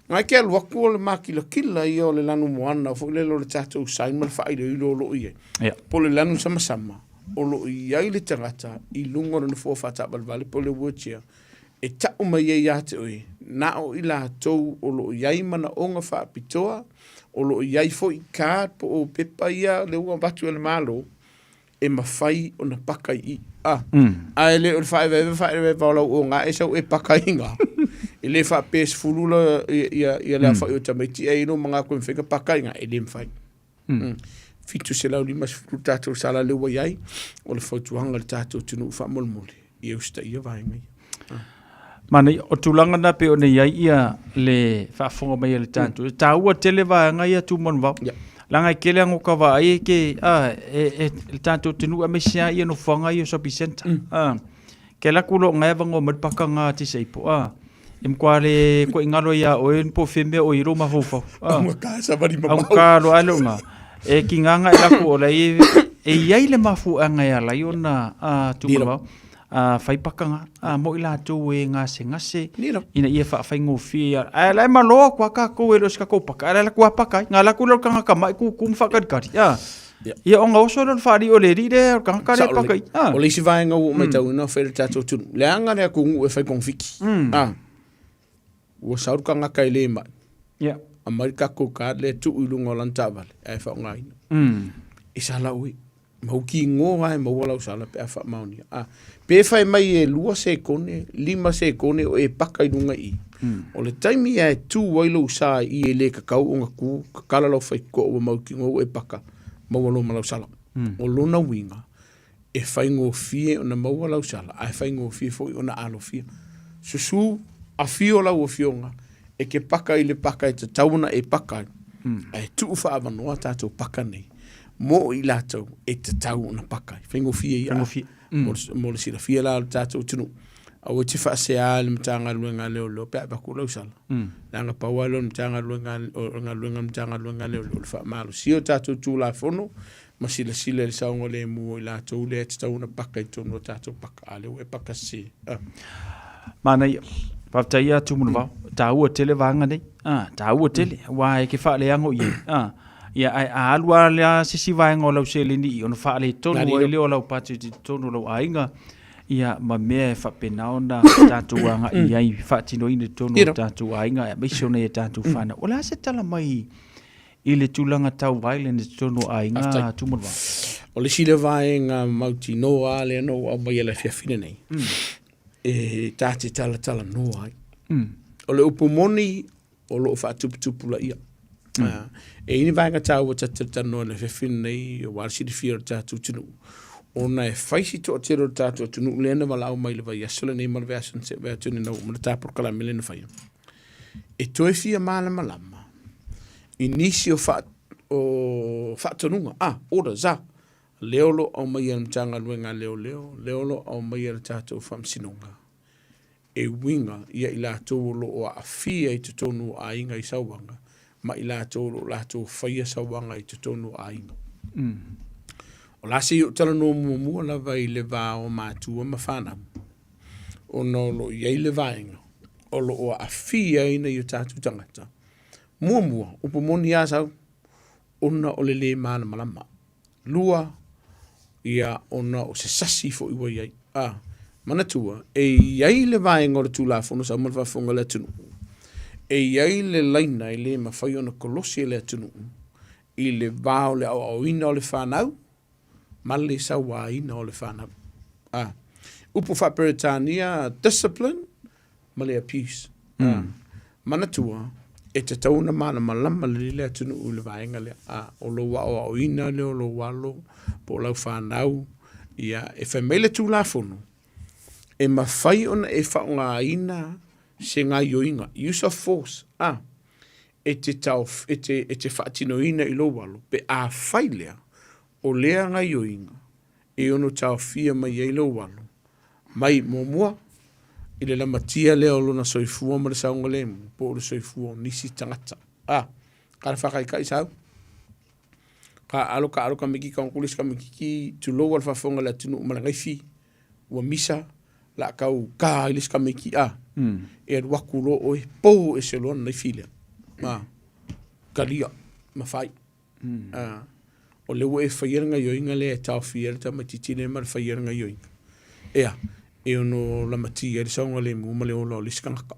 Ngai ke alu atu o le makilakila ia o le lanu moana foi lele o le tatou sign ma le faailoilo o lo o i ai. Yeah. Po o le lanu samasama o lo o i ai le tagata i luga o le nofoa faataavalevale po o le wheelchair e tau mai ai ia te oe, na o i latou o lo o i ai manaoga faapitoa, o lo o i ai foi card po o pepa ia lea ua avatu e le Malo, e mafai ona paka i i. A, ae le o le faaevaeva faaevaeva o lau oga e sau e paka i nga. E le faapea e 10 la ia, ia le aofai o tamaiti ae i lou manatu e mafai ona paka i nga, e le mafai. 750 tatou sala lea ua i ai, o le fautuaga i le tatou atunuu faamolemole, ia usitaia vaega ia. Manaia, o tulaga na pei ona i ai ia le faafofoga mai a le tatou. E taua tele vaega ia Tumanuvao. Yeah. Leaga e tele aga o ka vaai e ke, a, e, e, le tatou atunuu aemaise lava ia nofoaga ia o shopping centre. A, ke alu atu loa e avanoa mai le paka lena a tisa ipo, a, e matua le koe galo ia oe ni po o fea mea o i ai lou mafaufau. A, Augata e savali mamao. Augata loa lea o lena. E tiga na e latou o la e, e i ai le mafuaaga e ala ai ona, a, tuumanavao. A, fai paka a, mo i latou e gasegase ina ia faafaigofie ia. Ae la e malo atu lava tatou e le o se tatou paka, ae la e alu atu lava paka ai. Na alu atu lea o le tagata mai tutu ma faataritari, a. Ia ona oso lea o le faalii o le alii lea o le tagata lea e paka i. O le isi vaega ua ou matauina o fai le tatou atunuu, leaga le atunuu e fai kogofiti. A, ua sau le tagata e le mai. Aumai le tatou card lea tuu i luga o lana taavale ae faaaogaina. E sala oe. Mautinoa lava e maua lau sala pe a faamaonia. A, pe fai mai e 2 sekone, 5 sekone o e paka i luga i i. O le taimi lava e tu ai lou sa i i e le tatau ona tu, tatala lau faitotoa ua mautinoa ua e paka, maua loa ma lau sala. O lona uiga, e faigofie ona maua lau sala, ae faigofie foi ona alofia. Susu, afio lau afioga, e te paka i le paka e tatau ona e paka ai, ae tuu faaavanoa tatou paka nei mo i latou e tatau ona paka ai. Faigofie ia. Faigofie. Mo le silafia la o le tatou atunuu. Aua e te faasea i le Matagaluega a Leoleo pe a avatu lau sala. Leaga pau lava lea o le Matagaluega o le galuega a le Matagaluega a Leoleo o le faamalosia o tatou Tulafono ma silasila i le saogalemu o i latou lea e tatau ona paka i totonu o tatou paka. A o lea ua e paka sese. Manaia. Faafetai ia Tumunavao. Taua tele vaega nei. Ah, taua tele. Aua e ke faaleago i ai. Ah. Ia, ae a alu lava lea se isi vaega o lau seleni i ona faaletonu ai lea o lau budget i totonu o lou aiga, ia, ma mea e faapena ona tatou agai i ai, faatinoina i totonu o tatou aiga, aemaise o nai a tatou fanau. O le a se tala mai i le tulaga tau violence i totonu o aiga, Tumanuvao? O le isi lea vaega mautinoa lava lea na ou aumaia i le afiafi lenei, e ta te talatalanoa ai. O le upu moni, o lo o faatuputupulaia. E i ai ni vaega taua ta te talanoa i le afiafi lenei aua le silafia o le tatou atunuu, ona e fai si toatele o le tatou atunuu lea na valaau mai i le vaiaso lenei ma le vaiaso na tea atu nei na oo mai le ta polokalame lea na faia, e toe fia malamalama i nisi o faatonuga, orders, lea o lo o aumaia e le Matagaluega a Leoleo, lea o lo o aumaia e le tatou Faamasinoga e uiga ia i latou o lo o aafia i totonu o aiga i sauaga ma i latou o lo o latou faia sauaga i totonu o aiga. O le a se i ou talanoa muamua lava i le va o matua ma fanau, ona o lo o i ai le vaega o lo o aafia ai nai o tatou tagata. Muamua, upu moni lava sau, ona o le lē malamalama. Lua, ia, ona o se sasi foi ua i ai. A, manatua, e i ai le vaega o le Tulafono Samoa ma le Faafofoga a le atunuu, e i ai le laina e le mafai ona kolosi e le atunuu i le va o le aoaoina o le fanau ma le sauaina o le fanau. A, upu faa-Peretania, discipline ma le abuse. Manatua, e tatau ona malamalama lelei le atunuu i le vaega lea. A, o lou aoaoina lea o lou alo po o lau fanau, ia, e fai mai le Tulafono, e mafai ona e faaaogaina se gaoioiga, use of force, a, e te tao, e te, e te faatinoina i lou alo, pe afai lea, o lea gaoioiga e ono taofia mai ai lou alo, mai, muamua, i le lamatia lea o lona soifua ma le saogalemu, po o le soifua o nisi tagata. A, ka le faakaikai sau. Ka alo, ka alo, ka miki, ka onguli, ka mikiki, tulou a le faafofoga a le atunuu ma le gaifi, ua misa, la kau ka i le isi tamaiti, a, e alu atu loa oe, po ese loa le naifi lea. A, talia, ma fai. A, o lea ua e faia le gaioiga lea e taofia ai le tamaitiiti lea ma le faia le gaioiga. Ea, e ono lamatia ai le saogalemu ma le ola o le isi tagata.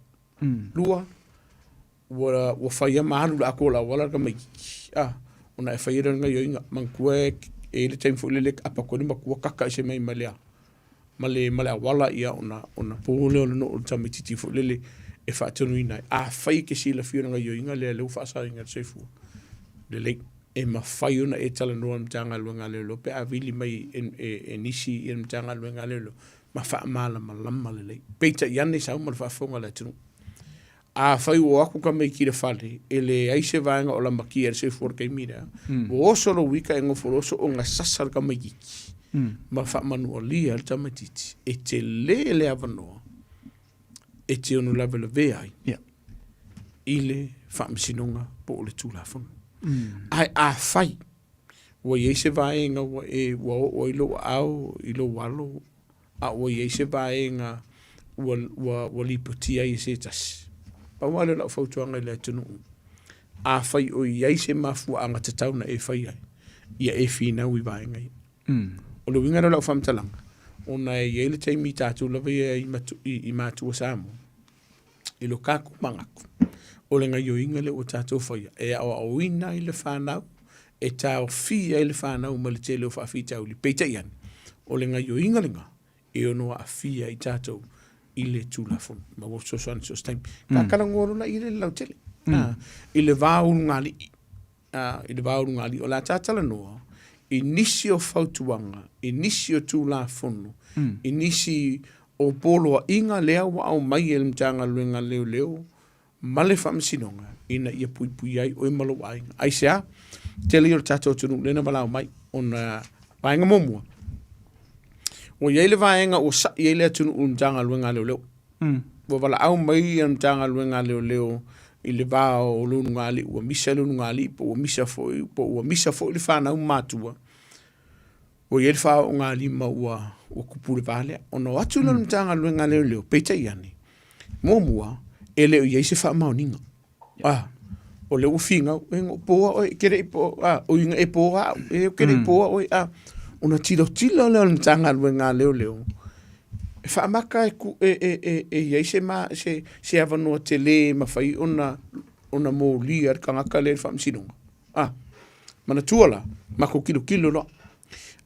Lua, ua, ua faia ma alu i le atoa o le auala le tamaitiiti. A, ona e faia lea o le gaioiga. Manatua e i ai le taimi foi lele e aapa atu ai le matua kaka ese mai ma le a, ma le, ma le auala, ia ona, ona po lea o le nuu o le tamaitiiti foi lele e faatonuina ai. Afai e te silafia o le gaioiga lea, lea ua faasaoina i le soifua, lelei, e mafai ona e talanoa i le Matagaluega a Leoleo pe a vili mai e, e, e nisi i le Matagaluega a Leoleo ma faamalamalama lelei. Peitai ane sau ma le faafofoga a le atunuu. Afai ua o atu tamaiti i le fale, e leai se vaega o lamatia i le soifua i le taimi lea, ua oso lou ita e nofo loa oso ona sasa le tamaitiiti ma faamanualia ai le tamaitiiti, e tele le avanoa e te ono lavelavea ai i le faamasinoga po o le Tulafono. Ae afai ua i ai se vaega ua e ua oo ai lou aao i lou alo a ua i ai se vaega ua, ua, ua lipotia ai e se tasi. Pau lava lea o lau fautuaga i le atunuu, afai o i ai se mafuaaga tatau na e fai ai, ia e finau i vaega ia. O le uiga lea o lau faamatalaga, ona e i ai le taimi tatou lava ia i, matu, i, i matua Samoa, i lo tatou manatu, o le gaioiga lea ua tatou faia, e aoaoina ai le fanau, e taofia ai le fanau mai le tele o faafitauli. Peitai ane, o le gaioiga lena e ono aafia ai tatou i le Tulafono. Ma ua fesoasoani so o se taimi. Ka talanoa loa i le lautele, i le va o ulugalii, i le va o ulugalii, o le a ta talanoa i nisi o fautuaga, i nisi o Tulafono, i nisi o poloaiga lea ua aumai e le Matagaluega a Leoleo ma le Faamasinoga ina ia puipuia ai oe ma lou aiga. Aisea? Tele ia o le tatou atunuu lea na valaau mai ona vaega muamua, ua i ai le vaega ua sa'i ai le atunuu i le Matagaluega a Leoleo. Ua valaau mai le Matagaluega a Leoleo i le va o le ulugalii, ua misa le ulugalii po ua misa foi, po ua misa foi le fanau ma matua, ua i ai le faaoogalima ua, ua tupu i le va lea. Ona o atu lea o le Matagaluega a Leoleo, peitai ane, muamua, e le o i ai se faamaoniga. Ah, o lea ua finau, e na ou poa oe, e te le i poa, ah, oi na e poa au, e ou te le i poa oe, ah. Ona tilotilo lea o le Matagaluega a Leoleo, e faamata e, ku, e, e, e, e i ai se, ma, se, se avanoa tele e mafai ona, ona molia le tagata lea i le faamasinoga. Ah, manatua la, matou tilotilo loa.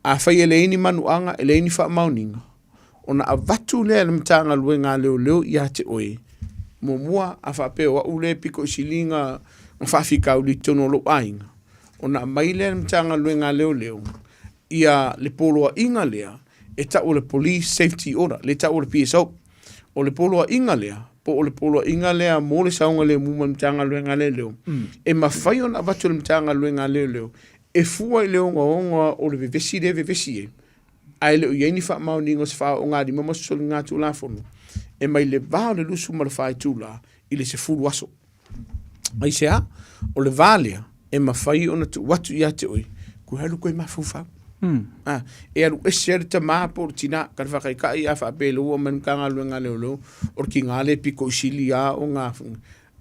Afai e leai ni manuaga, e leai ni faamaoniga, ona avatu lea e le Matagaluega a Leoleo ia te oe, muamua, a faapea o au lea e pito i sili na faafitauli i totonu o lou aiga, ona aumai lea e le Matagaluega a Leoleo ia le poloaiga lea e tau o le Police Safety Order, lea e tau o le PSO. O le poloaiga lea, po o le poloaiga lea mo le saogalemu ma le Matagaluega a Leoleo, e mafai ona avatu e le Matagaluega a Leoleo e fua i le ogaoga o le vevesi lea e vevesi ai, ae le o i ai ni faamaoniga o se faaoogalima ma se soligatulafono, e mai le va o le 24 itula i le 10 aso. Aisea? O le va lea e mafai ona tuu atu ia te oe, koe alu koe mafaufau. Ah, e alu ese ai le tamā po o le tinā, ka le faataitai a faapea i le ua mai le Matagaluega a Leoleo, o le tiga lea e pito i sili lava o ngā,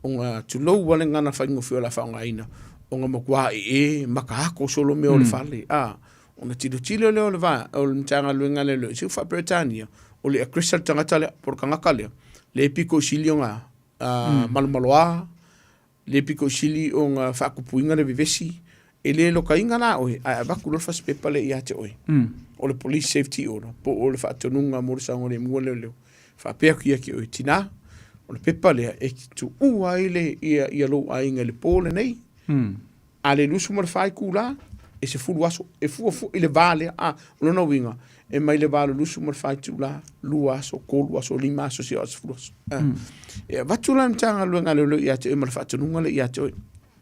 o ngā tulou lava le gagana faigofie o le a faaaogaina, o ngā matua ee makaako solo mea o le fale. Ah, ona tilotilo lea o le va, o le Matagaluega a Leoleo, se ua faa-Peretania, o le aggressor le tagata lea, po o le tagata lea, lea e pito i sili o ngā, malomaloa, le pito sili ona faatupuina le vevesi, e le lokaina la oe, ae avatu loa le fasipepa lea ia te oe. O le Police Safety Order, po o le faatonuga mo le saogalemu a leoleo. Faapea atu ia te oe, tinā, o le pepa lea e te tuua ai le, ia, ia lou aiga i le po lenei, A le 24 itulā, e 10 aso, e fua foi i le va lea, a, o lona uiga, e mai le va o le 24 itulā, 2 aso, 3 aso, 5 aso, seia oo i le 10 aso. A. E avatu la le Matagaluega a Leoleo ia te oe ma le faatonuga lea ia te oe,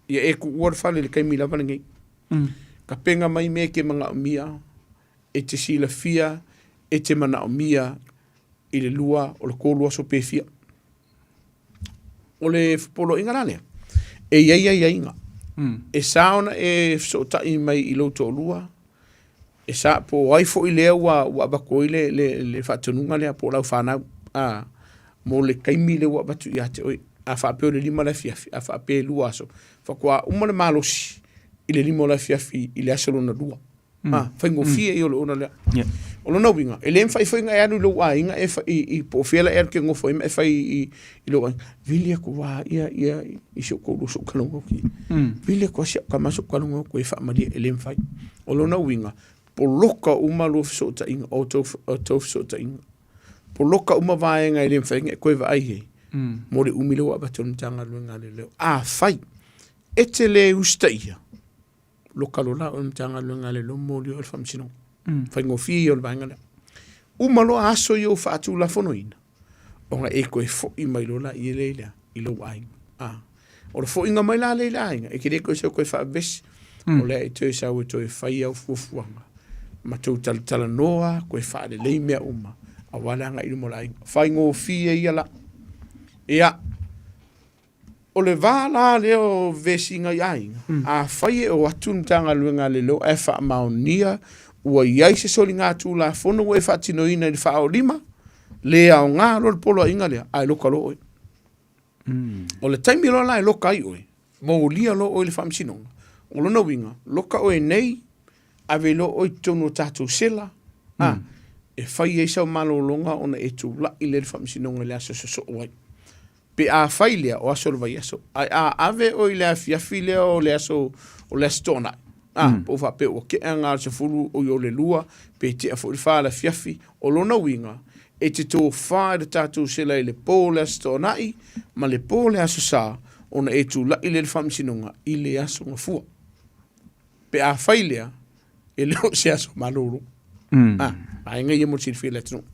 ia e tuua le fale i le taimi lava lenei. Tapena mai mea e te manaomia, e te silafia, e te manaomia i le 2 o le 3 aso pe fia. O le poloaiga la lea, e i ai aiaiga. E sa ona e fesootai mai i lou toalua, e sa, po o ai foi lea ua, ua avatu ai le, le, le faatonuga lea po o lau fanau, a, mo le taimi lea ua avatu ia te oe. A faapea o le 5 le afiafi, a faapea e 2 aso, faatoa uma le malosi i le 5 o le afiafi i le aso lona lua. Ah, faigofie ia o le ona lea. O lona uiga, e le mafai foi ona e alu i lou aiga e i, i po o fea la e alu ke nofo ai ma e fai i, i lou aiga. Vili atu lava ia, ia i si ou toalua si ou kalauga ki. Vili atu lava si au tama si ou kalauga atu e faamalie, e le mafai. O lona uiga, poloka uma lua fesootaiga, o tou, o tou fesootaiga. Poloka uma vaega e le mafai ona e toe vaai i ai, mo le umi lea ua avatu e le Matagaluega a Leoleo. Afai e te le usitaia, loka loa la o le Matagaluega a Leoleo moli oe i le Faamasinoga. Faigofie ia o le vaega lea. Uma loa aso ia ua faatulafonoina, ona e toe foi mai loa laia lea i le a? i lou aiga. A, o le foʻiga mai la lea i le aiga, e te le toe sau toe faavevesi, o lea e toe sau e toe fai au fuafuaga ma tou talatalanoa, toe faalelei mea uma, aua le agai i luma o le aiga. Faigofie ia la. Ia, o le va la lea o vesiga i aiga, afai e o atu le Matagaluega a Leoleo ae faamaonia ua i ai se soligatulafono ua e faatinoina i le faaolima, le aoga loa le poloaiga lea, ae loka loa oe. O le taimi loa la e loka ai oe, molia loa oe i le faamasinoga. O lona uiga, loka oe nei, ave loa oe i totonu o tatou sela, a, e fai ai sau malologa ona e tulai lea i le faamasinoga i le aso e sosoo ai. Pe a fai lea, o aso o le vaiaso, ae a ave oe i le afiafi lea o le aso, o le Aso Toonai, a, po o faapea ua tea na o le 10 oi o le 2, pe tea foi le 4 i le afiafi, o lona uiga, e te tofa i le tatou sela i le po o le Aso Toonai ma le po o le Aso Sa, ona e tulai lea i le Faamasinoga i le Aso Gafua. Pe a fai lea, e le o se aso malolo. A, vaega ia mo le silafia e le atunuu.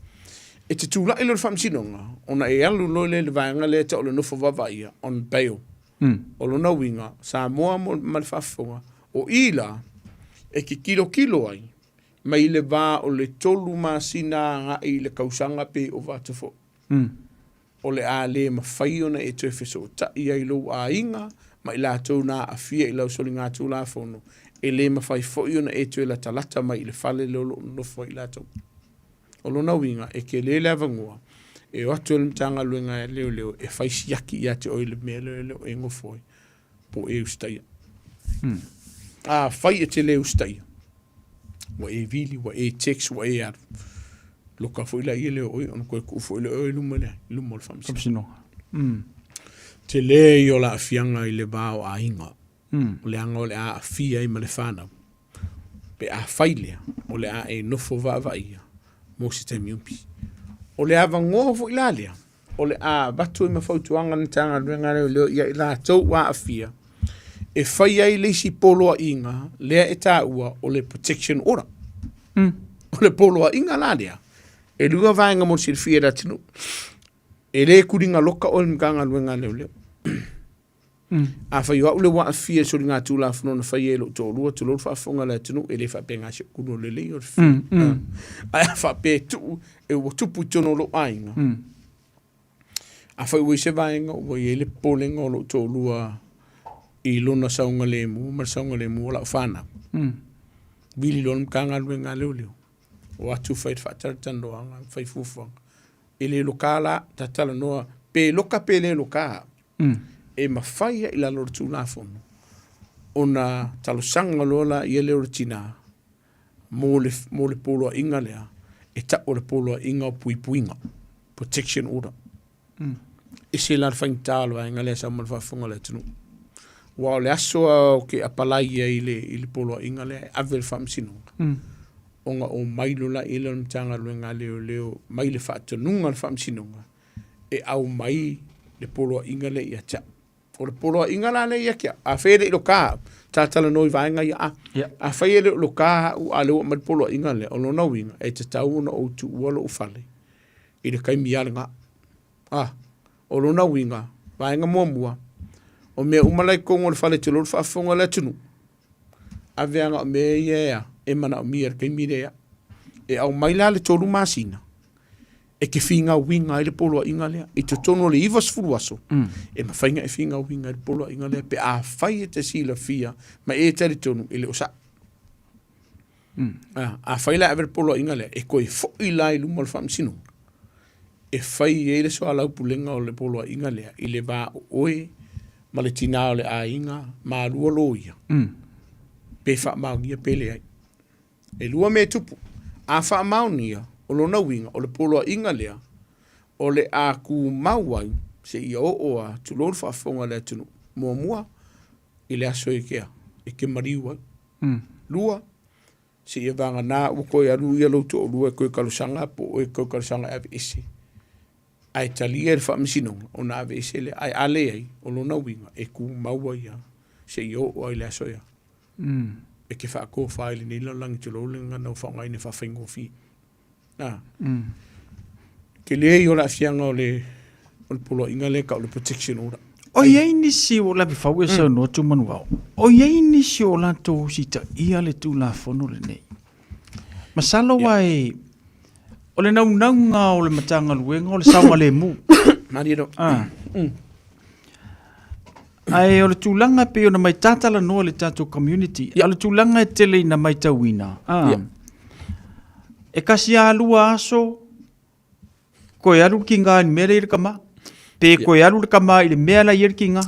E te tulai loa i le Faamasinoga, ona e alu loa lea i le vaega lea e tau o le nofo vaavaaia, on bail. O lona uiga, Samoa ma le faafofoga, o i la e te tilotilo ai mai le va o le 3 masina agai i le kausaga pe ova atu foi. O le a le mafai ona e toe fesootai ai i lou aiga ma i latou na aafia i lau soligatulafono, e le mafai foi ona e toe latalata mai i le fale lea o lo o nonofo ai i latou. O lona uiga, e tele le avanoa e o atu ai le Matagaluega a Leoleo e fai siaki ia te oe i le mea lea e le o e nofo ai, po o e usitaia. Afai e te le usitaia, ua e vili, ua e text, ua e alu, loka foi laia lea o oe ona toe tuu foi lea o oe i luma lea, i luma o le faamasinoga. Tele ia o le aafiaga i le va o aiga, leaga o le a aafia ai ma le fanau. Pe a fai lea, o le a e nofo vaavaaia mo se taimi umi. O le avanoa foi la lea, o le a avatu ai ma fautuaga a le Matagaluega a Leoleo ia i latou ua aafia, e fai ai le isi poloaiga lea e taua o le protection order. O le poloaiga la lea, e lua vaega mo le silafia e le atunuu. E le tuliga loka oe i le Matagaluega a Leoleo. Afai o au lea ua aafia i soligatulafono na faia e lou toalua, tulou le faafofoga a le atunuu, e le faapena si ou kunu o lelei o le fili. Ae a faapea e tuu, e ua tupu i totonu o lou aiga, afai ua i ai se vaega ua i ai le popolega o lou toalua i lona saogalemu ma le saogalemu o lau fanau, vili loa le Matagaluega a Leoleo, o atu fai le faatalatalanoaga, fai fuafuaga. E le loka la, talatalanoa, pe loka pe le loka, e mafai lava i lalo o le Tulafono ona talosaga loa laia lea o le tina mo le, mo le poloaiga lea e tau o le poloaiga o puipuiga, protection order. Ese la le faigata o le vaega lea sa ma le faafofoga a le atunuu. Aua o le aso lava ou te apalai ai i le, i le poloaiga lea e ave i le faamasinoga, ona omai loa lea o le Matagaluega a Leoleo mai le faatonuga a le faamasinoga e aumai le poloaiga lea ia te au. O le poloaiga la lea ia te au, afai e le i loka au, talatalanoa i vaega ia a. Afai e le o loka au a o lea ua aumai le poloaiga lea, o lona uiga, e tatau ona ou tuua lou fale i le taimi lava lena. A, o lona uiga, vaega muamua, o mea uma la i totonu o le fale tulou le faafofoga a le atunuu, ave lava na o mea ia e manaomia i le taimi lea. E aumai la le 3 masina e te finauina ai le poloaiga lea i totonu o le 90 aso, e mafai ona e finauina ai le poloaiga lea pe afai e te silafia ma e talitonu e le o sao. Afai la e ave le poloaiga lea, e toe foi la i luma o le faamasinoga e fai ai le soalaupulega o le poloaiga lea i le va o oe ma le tina o le aiga malua loia, pe faamaonia pe leai. E lua mea e tupu. A faamaonia, o lona uiga, o le poloaiga lea, o le a tumau ai seia oo a, tulou le faafofoga a le atunuu, muamua, i le aso e ke, e ke maliu ai. Lua, seia vagana ua toe alu ia lou toalua e toe talosaga po o oe e toe talosaga e aveese. Ae talia e le faamasinoga ona aveese lea. Ae a leai, o lona uiga, e tumau ai lava seia oo lava i le aso ea. E te faatofa ai i lenei lalolagi tulou le gagana ua faaaogaina e faafaigofie. A. Tele ia o le aafiaga o le O le poloaiga lea e tau o le protection order. O i ai nisi o lave fau e saunoa Tumanuao, o i ai nisi o latou usitaia le Tulafono lenei. Masalo yeah. e o le naunauga o le Matagaluega o le saogalemu. Malie Ah. Ae o le tulaga e pei ona mai tatalanoa le tatou community, yeah. o le tulaga e tele ina maitauina. Ah. Yeah. E kasi a lua aso Koe alu le kinga i le mea lea i le kama. Pe koe alu le kama i le mea la i le kinga.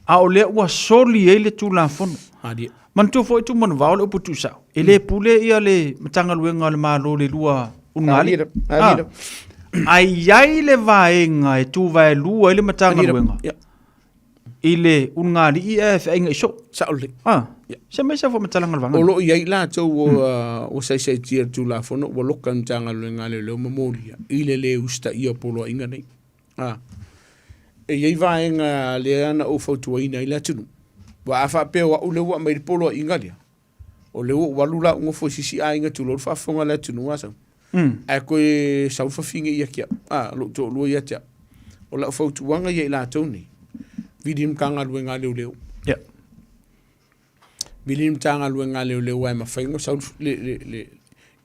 A o lea ua soli ai le Tulafono. Manatua foi Tumanuvao le upu tuusao. E le pule ia le Matagaluega o le Malo le lua ulugalii. Ae i ai le vaega e tuvaelua ai le Matagaluega. I le ulugalii ae feaiga i soo. Sao lelei. Ah. Se mai sa faamatalaga o le vaega. O lo o i ai latou ua ua saisaitia i le Tulafono ua loka i le Matagaluega a Leoleo ma Molia i le le usitaia o poloaiga nei. Ah. E i ai vaega lea na ou fautuaina ai le atunuu. Aua a faapea o au lea ua aumai le poloaiga lea, o lea ua ou alu la ou nofo i se isi aiga tulou le faafofoga a le atunuu a sau. Ae toe sau le fafine ia te au, a, lou toalua ia te au. O lau fautuaga ia i latou nei, vili le Matagaluega a Leoleo. Yeah. Vili le Matagaluega a Leoleo aua e mafai ona sau le, le, le,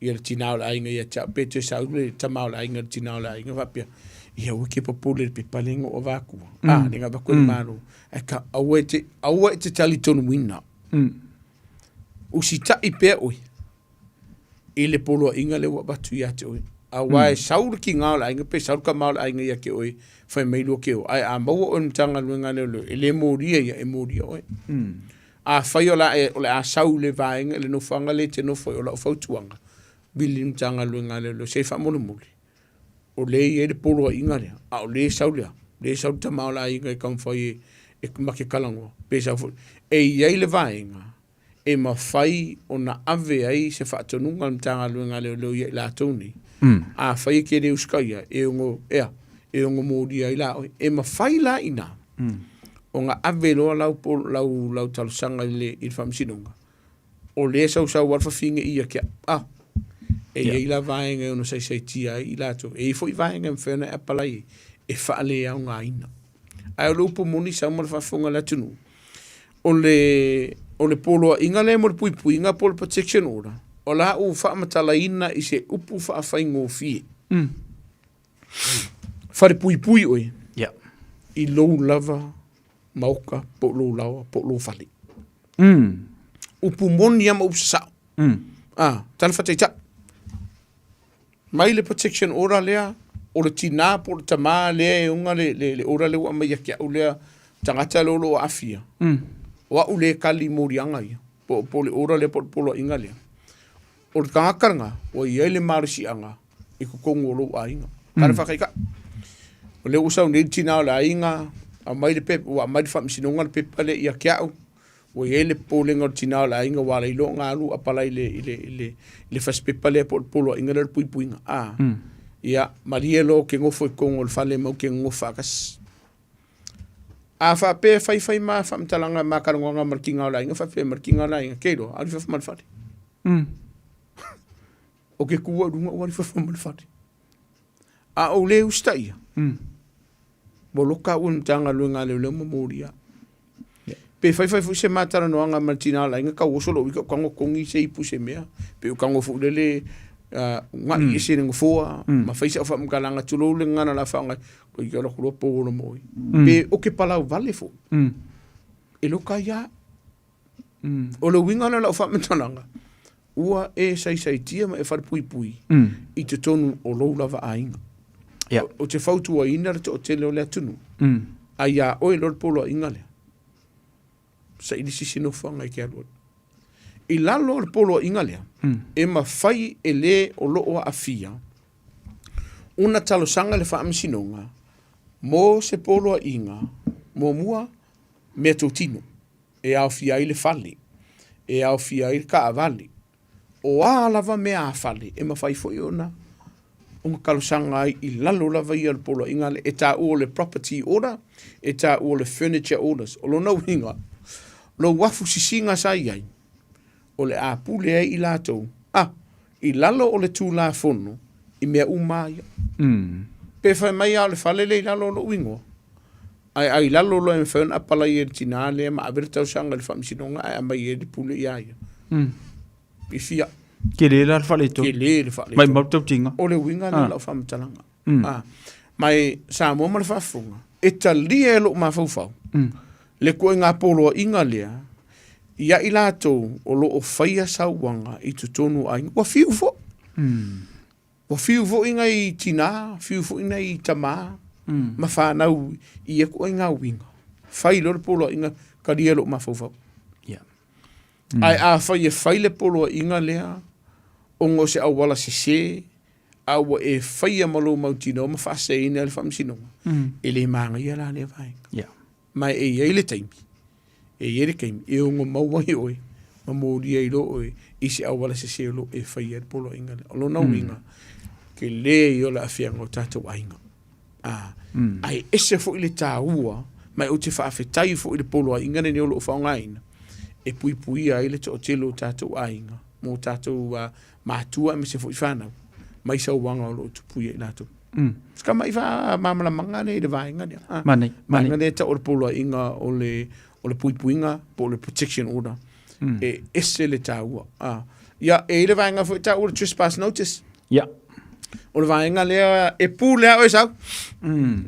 ia le tina o le aiga ia te au, pe toe sau le tama o le aiga i le tina o le aiga faapea, ia aua e te popole i le pepa lea na ou avatua. A, lea na avatu e le Malo. Ae ka, aua e te, aua e te talitonuina. Usitai pea oe i le poloaiga lea ua avatu ia te oe. Aua e sau le tiga o le aiga pe sau le tama o le aiga ia te oe, fai mai lua ke o. Ae a maua oe i le Matagaluega a Leoleo, e le molia ia, e molia oe. Afai o le o le a sau i le vaega i le nofoaga lea e te nofo ai, o lau fautuaga, vili i le Matagaluega a Leoleo se i faamolemole, o lea e i ai le poloaiga lea, a o lea e sau le a? Lea e sau le tama o le aiga e taumafai e ma te talanoa, pe sau foi. E i ai le vaega e mafai ona ave ai se faatonuga a le Matagaluega a Leoleo ia i latou nei, afai e te le usitaia, e ono, ea, e ono molia ai la oe. E mafai la inā ona ave loa lau, lau, lau talosaga i le, i le Faamasinoga, o lea e sausau lava le fafine ia te au, ah, e i ai la vaega e ono saisaitia ai i latou. E i ai foi vaega e mafai ona e apalai ai e faaleaogaina. Ae o le upu moni sau ma le faafofoga a le atunuu, o le, o le poloaiga lea mo le puipuiga po o le protection order, o la ua faamatalaina i se upu faafaigofie. Falepuipui oe yeah. i lou lava maoka po o lou laoa po o lou fale. Upu moni lava ma upu sasao. Ah, tala faataitai. Mai le protection order lea, o le tinā po o le tamā lea e ona le, le, le order lea ua aumai ia te au lea, tagata lea o lo o aafia. O au lea e kali i moliaga ia, po, po o le order lea po o le poloaiga lea. O le tagata lena, ua i ai le malosiaga i totonu o lou aiga. Tala faataitai. O lea ua sau nei le tinā o le aiga, aumai le pepa, ua aumai le faamasinoga le pepa lea ia te au, ua i ai le popolega o le tinā o le aiga ua ala ai loa ona alu apalai i le, i le, i le, i le fasipepa lea po o le poloaiga lea o le puipuiga. A, ia, malie loa ou te nofo i totonu o le fale ma ou te nonofo faatasi. A faapea e faifai ma faamatalaga ma talanoaga ma le tiga o le aiga, faapea ma le tiga o le aiga, ke iloa, alu i fafo ma le fale. O ke tu au i luga ua alu i fafo ma le fale. A ou le usitaia, ua loka au e le Matagaluega a Leoleo ma molia. Pe faifai foi se ma talanoaga ma le tina o le aiga, tau oso lou ika, ou tago togi se ipu se mea. Pe ou tago foi lele, uga'i ese le nofoa, ma fai sau faamatalaga, tulou le gagana o le a faaaoga, koe ika alu atu loa po loa ma oe. Pe o ke palau vale foi, e loka ai lava. O le uiga lea o lau faamatalaga, ua e saisaitia ma e falepuipui i totonu o lou lava aiga. Yeah. Ou te fautuaina le toatele o le atunuu, a iā oe loa le poloaiga lea, saili se isi nofoaga e te alu ai. I lalo o le poloaiga lea, e mafai e le o lo o aafia ona talosaga i le faamasinoga mo se poloaiga muamua meatotino. e aofia ai le fale, e aofia ai le taavale, o a lava mea a fale e mafai foi ona ona talosaga ai i lalo lava ia o le poloaiga lea e taua o le property order, e taua o le furniture orders. O lona uiga, lou afu sisiga sa i ai, o le a pule ai i latou, a, i lalo o le Tulafono i mea uma lava ia. Pe fai mai a o le fale lea i lalo o lou igoa, ae a i lalo loa e mafai ona apalai e le tinā lea ma ave le tausaga i le faamasinoga ae aumai ai le pule iā ia. I fia. Tele la le faaletonu. Tele le faaletonu. Maimau le tautiga. O le uiga lea o lau faamatalaga. Ma e Samoa ma le faafofoga, e talia e lou mafaufau le ituaiga poloaiga lea ia i latou o lo o faia sauaga i totonu o aiga. Ua fiu foi. Ua fiu foi nai tinā, fiu foi nai tamā ma fanau i ia ituaiga uiga. Fai loa le poloaiga, talia e lou mafaufau. Ae afai e fai le poloaiga lea ona o se auala sese, a ua e faia ma lou mautinoa ma faaseseina e le faamasinoga, e le manaia la lea vaega. Ma e i ai le taimi, e i ai le taimi e ono maua ai oe ma molia ai loa oe i se auala sese o lo o e faia ai le poloaiga lea. O lona uiga, tele ia o le aafiaga o tatou aiga. Ae ese foi le taua, ma ou te faafetai foi i le poloaiga lenei o lo o faaaogaina e puipuia ai le toatele o tatou aiga mo tatou matua aemaise foi fanau mai sauaga o lo o tupu ia i latou. Se tama'i faamalamalamaga lea i le vaega lea. Manei, manei. Vaega lea e tau o le poloaiga o le, o le puipuiga po o le protection order. E ese le taua. Ia, e i ai le vaega foi e tau o le trespass notice. Ia. O le vaega lea e pule lava oe sau.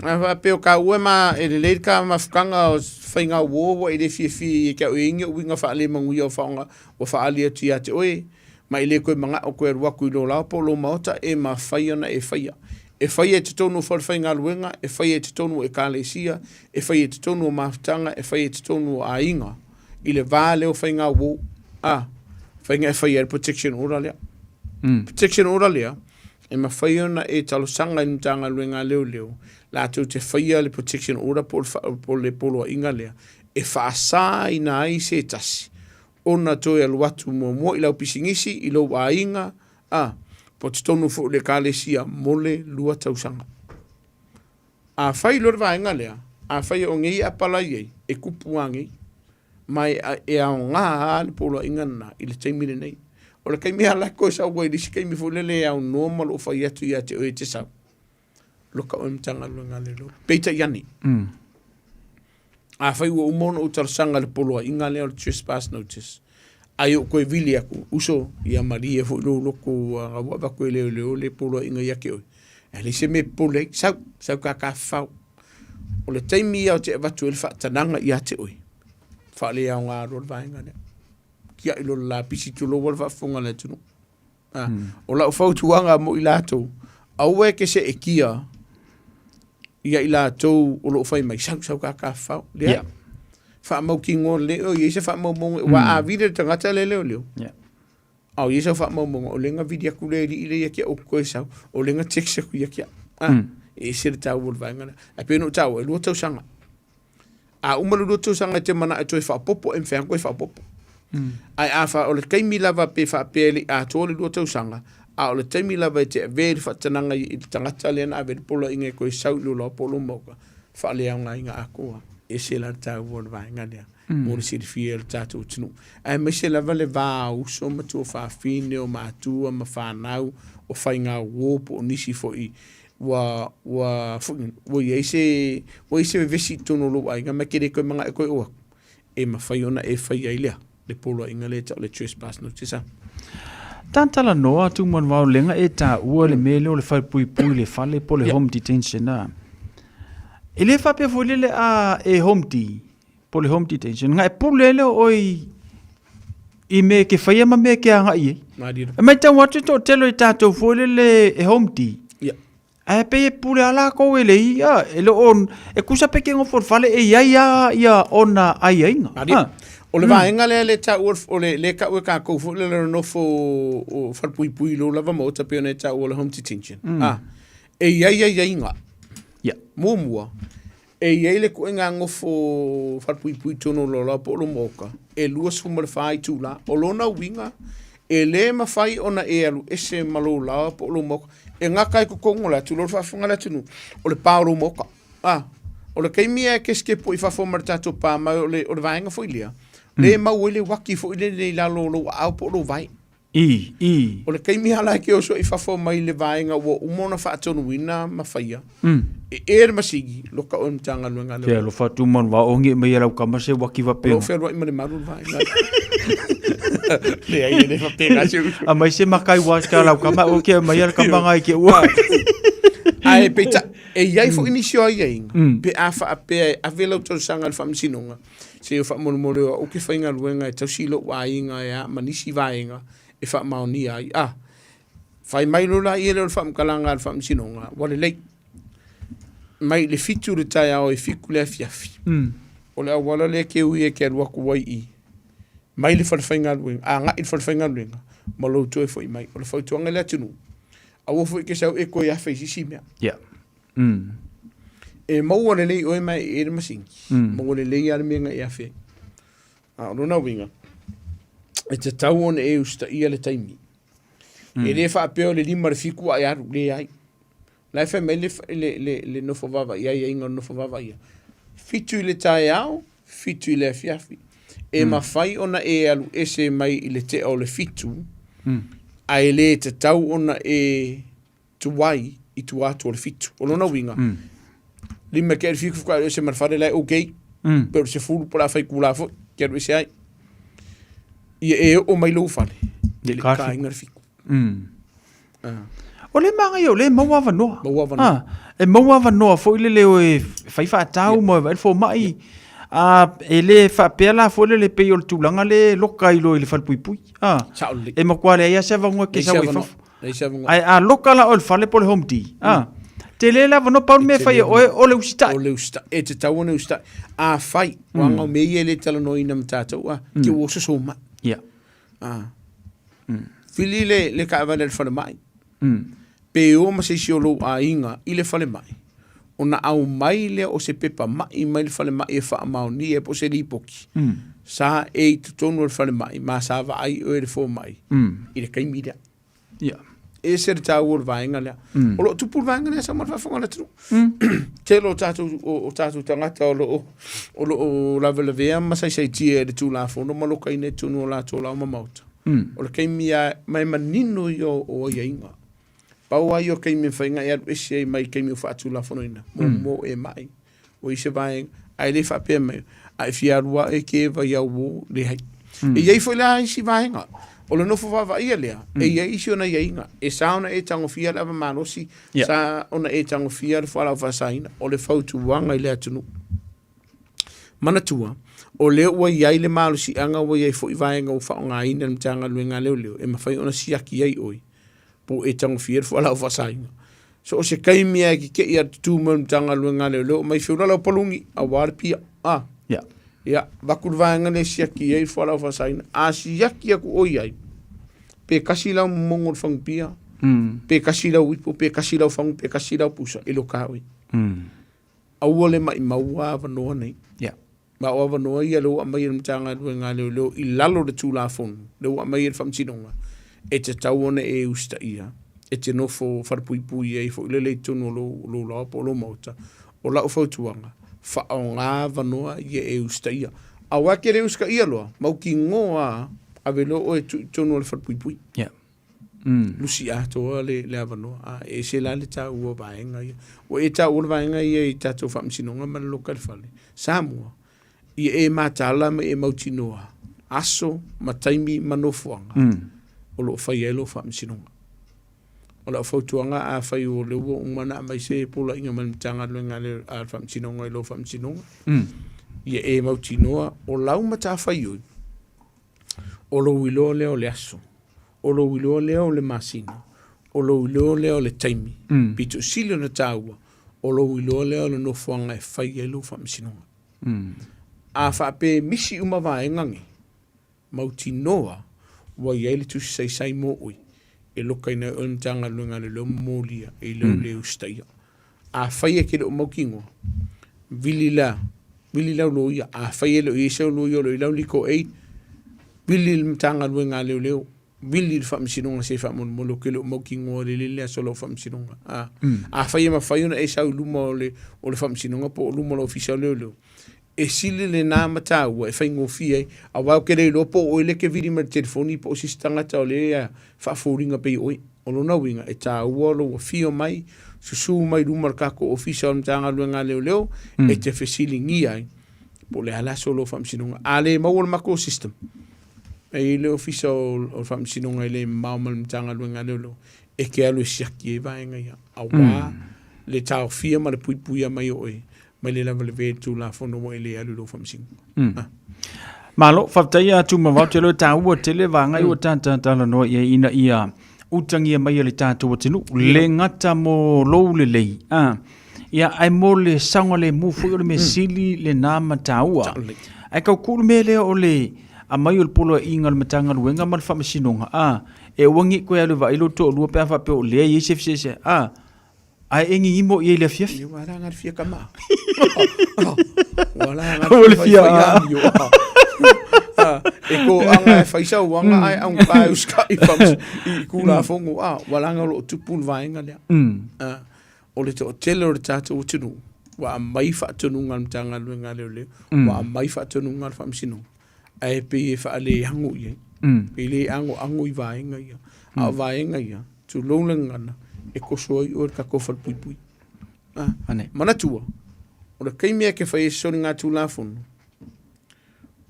A faapea o taua e ma e lelei le ta mafutaga o faiga uo ua e le fiafia ia te au e i ai ni uiga faalemanuia o faaaoga ua faaali atu ia te oe ma e le toe manao toe alu atu i lou laoa po o lou maota e mafai ona e faia. E faia i totonu o falefaigaluega, e faia i totonu o ekalesia, e faia i totonu o mafutaga, e faia i totonu o aiga i le va lea o faiga uo. A, faiga e faia ai le protection order lea. Protection order lea, e mafai ona e talosaga i le Matagaluega a Leoleo latou te faia le protection order po o le poloaiga lea e faasaina ai se tasi ona toe alu atu muamua i lau pisinisi, i lou aiga, a, po o totonu foi o le Ekalesia mo le 2 tausaga. Afai loa le vaega lea, afai o nei e apalai ai, e kupu lava nei, ma e aoga lava le poloaiga lena i le taimi lenei. O le taimi lava la e toe sau ai i le isi taimi foi lele e aunoa ma lou fai atu ia te oe e te sau, loka oe i le Matagaluega a Leoleo. Peitai ane, afai ua uma ona ou talosaga i le poloaiga lea o le trespass notice, ae ou toe vili atu, uso, ia malie foi lou loto ua avatu e leoleo le poloaiga ia te oe. E leai se mea e popole ai, sau, sau ta tafafao. O le taimi ia ou te avatu ai le faatanaga ia te oe, faaleaoga loa le vaega lea. Tiai loa le lapisi tulou le faafofoga a le atunuu. O lau fautuaga mo i latou, aua e te seetia ia i latou o lo o fai mai, sau, sau ta tafafao. Leai. Faamautinoa lelei oe, i ai se faamaumauga, aua a vili le tagata lea e leoleo, a o i ai sau faamaumauga, o lea na vili atu le alii lea ia te au ou te toe sau, o lea na text atu ia te au. E ese le taua o le vaega lea. Ae pei ona ou taua, e 2 tausaga. A uma le 2 tausaga e te manao e toe faaopoopo, e mafai lava ona toe faaopoopo. Ae a fa, o le taimi lava pe faapea e le i atoa le 2 tausaga, a o le taimi lava e te avea i le faatanaga i le tagata lea na ave i le poloaiga e toe sau i lou laoa po o lou maota, faaleaogaina atoa. E ese la le taua o le vaega lea mo le silafia e le tatou atunuu. Aemaise lava le va o uso ma tuafafine, o matua ma fanau, o faigauo po o nisi foi ua, ua, foi, ua i ai se, ua i ai se vevesi i totonu o lou aiga ma e te le toe manao e toe oo atu, e mafai ona e faia ai lea, le poloaiga lea e tau o le trespass notice. A. Talanoa atu ma le vaolega e taua le mea lea o le falepuipui i le fale po o le home detention a. E le faapea foi lele a e home D po o le home detention, na e pule lea o oe i mea e ke faia ma mea e ke agai ai. E matau atu e toatele o tatou foi lele e home D. Ae pei e pule a lakou e le ia, e le o, e tusa pe ke nofo i le fale e i ai a ia ona aiaiga. Ha. O le vaega lea le taua, o le, le tau e kākou foi lele nofo o falepuipui i lou lava maota pei ona e taua o le home detention. E i ai aiaiga. Muamua, E i ai le ituaiga nofo falepuipui i totonu o lou laoa po o lou maota, e 24 itula. O lona uiga, e le mafai ona e alu ese ma lou laoa po o lou maota. E gata ai totonu o le atu, le faafofoga a le atunuu, o le pa o lou maota. A, o le taimi e kesikepu i fafo ma le tatou pa, ma o le vaega foi lea, lea e mau ai le uaki foi lele i lalo o lou aao po o lou vae. I, i. O le taimi lava la e te oso i fafo mai le vaega ua uma ona faatonuina ma faia, e e le masini, loka oe i le Matagaluega a Te alofa atu ma va ongi mai e lau kama se waki O vapenga. loo fealuai ma le malu le vaega. Leai, e le faapena se uso. A mai se makai wa ka lau kama o ke mai al kama ngai ke ua. Ae peitai, e i ai foi nisi o aiaiga, pe a faapea e ave lau talosaga i le Faamasinoga, se i faamolemole o au ou te faigaluega e tausi i lou aiga e a ma nisi vaega e faamaonia ai. A fai mai loa laia lea o le faamatalaga a le Faamasinoga, ua lelei. Mai le 7 i le taeao e 7 i le afiafi. O le auala lea e te ui e te alu atu ai i mai le falefaigaluega, agai i le falefaigaluega ma lou toe foi mai. O le fautuaga i le atunuu, aua foi e te sau e toe afe i se isi mea. Yeah. E maua lelei oe ma e e le masini, maua lelei lava le mea na e afe ai. A o lona uiga, e tatau ona e usitaia le taimi. E le faapea o le 5 i le 7 a e alu, leai. La e fai mai le, le, le, le nofo vaavaaia, aiaiga o le nofo vaavaaia. 7 i le taeao, 7 i le afiafi. E mafai ona e alu ese mai i le tea o le 7, ae le tatau ona e tuai i tua atu o le 7. O lona uiga, 5 tea i le 7 faatoa alu ese ma le fale la e okay. Pe o le 10 po o le a fai itula foi e te alu ese ai. Ia e oo mai lou fale i le taina le 7. O le magaia o lea e maua avanoa. Maua avanoa. Ah, e maua avanoa foi lele o e fai faatau ma e vaai le fomai. Ah, e le faapea la foi lele pei o le tulaga le loka ai loa i le falepuipui. Ah, Sao lelei. e matua leai lava se avanoa e te Leai se sau ai avanoa. fafo. Leai se avanoa. Ae a loka la oe i le fale po o le home D. Ah, tele le avanoa pau le mea e fai e oe o le usitai. O le usitai. E tatau ona usitai. Afai, aua o mea ia e le talanoaina ma tatou, ah, te ua oso mai. Yeah. Ah. Vili le, le taavale a le falemai. Pe o ma se isi o lou aiga i le falemai, ona aumai lea o se pepa mai mai le falemai e faamaonia po o se lipoti, sa e i totonu o le falemai ma sa vaai oe e le fomai i le taimi lea. Yeah. E ese le taua o le vaega lea. O lo o tupu le vaega lea Samoa i le faafofoga a le atunuu. Tele o tatou, o, o tatou tagata o lo o, o lo o lavelavea ma saisaitia e le Tulafono ma lokaina i totonu o latou laoa ma maota. O le taimi lava, ma e manino ia o, o aiaiga. Pau lava ia o taimi e mafai ona e alu ese ai mai taimi o faatulafonoina, muamua o e mai, o i se vaega, ae le faapea mai, a e fia alu lava e keva i au uō, leai. E i ai foi la isi vaega, o le nofo vaavaaia lea, e i ai isi ona aiaiga, e sa ona e tagofia le ava malosi, sa ona e tagofia le fualaau faasaina, o le fautuaga i le atunuu. Manatua, o lea ua i ai le malosiaga ua i ai foi vaega ua faaaogaina e le Matagaluega a Leoleo e mafai ona siaki ai oe po o e tagofia le fualaau faasaina. So o se taimi lava e tetei a le tutū mai o le Matagaluega a Leoleo mai feula lau paluni aua le pia. A. Yeah. Ia, vaku le vaega lea e siaki ai le fualaau faasaina. A siaki atu oe i ai, pe kasi lau momogo o le fagu pia, pe kasi lau ipo, pe kasi lau fagu, pe kasi lau pusa, e loka oe. Aua le maʻimau avanoa nei. Yeah. Ma o avanoa ia lea ua aumai e le Matagaluega a Leoleo i lalo o le Tulafono, lea ua aumai e le Faamasinoga, e tatau ona e usitaia, e te nofo falepuipui ai foi lele i totonu o lou, lou laoa po o lou maota. O lau fautuaga, faaaoga avanoa ia e usitaia. Aua e te le usitaia loa, mautinoa lava, ave loa oe e tuu i totonu o le falepuipui. Yeah. Lusi atoa le, le avanoa. A e ese la le taua o vaega ia. Ua e taua le vaega ia i tatou faamasinoga ma le loka i le fale. Samoa, ia e mataala ma e mautinoa aso ma taimi ma nofoaga o lo o fai ai lou faamasinoga. O lau fautuaga, afai o lea ua uma ona aumai se poloaiga mai le Matagaluega a le Faamasinoga i lou faamasinoga, ia e mautinoa o lau matafaioi, o lou iloa lea o le aso, o lou iloa lea o le masina, o lou iloa lea o le taimi, pito sili ona taua, o lou iloa lea o le nofoaga e fai ai lou faamasinoga. A faapea e misi uma vaega nei, mautinoa ua i ai le tusi saisai mo oe e lokaina ai oe e le Matagaluega a Leoleo ma molia i lou le usitaia. Afai e te le o mautinoa, vili la, vili lau loia. Afai e le o i ai sau loia o lo o i lau legal aid, vili le Matagaluega a Leoleo, vili le Faamasinoga se i faamolemole ou te le o mautinoa i le lele aso o lau Faamasinoga. A, afai e mafai ona e sau i luma o le, o le Faamasinoga po o luma o le Ofisa o Leoleo, E sili lenā mataua e faigofie ai, auā ou te le iloa po o oe lea e te vili mai le telefoni po o se isi tagata o lea e faafoliga pei o oe. O lona uiga, e taua lou afio mai, susu mai luma o le tatou Ofisa o le Matagaluega a Leoleo e te fesiligia ai po o le a le aso o lou faamasinoga. A le maua le matou system, e i ai le Ofisa o le Faamasinoga e le mamao ma le Matagaluega a Leoleo e te alu e siaki ai vaega ia, auā le taofia ma le puipuia mai o oe mai le lava le Tulafono ua e le alu i lou faamasinoga. Ah. Malo, faafetai ia Tumavao, te iloa e taua tele vaega ia ua tatou talanoa i ai ina ia utagia mai e le tatou atunuu, le gata mo lou lelei, ah, ia, ae mo le saogalemu foi o le mea sili lena ma taua. Ae tau kuu le mea lea o le aumai o le poloaiga o le Matagaluega ma le Faamasinoga, ah, e aua ne i toe alu e vaai lou toalua pe a faapea o lea e i ai se feseeseaiga, ah, Ae e gigimo i ai i le afiafi. Ua laga le fia kama. Ua laga le fia amio. E ko anga e whaisa uanga ai au ka e uska i whams i kula fongo a ua laga o loo tupu le vaenga lea. O le toatele o le tatou atunuu ua aumai faatonuga a le Matagaluega a Leoleo, ua aumai faatonuga a le Faamasinoga, ae pei e faaleago i ai. Pei le agoago i vaega ia. A o vaega ia, tulou le gagana, e koso ai oe i le tatou falepuipui. Ah, manatua, o le taimi e te fai ai se soligatulafono,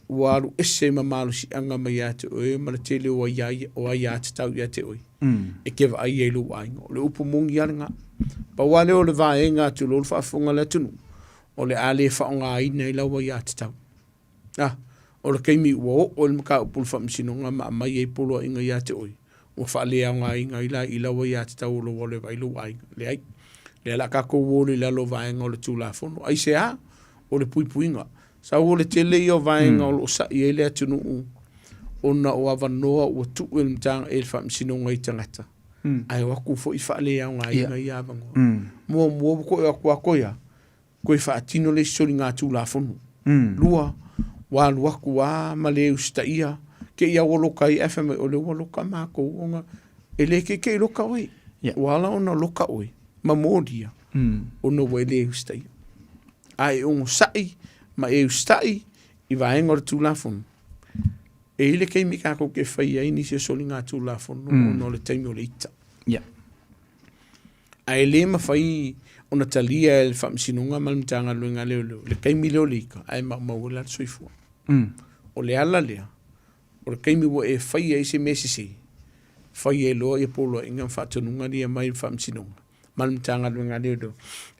ua alu ese ma malosiaga mai ia te oe ma le tele o aia, o aiatatau ia te oe. E te vaai ai i lou aiga. O le upu moni lava lena. Pau lava lea o le vaega, tulou le faafofoga a le atunuu, o le a le faaaogaina ai lau aiatatau. A, o le taimi ua oo i le mataupu i le faamasinoga ma aumai ai poloaiga ia te oe, ua faaleaogaina ai la i lau aiatatau o lou alu e vaai lou aiga. Leai. Lea o le a tatou o i lalo o vaega o le Tulafono. Aisea? O le puipuiga. Sau o le tele ia o vaega o lo o sa'i ai le atunuu ona o avanoa ua tuu e le Matagaluega e le Faamasinoga i tagata, ae o atu foi faaleaogaina ia avanoa. Muamua ua toe o atu lava toe a, Toe faatino le isi soligatulafono. Lua, ua alu atu lava ma le usitaia, te i lava ua loka ai ae fai mai, o lea ua loka matou ona e le te i loka oe. Ua ala ona loka oe ma molia ona ua e le usitaia. A e onosai ma e usitai i vaega o le Tulafono, e i ai le taimi tatou te faia ai nisi o soligatulafono ona o le taimi o le ita. Ae le mafai ona talia e le Faamasinoga ma le Matagaluega a Leoleo le taimi lea o le ika ae maumau ai la le soifua. O le ala lea, o le taimi ua e faia ai se mea sese, fai ai loa ia poloaiga ma faatonuga ia mai le Faamasinoga ma le Matagaluega a Leoleo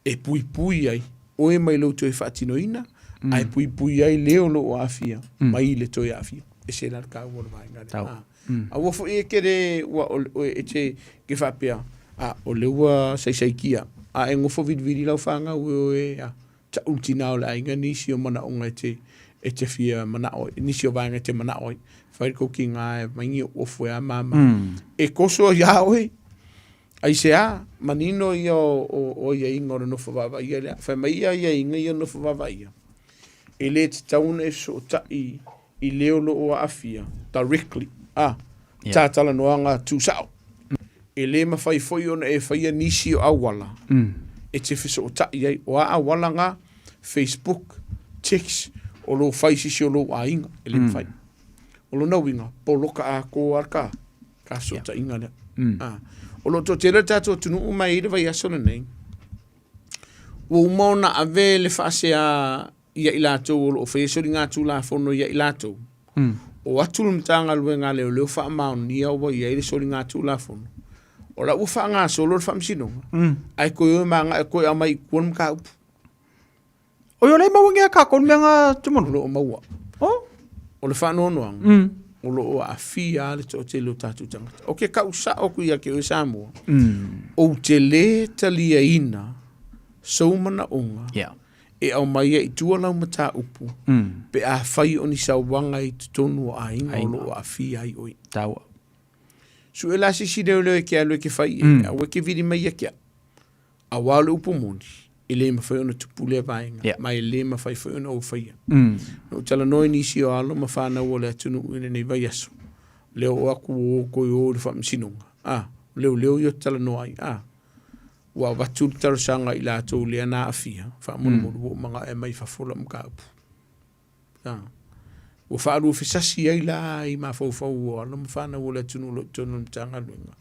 e puipui ai oe mai lou toe faatinoina ae puipui ai le o lo o aafia mai le toe aafia. E ese la le taua o le vaega lea. Aua foi e te le, ua, e te, ke faapea, a, o le ua saisaitia, a e nofo vilivili lau fanau e o e, a, ta'u le tina o le aiga nisi o manaoga e te, e te fia manao ai, nisi o vaega e te manao ai. Fai le tou tiga e mai ni ou ofu e a mama. E koso iā oe, aisea, manino ia o, o, o aiaiga o le nofo vaavaaia lea. Fai mai ia aiaiga ia o le nofo vaavaaia, e le tatau ona e fesootai i le o lo o aafia directly, a, yeah. Talanoaga tuusao. E le mafai foi ona e faia nisi o auala e te fesootai ai. O a auala ngā, Facebook, text, o lou fai sisi o lou aiga, e le mafai. O lona uiga, poloka atoa lava ka, ka fesootaiga lea. A, o lo o toatele le tatou atunuu mai i le vaiaso lenei, ua uma ona ave le faasea ia i latou o lo o faia soligatulafono ia i latou, o atu le Matagaluega a Leoleo faamaonia ua i ai le soligatulafono, o la ua faagasolo le faamasinoga, ae toe o ma agai toe aumai i tua le mataupu. Oi, o lea e maua ngia kākou le mea ngā Tumanu? O lo o maua. Oh? O le faanoanoaga, o lo o aafia le toatele o tatou tagata. O ke kau sao aku ia te oe Samoa, ou te lē taliaina sou manaoga e aumai ai i tua lau mataupu pe afai o ni sauaga i totonu o aiga o lo o aafia ai oe. Taua. Sue la sisi leoleo e ke alu e ke fai e, aua e ke vili mai ia ke au. Auā o le upu moni, e le mafai ona tupu lea vaega, ma e le mafai foi ona ou faia. Na ou talanoa i nisi o alo ma fanau o le atunuu i lenei vaiaso, lea oo atu ua o toe o i le faamasinoga, a, o leoleo ia ou te talanoa ai, a. Ua avatu le talosaga i latou lea na aafia, faamolemole ua ou manao e aumai i fafo lau mataupu. Ua faaluafesasi ai la i mafaufau o alo ma fanau o le atunuu o lo o i totonu o le Matagaluega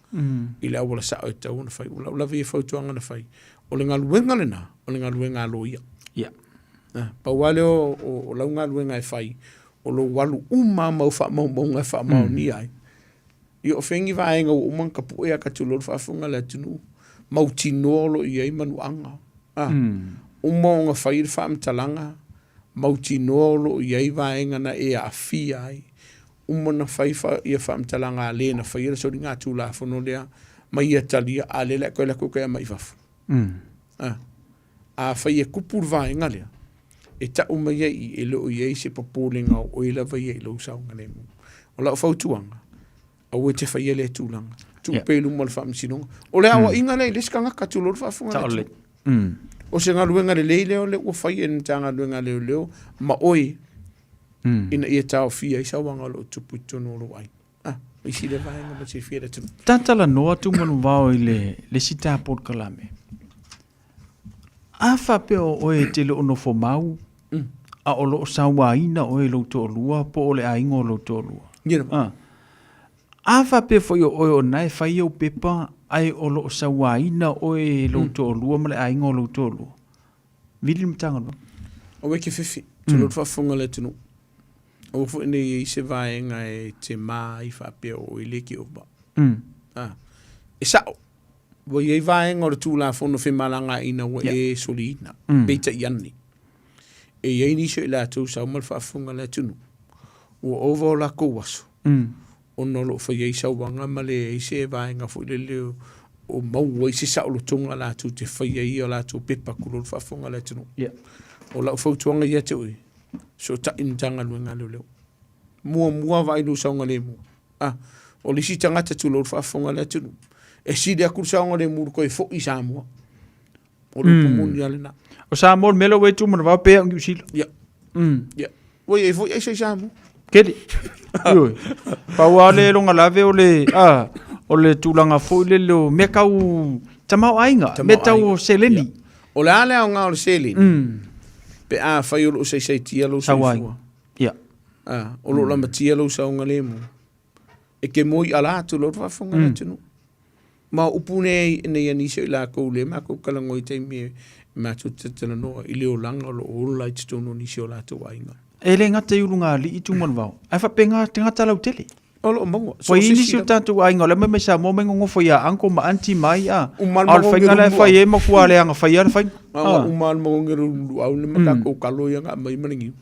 i le auala sao e tatau ona fai. O lau lava ia fautuaga na fai, o le galuega lena, o le galuega a loia. Ia. Pau lava lea o lau galuega e fai, o lou alu uma lava ma au faamaumauga e faamaonia ai. Ia o fea ni vaega ua uma ona tapue ia tulou le faafofoga a le atunuu, mautinoa o lo o i ai manuaga. Uma ona fai le faamatalaga, mautinoa o lo o i ai vaega na e aafia ai. Uma ona fai ia faamatalaga a le na faia le soligatulafono lea ma ia talia, a o lea o le a toe alu atu toe aumai i fafo. Afai e tupu le vaega lea, e tau mai ai i i, e le o i ai se popolega o oe lava ia i lou saogalemu. O lau fautuaga, aua e te faia lea tulaga. Tuu pea i luma o le faamasinoga. O le aoaiga lea i le isi tagata, tulou le faafofoga a le atunuu. O se galuega lelei lea o lea ua fai e le Matagaluega a Leoleo ma oe ina ia taofia ai sauaga o lo o tupu i totonu o lou aiga. Ah, isi lea vaega mo silafia e le atunuu. Ta talanoa atu manuvao i le le isi ta polokalame. A faapea o oe e te le o nofo mau, a o lo o sauaina oe e lou toalua po o le aiga o lou toalua. Ia lava. Ah. A faapea foi o oe o na e fai ou pepa ae o lo o sauaina oe e lou toalua ma le aiga o lou toalua. Vili le Matagaluega. Aua e te fefe, tulou le faafofoga a le atunuu. Aua foi ne i i ai se vaega e te ma ai faapea o oe le ke ova. Ah, e sao, ua i ai vaega o le Tulafono femalagaaiina ua e soliina, peitai ane, e i ai nisi o i latou sau ma le faafofoga a le atunuu, ua ova o lakou aso, ona o lo o fai ai sauaga ma leai se vaega foi lele o maua ai se saolotoga latou te faia ai a latou pepa tulou le faafofoga a le atunuu. O lau fautuaga ia te oe, Fesootai i le Matagaluega a Leoleo. Muamua vaai i lou saogalemu. Ah, o le isi tagata tulou le faafofoga a le atunuu, e sili atu le saogalemu i le toe foi i Samoa. O le upu moni lava lena. O Samoa le mea lea ua e tu manavao pe au Niu Sila. Ia. Ia. Ua i ai foi aisa i Samoa. Keli. Ioe. Pau lava le longa lave o le, a, o le tulaga foi lele o mea tau tamaoaiga, mea tau seleni. Ia. O le a le aoga o le seleni? Pe afai o lo o saisaitia lou soifua. Ia. A, o lo o lamatia lou saogalemu. E ke moi ala atu lou faafofoga a le atunuu. Ma o upu nei nei a nisi o i lakou lea makou talanoa i taimi e matou te talanoa i le olaga o lo o ola i totonu o nisi o latou aiga. E le gata i ulugalii Tumalevao, ae faapena tagata lautele. O lo o maua. Ua i ai nisi o tatou aiga o la e mai mai Samoa mai nonofo ia uncle ma aunty mai a. A o le faiga la e fai ai matua leaga fai lava le faiga. A uma le magogi o le luau le ma tatou kalo ia na aumai ma le niu.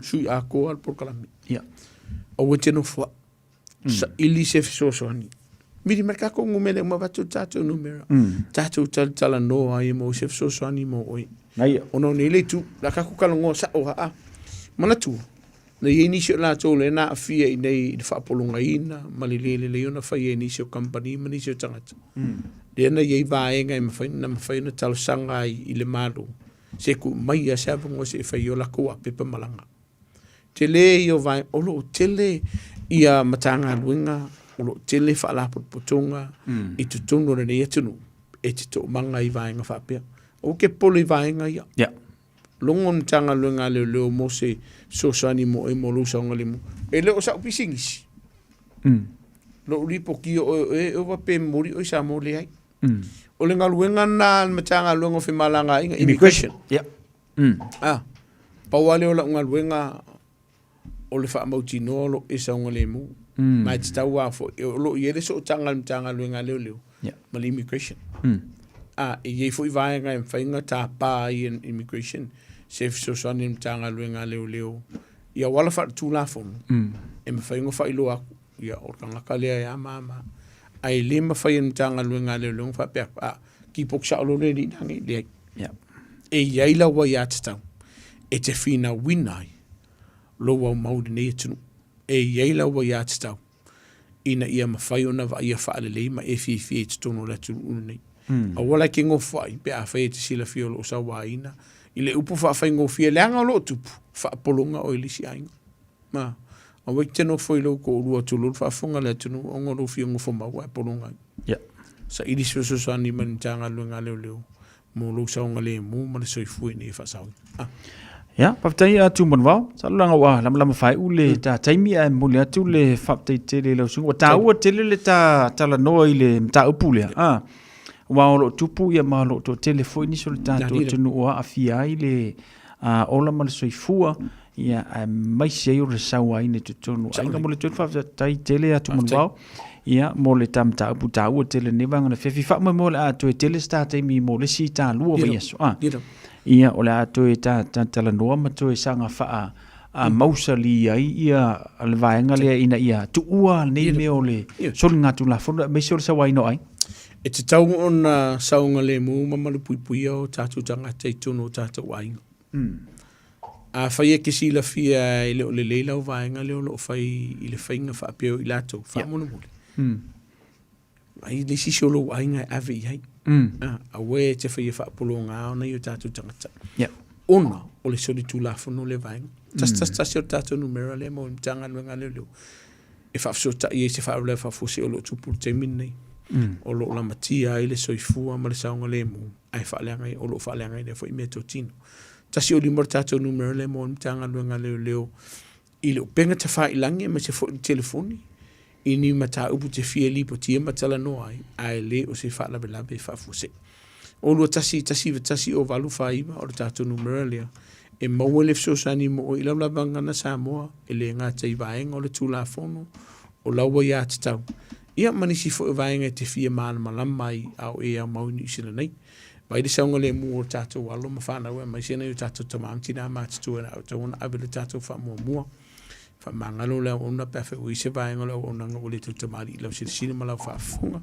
Sui atoa le polokalame. Ia. Aua e te nofoai. Saili se fesoasoani. Vili mai le tatou numera e uma avatu le tatou numera. Tatou talatalanoa ai e maua se fesoasoani mo oe. Ona o nei le itu, la tatou talanoa sao lava. Manatua, na i ai nisi o latou lea na aafia i inei i le faapologaina ma le le lelei ona faia e nisi o kamupani ma nisi o tagata. Lea na i ai vaega e mafai na mafai ona talosaga ai i le Malo, se tuu mai lava se avanoa se i fai ai o latou apepa malaga. Tele ia o vaega, o lo o tele ia Matagaluega, o lo o tele Faalapotopotoga i totonu o lenei atunuu e te toomaga i vaega faapea. Aua te popole i vaega ia. Yeah. Logo le Matagaluega a Leoleo mo se fesoasoani mo oe mo lou saogalemu. E le o sau pisinisi. Lou lipotia o oe e ova pe momoli oe i Samoa, leai. O le galuega lena a le Matagaluega o Femalagaaiga, Immigration. Yeah. Ah, pau lava lea o lau galuega o le faamautinoa o lou e saogalemu. Ma e tatau lava foi, o lo o i ai le sootaga a le Matagaluega a Leoleo Yeah. ma le Immigration. Ah, e i ai foi vaega e mafai ona tapa ai e le Immigration se fesoasoani a le Matagaluega a Leoleo i auala faaletulafono e mafai ona faailoa atu, ia, o le tagata lea e a ma a ma a. Ae le mafai e le Matagaluega a Leoleo ona faapea atu, ah, kīpoki sao loa le alii nanei, leai. Yeah. E i ai lau aiatatau e te finauina ai lou aumau i lenei atunuu. E i ai lau aiatatau ina ia mafai ona vaaia faalelei ma e fiafia i totonu o le atunuu lenei. Aua la e te nofoai pe afai e te silafia o lo o sauaina i le upu faafaigofie leaga o lo o tupu, faapologa oe i le isi aiga. Ma, aua e te nofo i lou toalua tulou le faafofoga a le atunuu ona o lou fia nofo mau ae pologa ai. Yeah. Saili se fesoasoani mai le Matagaluega a Leoleo mo lou saogalemu ma le soifua ina ia faasaoina. Ah. Ia, faafetai a Tumanuvao. Masalo leaga ua lamalama faaiu le ta taimi ae momoli atu le faafetai tele i lau susuga. Ua taua tele le ta talanoa i le mataupu lea, a, aua o lo o tupu ia ma o lo o toatele foi nisi o le tatou atunuu o aafia ai le ola ma le soifua, ia aemaise ai o le sauaina i totonu o aiga. Momoli atu ai le faafetai tele a Tumanuvao, ia mo le ta mataupu taua tele i lenei vaega o le afiafi. Faamoemoe o le a toe tele se ta taimi mo le isi talua vaiaso, a. Ia, o le a toe talanoa ma toe saga faa mausali ai ia le vaega lea ina ia tuua lenei mea o le soligatulafono aemaise o le sauaina o aiga. E tatau ona saogalemu ma malupuipuia o tatou tagata i totonu o tatou aiga. Afai e te silafia e le o lelei lau vaega lea o lo o fai i le faiga faapea o i latou, faamolemole. Ai le isi o lou aiga e ave i ai. Ah, aua e te faia faapologa ona i o tatou tagata. Ona o le solitulafono le vaega. Tasi tasi tasi o le tatou numera lea mo le Matagaluega a Leoleo e faafesootai ai se faalavelave faafuasei o lo o tupu i le taimi lenei. O lo o lamatia ai le soifua ma le saogalemu ae faaleaga o lo o faaleagaina ai foi meatotino. 105 le tatou numera lea mo le Matagaluega a Leoleo i le upega tafailagi aemaise foi le telefoni i ni mataupu te fia lipotia ma talanoa ai, ae le o se faalavelave faafuasei. O 21 191 o 849 o le tatou numera lea e maua le fesoasoani mo oe i lau lava gagana Samoa e le gata i vaega o le Tulafono o lau aiatatau, ia ma nisi foi o vaega e te fia malamalama ai a o e aumau i Niu Sila nei. Vaai le saogalemu o tatou alo ma fanau aemaise nai o tatou tama ma tina matutua e tatau ona ave le tatou faamuamua. Faamagalo le auauna pe afai ua i ai se vaega o le auaunaga ua le tau tamalii i lau silasila ma lau faafofoga.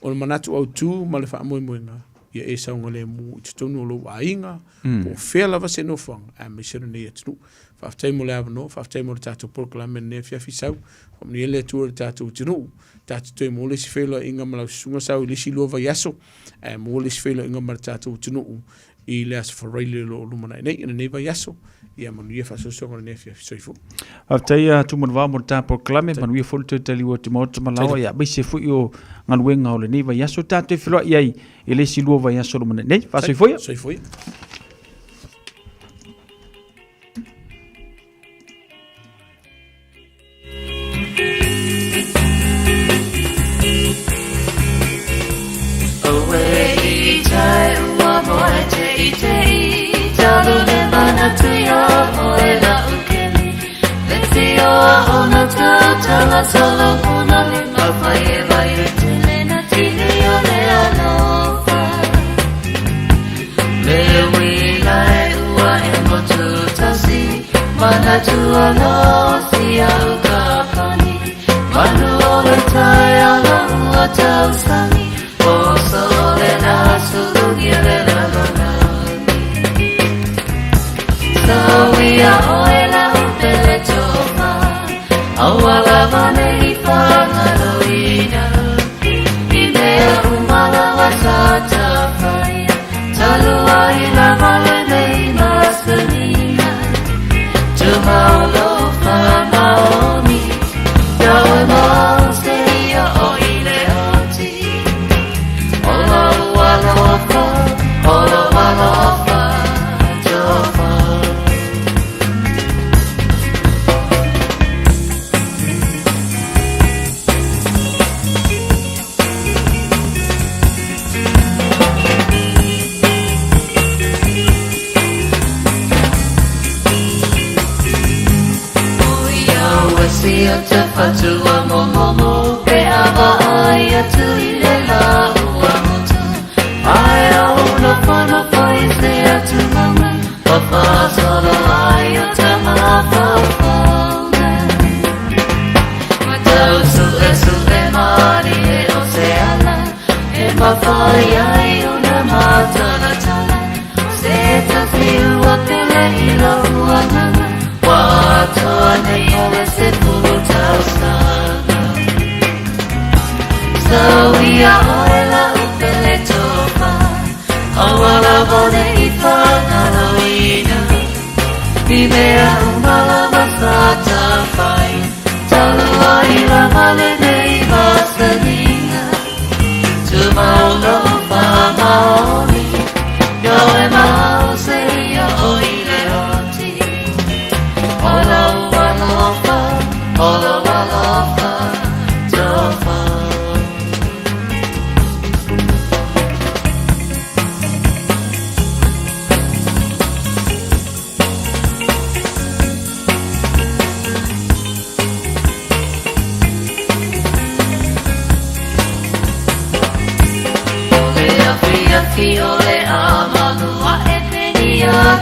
O le manatu autu ma le faamoemoega, ia e saogalemu i totonu o lou aiga, po o fea lava se nofoaga, aemaise o lenei atunuu. Faafetai mo le avanoa, faafetai mo le tatou polokalame i lenei afiafi sau. Faamanuia le Atua i le tatou atunuu. Tatou toe maua le isi feiloaiga ma lau susuga sau i le isi 2 vaiaso. Ae maua le isi feiloaiga ma le tatou atunuu i le Aso Faraile o lo o lumanai nei, i lenei vaiaso. Ia manuia faasoasoaga o lenei afiafi. Soifua. Faafetai a Tumanuvao mo le ta polokalame, manuia foi le toe taliu atu i Maota ma Laoa, ia aemaise foi o galuega o lenei vaiaso. Tatou feiloai ai i le isi 2 vaiaso o lumanai nei. Faasoifua ia. Soifua ia.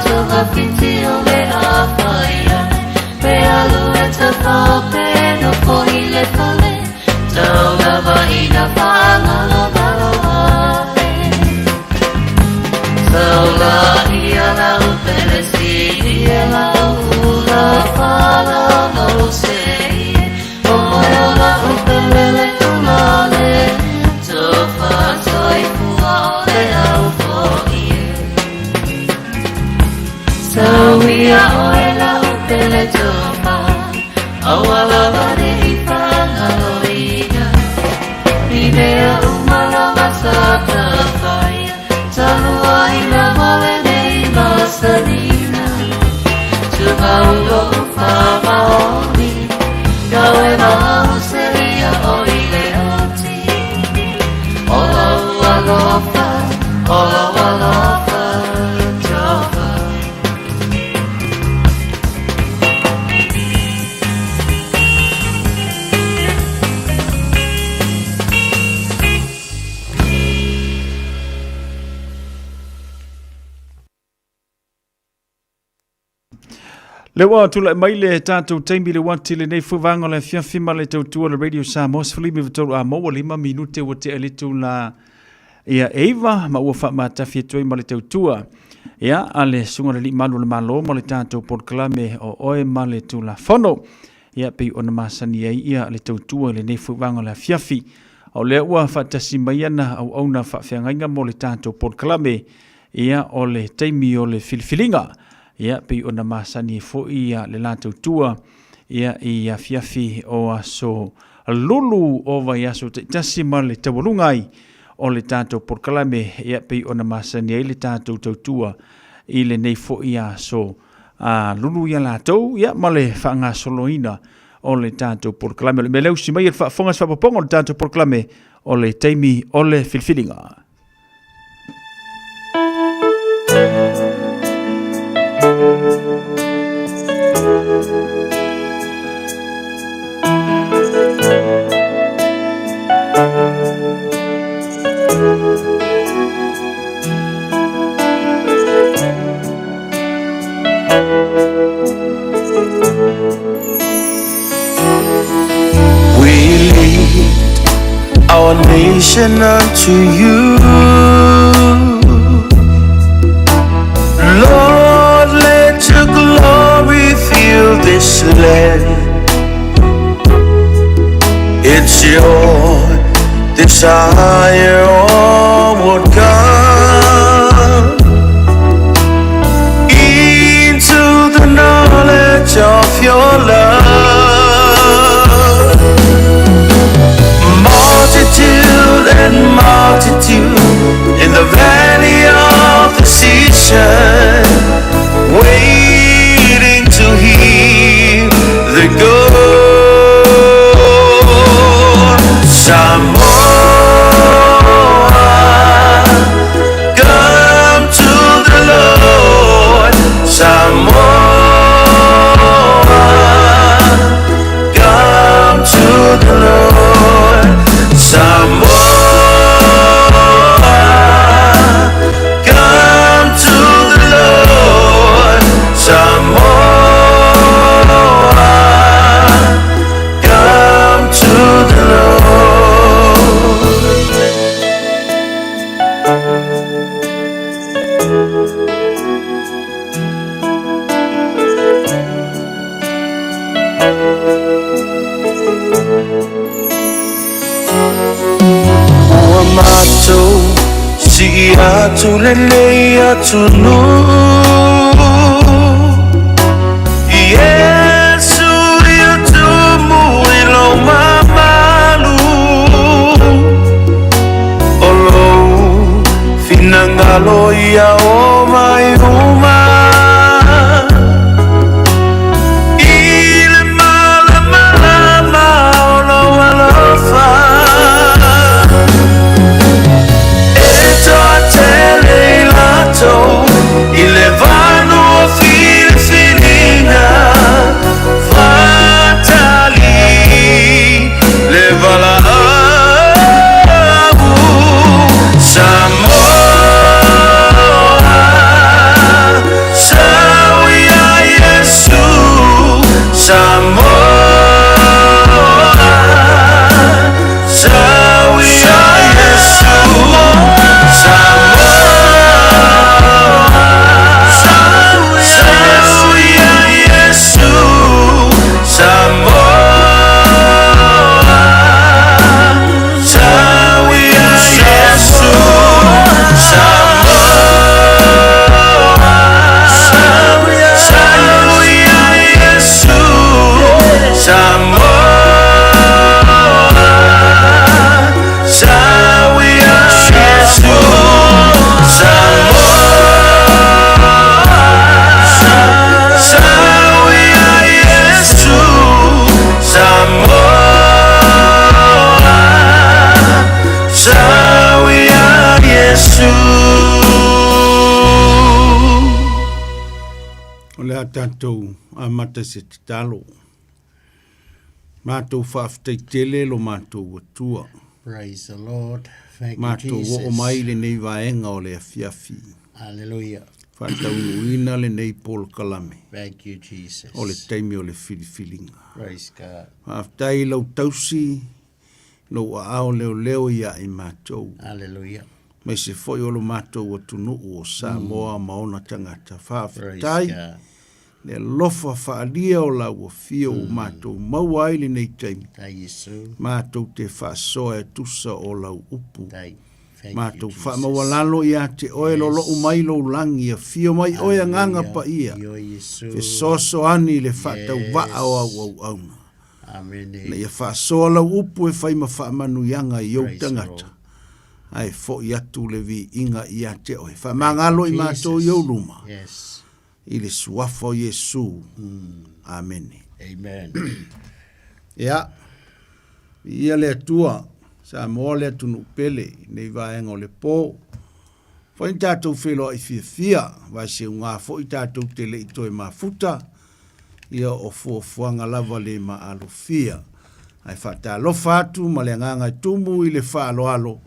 togafiti o le a fai ai. Pe alu e tafao pe nofo i le fale, tau lava ina fa'agalogalo a'e. Sau la ia lau pele sili e lau ula fa'alalo se ie. O oe o la'u pele le tulale, tofa soifua o le au fo'i e. Sau ia oe lau pele tofa, aua lava ne i fa'agaloina. I mea uma lava sa tafaia, talu ai lava lenei masaniga. Tumau lo'u fa'amaoni, kau e maau seia o i le oti. O lau alofa, o lau alofa tofa. Le ua tula'i mai le tatou taimi le uati lenei foi vaega o le afiafi ma le tautua le Radio Samoa 13 a maua 5 minute ua tea le itula ia 9 ma ua faamatafi atu ai ma le tautua ia a le susuga i le Alii Malu o le Malo ma le tatou polokalame o oe ma le Tulafono. Ia pei ona masani ai ia le tautua i lenei foi vaega o le afiafi. A o lea ua faatasi mai ana auauna faafeagaiga mo le tatou polokalame ia o le taimi o le filifiliga. Ia pei ona masani ai foi ia le latou tua ia i afiafi o aso lulu o vaiaso taitasi ma le taualuga ai o le tatou polokalame ia pei ona masani ai le tatou tautua i lenei foi aso a lulu ia latou ia ma le faagasoloina o le tatou polokalame. O le mea lea usi mai e le faafofoga se faaopoopoga o le tatou polokalame o le taimi o le filifiliga. We lead our nation unto you. Lord, let your glory fill this land. It's your desire, all would come into the knowledge of your love. Multitude and multitude in the valley of decision, waiting to hear the go. Samoa, come to the Lord. Samoa, come to the Lord. Samoa, come to the Lord. Samoa, come to the Lord. Ua matou si'i atu lenei atunuu Iesu ia tumu i lou mamalu O lou finagalo ia o mai uma I le malamalama o lou alofa E toatele i latou i le vanu o filifiliga Fatali le valaau Samoa. a tatou amata i se tatalo. Matou faafetai tele lo matou Atua. Praise the Lord. Thank you, Matou Jesus. oo mai lenei vaega o le afiafi. Hallelujah. Faataunuuina lenei polokalame. Thank you, Jesus. O le taimi o le filifiliga. Praise God. Faafetai i lau tausi, lou aao leoleo ia i matou. Hallelujah. Aemaise foi o lo matou atunuu o Samoa ma ona tagata. Faafetai le alofa faaalia o lau afio ua matou maua ai lenei taimi. Matou te faasoa e tusa o lau upu. Matou faamaualalo ia te oe lolou mai lou lagi, afio mai oe Agaga Paia, fesoasoani i le faatauvaa o au auauna. Ina ia faasoa lau upu e fai ma faamanuiaga i ou tagata, ae foi atu le viiga ia te oe. Faamagalo i matou i ou luma, i le suafa o Iesu. Amene. Amen. Ia, viia le Atua, Samoa le atunuu pele i nei vaega o le po. Fai ni tatou feiloai fiafia, vaeseuga foi tatou te le i toe mafuta, ia o fuafuaga lava le maalofia. Ae faatalofa atu ma le agaga e tumu i le faaaloalo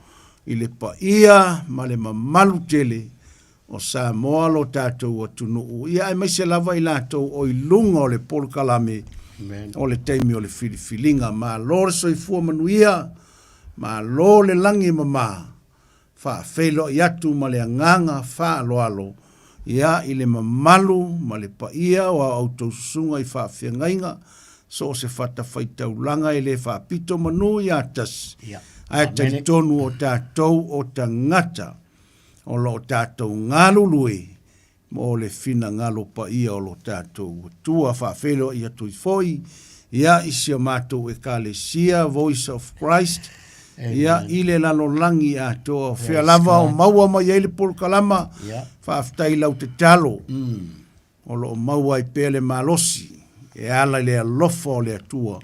i le paia ma le mamalu tele o Samoa lo tatou atunuu, ia aemaise lava i latou o i luga o le polokalame o le taimi o le filifiliga. Malo le soifua manuia, malo le lagi e mama, faafeiloai atu ma le agaga faaaloalo ia i le mamalu ma le paia o a outou susuga i faafeagaiga, so o se fatafaitaulaga e le faapito manu ia tasi, ae talitonu o tatou o tagata o lo o tatou galulue mo le finagalo paia o lo tatou Atua. Faafeiloai atu ai foi ia i si a matou Ekalesia Voice of Christ ia i le lalolagi atoa. O fea lava o maua mai ai le polokalama, faafetai i lau tatalo. O lo o maua ai pea le malosi e ala i le alofa o le Atua.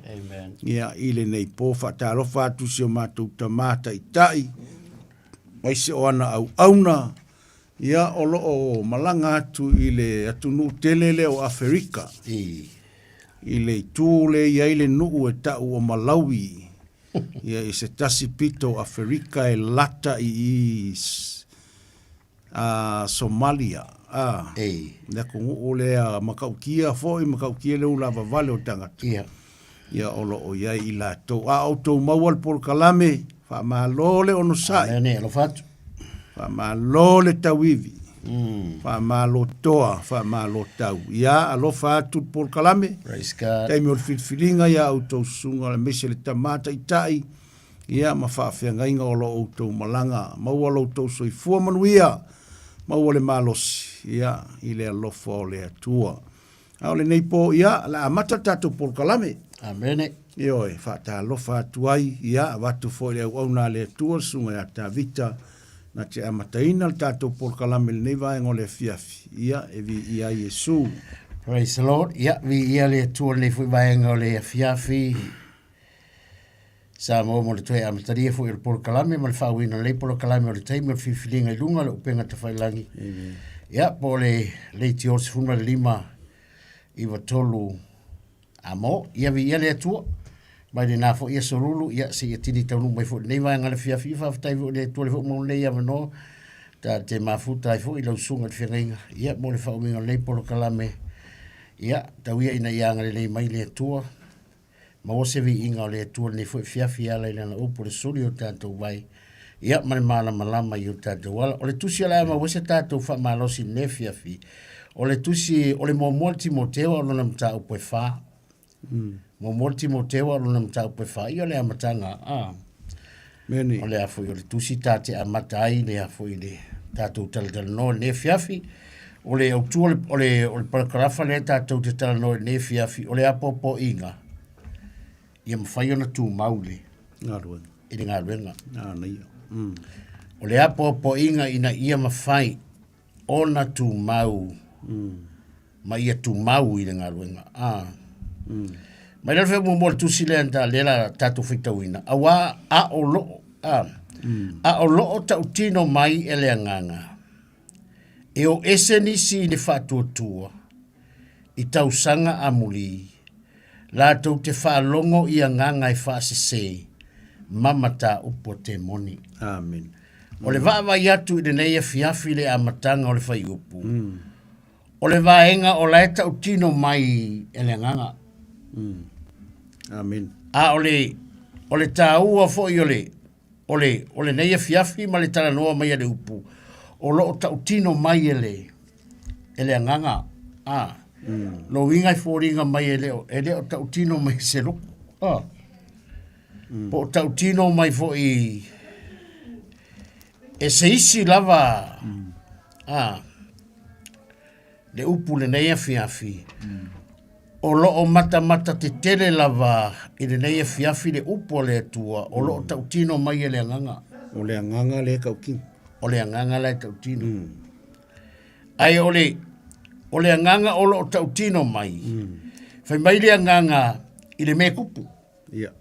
Ia i lenei po faatalofa atu i si o matou tama taitai, aemaise o ana auauna, ia o lo o malaga atu i le atunuu tele lea o Aferika. I le itu lea e i ai le nuu e tau o Malawi, ia i se tasi pito o Aferika e lata i i a Somalia, a, le atunuu lea matautia foi, matautia le ulavavale o tagata. Ia. Ia o lo o i ai i latou. A outou maua le polokalame, faamalo le onosai. Amene, alofa atu. Faamalo le tauivi. Faamalo toa, faamalo tau. Ia, alofa atu le polokalame. Praise God. Taimi o le filifiliga ia outou susuga, aemaise le tama taitai, Ia, ma faafeagaiga o lo outou malaga. Maua lo outou soifua manuia, maua le malosi, ia, i le alofa o le Atua. A o lenei po, ia, o le a amata le tatou polokalame. Amene. Ioe, faatalofa atu ai, ia, avatu foi le auauna a le Atua, le Susuga ia Tavita, na te amataina le tatou polokalame i lenei vaega o le afiafi, ia, e viia ai Iesu. Praise the Lord. Ia, viia le Atua i lenei foi vaega o le afiafi. Samoa mo le toe amatalia foi o le polokalame ma le faauiina o lenei polokalame o le taimi o le filifiliga i luga o le upega tafailagi. Ia, po o le leitio 15 93 amo. Ia viia le Atua. Mai lena foi aso lulu, ia seia tini taunuu mai foi i lenei vaega o le afiafi. Ia faafetai foi i le Atua le foi mo lenei avanoa. Ta te mafuta ai foi i lau susuga i le feagaiga, ia mo le faauiga o lenei polokalame. Ia, tau ia ina ia agalelei mai le Atua. Maua se viiga o le Atua lenei foi afiafi e ala i Lana upu le suli o tatou vai, ia ma le malamalama i o tatou ala. O le tusi o le a maua se tatou faamalosi i lenei afiafi, o le tusi o le muamua le Timoteo o lona mataupu e fa. Muamua le Timoteo o lona mataupu e fa, ia o le amataga, a. Meni. O le a foi o le tusi ta te amata ai le a foi le tatou talatalanoa i lenei afiafi. O le autu o le, o le, o le parakarafa lea tatou te talanoa i lenei afiafi, o le apoapoaiga ia mafai ona tumau le galuega. I le galuega. Manaia. O le apoapoaiga ina ia mafai ona tumau ma ia tumau i le galuega. A. Mai lalo fea muamua le tusi lea na lea la tatou faitauina, auā a o loo, a, a o loo tautino mai e le Agaga, e o ese nisi i le faatuatua, I tausaga amuli, latou te faalogo i agaga e faasese ma mataupu a temoni. Amen. O le vaavaai atu i lenei afiafi i le amataga o le fuaiupu, o le vaega o la e tautino mai e le agaga. Amen. A o le, o le taua foi o le, o le, o lenei afiafi ma le talanoa mai a le upu, o lo o tautino mai e le, e le agaga, a, mm. lo uiga e foliga mai e le o, e le o tautino mai se loku, a, mm. po o tautino mai foi e se isi lava, mm. a, le upu lenei afiafi, mm. O lo o matamata tetele lava i lenei afiafi le upu a le Atua, o lo o tautino mai e le agaga. O le agaga lea e tautino. O le agaga la e tautino. Mm. Ae o le, o le agaga o lo o tautino mai, mm. fai mai le agaga i le mea kupu. Ia.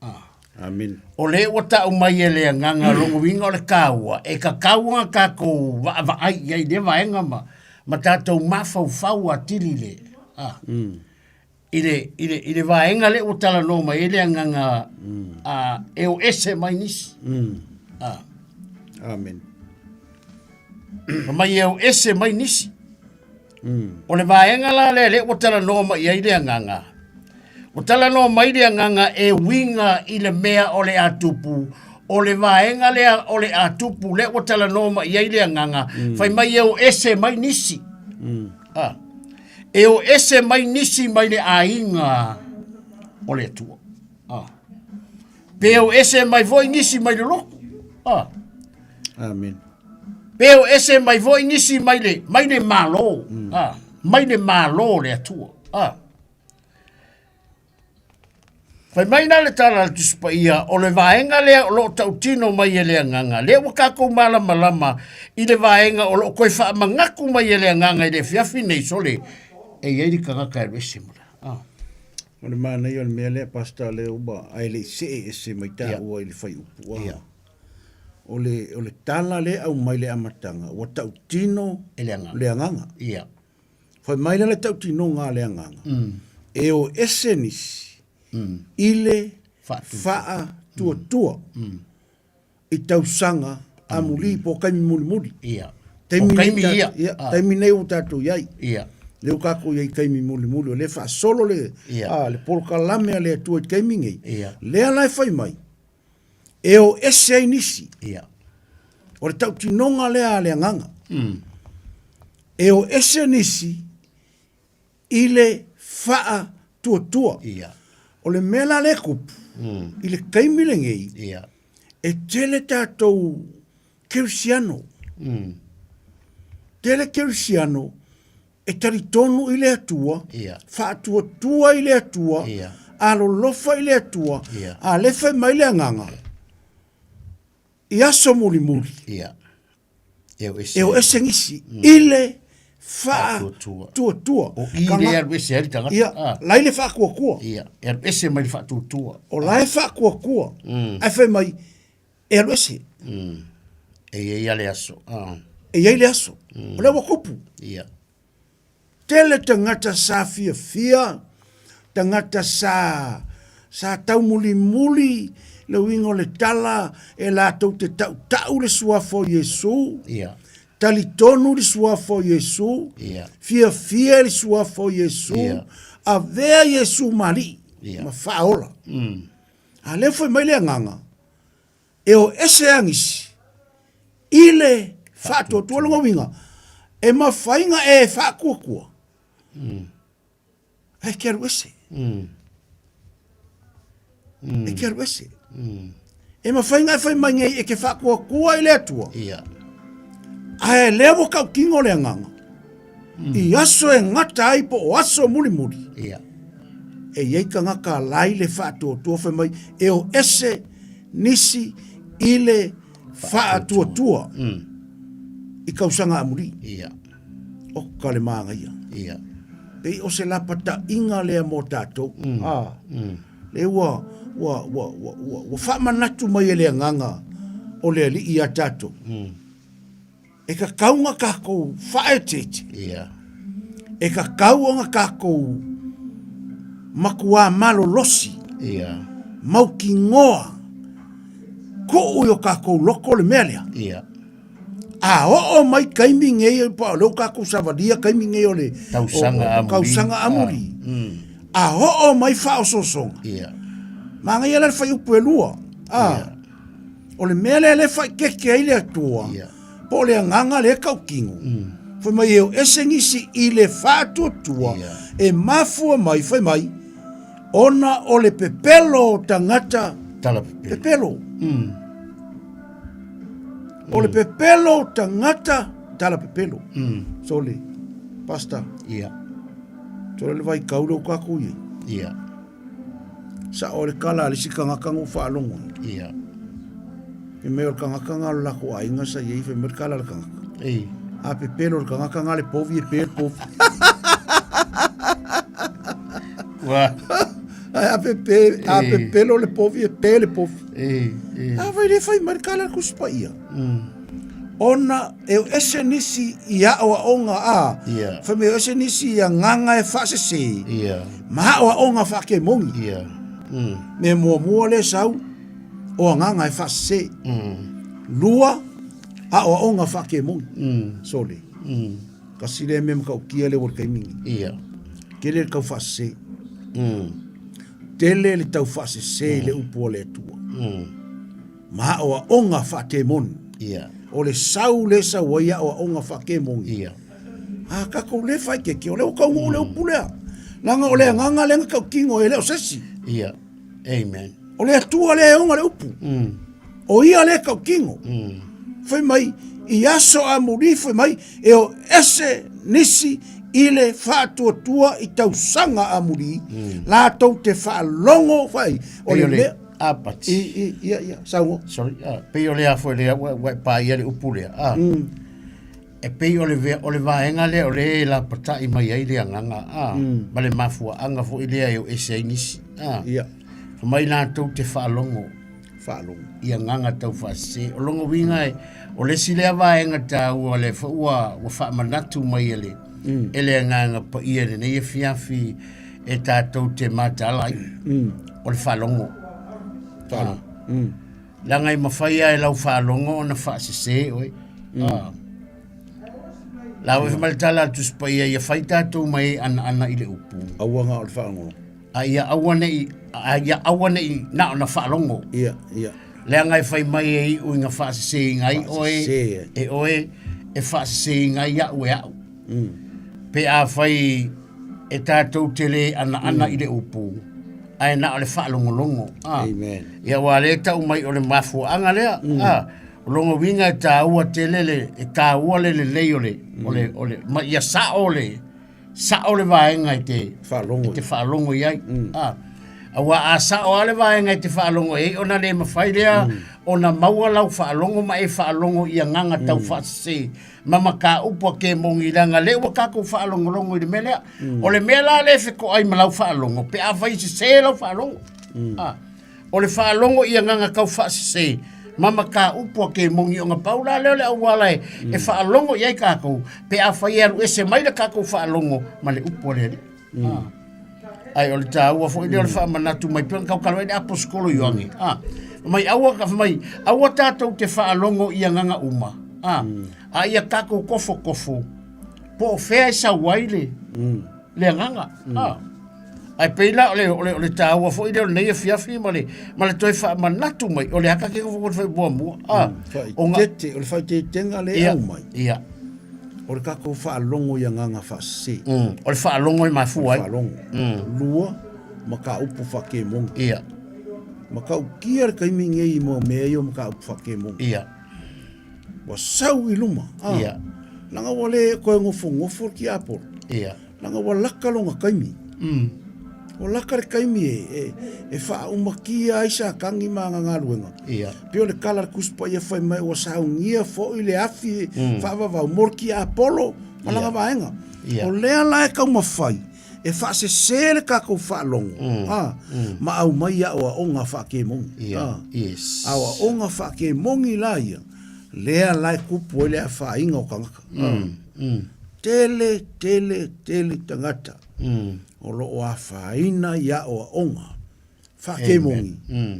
Ah. Amen. O le ua tau mai e le agaga lona uiga o le kāua, e kakau a kākou vaavaai i ai le vaega ma, ma tātou mafaufau atili le, ah, mm. i, le, i, le, i le vaega le ua talanoa mai ai le agaga mm. ah, e o ese mai nisi. Mm. Ah. Amen. Ma mai e o ese mai nisi. Mm. O le vaega la lea lea ua talanoa mai ai le agaga. Ua talanoa mai le agaga e uiga i le mea o le a tupu, o le vaega lea o le a tupu lea ua talanoa mai ai le agaga, mm. fai mai e o ese mai nisi. Mm. Ah. E o ese mai nisi mai le aiga o le Atua. Ah. Pe o ese mai foi nisi mai le lotu. Ah. Amen. Pe o ese mai foi nisi mai le, mai le malo. Mm. Ah, mai le malo le Atua. Ah. Fai mai nā le tala le Tusi Paia, o le vaega lea o lo o tautino mai e le agaga, lea ua kākou malamalama i le vaega o lo o toe faamanatu mai e le agaga i le afiafi nei, sole, e i ai le tagata e alu ese ma le. Ah. O le manaia o le mea lea, Pastor, lea ua, ae le i see ese mai tāua i le fuaiupu, ah. O le, o le tala lea e aumai i le amataga, ua tautino e le agaga. Le agaga. Ia. Fai mai la le tautinoga a le agaga, mm. e o ese nisi mm. i le faatuatua mm. mm. i tausaga amuli po o taimi mulimuli. Ia. Taimi O taimi nei, ia. Ia, Ah. taimi nei ua tatou i ai. Ia. Lea ua tatou i ai i taimi mulimuli, o lea e faasolo le, Ia. a, le polokalame a le Atua i taimi nei. Ia. Lea la e fai mai, e o ese ai nisi. Ia. O le tautinoga lea a le agaga. Mm. E o ese nisi i le faatuatua. Ia. O le mea la lea e kupu, mm. i le taimi lenei, Ia. e tele tatou kerisiano. Mm. Tele kerisiano e talitonu i le Atua, Ia. faatuatua i le Atua, Ia. alolofa i le Atua, Ia. a le fai mai le agaga, i aso mulimuli, Ia. E o ese, e o ese nisi, mm. i le faatuatua. O i le alu ese ai le tagata. Ia, ah. la i le faatuatua. Ia, e alu ese mai le faatuatua. O la e faatuatua. Mm. Ae fai mai, e alu ese. Mm. E i ai le aso. Ah. E i ai le aso. Mm. O lea ua kupu. Ia. Tele tagata sa fiafia, tagata sa, sa taumulimuli le uiga o le tala e latou te tautau le suafa o Iesu, Ia. talitonu le suafa o Iesu, Ia. fiafia i le suafa o Iesu, Ia. avea Iesu ma Alii Ia. ma faaola. Mm. A lea foi mai le agaga, e o ese agisi i le faatuatua lona uiga, e mafai ona e faatuatua, Mm. ae e te alu ese. Mm. E te alu ese. Mm. E mafai ona e fai mai nei e te faatuatua i le Atua. Ia. Ae lea ua tautino le agaga. I aso e gata ai po o aso mulimuli. Ia. E i ai tagata la i le faatuatua fai mai e o ese nisi i le faatuatua mm. i kausaga amuli. Ia. O ka le māgaia. Ia. Pei o se lapataʻiga lea mo tatou. Mm. Ah. Mm. Le ua, ua, ua, ua, ua, ua faamanatu mai e le agaga o le Alii iā tatou. Mm. E tatau ona tatou faaeteete. Ia. E tatau ona tatou matuā malolosi. Ia. Mautinoa tuu i o tatou loto le mea lea. Ia. A oo mai taimi nei, pa o lea ua tatou savalia taimi nei o le Tausaga amuli. Tausaga amuli. A oo mai faaosoosoga. Ia. Manaia la le fuaiupu e lua. A. O le mea lea lea e faaeteete ai le Atua. Ia. Po o le agaga lea e tautino. Fai mai e o ese nisi i le faatuatua e mafua mai, fai mai, ona o le pepelo o tagata Tala pepelo. Pepelo. O le pepelo o tagata tala pepelo. Sole, pastor. Ia. Sole le vaitau lea ua tatou i ai. Ia. Sao le tala a le isi tagata na ou faalogo ai. Ia. Fai mai o le tagata na o le latou aiga sa i ai, fai mai le tala a le tagata. Ei. A pepelo le tagata na le povi e pe le povi. Ua. Ae a pepe, a pepelo le povi e pe le povi. Ei, ei. A vai le fai mai le tala a le Tusi Paia. Ona e o ese nisi i aoaoga a, Ia. fai mai o ese nisi i agaga e faasese, Ia. ma aoaoga faakemoni. Ia. Mea muamua lea sau, o agaga e faasese. Lua, aoaoga faakemoni. Sole. Kasi lea mea matautia lea ua le taimi lenei. Ia. Tele le tau faasese. Tele le tau faasese i le upu a le Atua. Ma aoaoga faatemoni. Ia. O le sau lea e sau ai aoaoga faakemoni. Ia. A tatou le faaeteete, o lea ua taunuu le upu lea. Leaga o le agaga lea na tautino e le o se isi. Ia. Amen. O le Atua lea e ona le upu. O ia lea e tautino. Fai mai, i aso amuli fai mai, e o ese nisi i le faatuatua i tausaga amuli, latou te faalogo fai, o le mea... Apati. I, i, ia, ia, saunoa. Sorry, ah, pei o le a foi lea, ua, ua e paia le upu lea. Ah. E pei o le, o le vaega lea o le e lapatai mai ai le agaga, ah, ma le mafuaaga foi lea e o ese ai nisi. Ah. Ia. Fai mai latou te faalogo. Faalogo. I agaga taufaasese. O lona uiga e, o le isi lea vaega taua lea foi ua, ua faamanatu mai e le, e le Agaga Paia i lenei afiafi e tatou te mataala ai. O le faalogo. Faalogo. Ah. Leaga e mafai lava e lau faalogo ona faasese oe. Ah. La oe ma le tala a le Tusi Paia, ia fai tatou mai anaana i le upu. Aua na o le faalogo. A ia aua nei, a ia aua nei na ona faalogo. Ia, ia. Leaga e fai mai e iu ina faaseseina ai oe, e oe e faaseseina ai au e au. Pe afai e tatou te le anaana i le upu, ae na o le faalogologo. Ah. Amen. Ia aua lea e tau mai o le mafuaaga lea. Ah, o lona uiga e taua tele le, e taua le lelei o le, o le, o le, ma ia sao le, sao le vaega e te faalogo, e te faalogo i ai. Ah. Aua a sao lava le vaega e te faalogo i ai, ona le mafai lea ona maua lau faalogo ma e faalogo i agaga tau faasese ma mataupu a kemoni, leaga lea ua tatou faalogologo i le mea lea. O le mea la lea e fetoai ma lau faalogo, pe afai e sese lau faalogo. Ah. O le faalogo i agaga tau faasese ma mataupu a kemoni, ona pau la lea o le auala e, e faalogo i ai tatou, pe afai e alu ese mai le tatou faalogo ma le upu a le Alii. Ah. Ai o le taua foi lea o le faamanatu mai pei ona tautala ai le aposetolo Ioane. Ah. Mai aua ka mai aua tatou te faalogo i agaga uma. Ah. A ia tatou tofotofo po o fea e sau ai le le agaga. Ah. Ae pei la o le, o le, o le taua foi lea o lenei afiafi ma le, ma le toe faamanatu mai, o le aka ke kofo fai muamua. Ah, Faaeteete, o le faaeteetega lea e aumai. Ia. O le tatou faalogo i agaga faasese. O le faalogo e mafua ai. Faalogo. Lua, mataupu faakemoni. Ia. Matautia le taimi nei i mua mea ia o mataupu faakemoni. Ia. Ua sau i luma. Ah. Ia. Leaga ua le toe nofonofo le tiapolo. Ia. Leaga ua laka lona taimi. Ua laka le taimi e, e, e faaumakia ai Satani ma ana galuega. Ia. Pei o le tala a le Tusi Paia fai mai ua saunia foi le afi faavavau mo le tiapolo ma lana vaega. Ia. O lea la e taumafai e faasese le tatou faalogo, a, ma aumai aoaoga faakemoni. Ia. A. Yes. Aoaoga faakemoni la ia, lea la e tupu ai le afaina o tagata. Tele, tele, tele tagata o lo o afaina i aoaoga faakemogi ma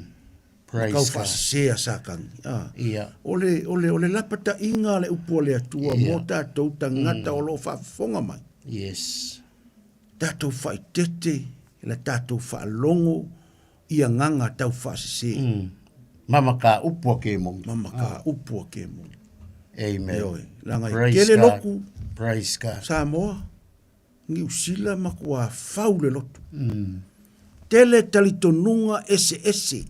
Praise tau God. faasese a Satani. A. Ia. O le, o le, o le lapataiga a le upu a le Atua Ia. mo tatou tagata o lo o faafofoga mai. Yes. Tatou faaeteete i la tatou faalogo i agaga tau faasese. Mama ka upu a kemogi. Mama ka upu a kemogi. Amen. Ioe, leaga e Praise tele God. loku. Praise God. Samoa, Niu Sila makuā fau le lotu. Tele talitonuga eseese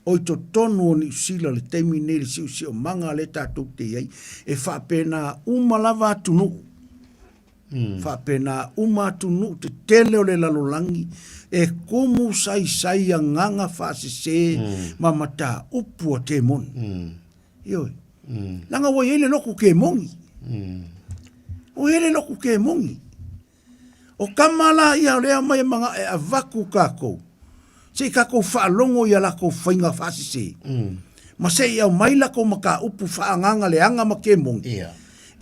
o i totonu o Niu Sila le taimi nei le siosiomaga lea tatou te i ai, e faapena uma lava atunuu. Faapena uma atunuu tetele o le lalolagi e kumu saisai agaga faasese ma mataupu a temoni. Ioe. Leaga ua i ai le loku kemogi. Ua i ai le loku kemogi. O kama la ia o lea aumai e magaʻe e avaku kakou. Se i kakou faalogo i a lakou faiga faasese. Ma se i aumai lakou mataupu faaagaga leaga ma kemogi.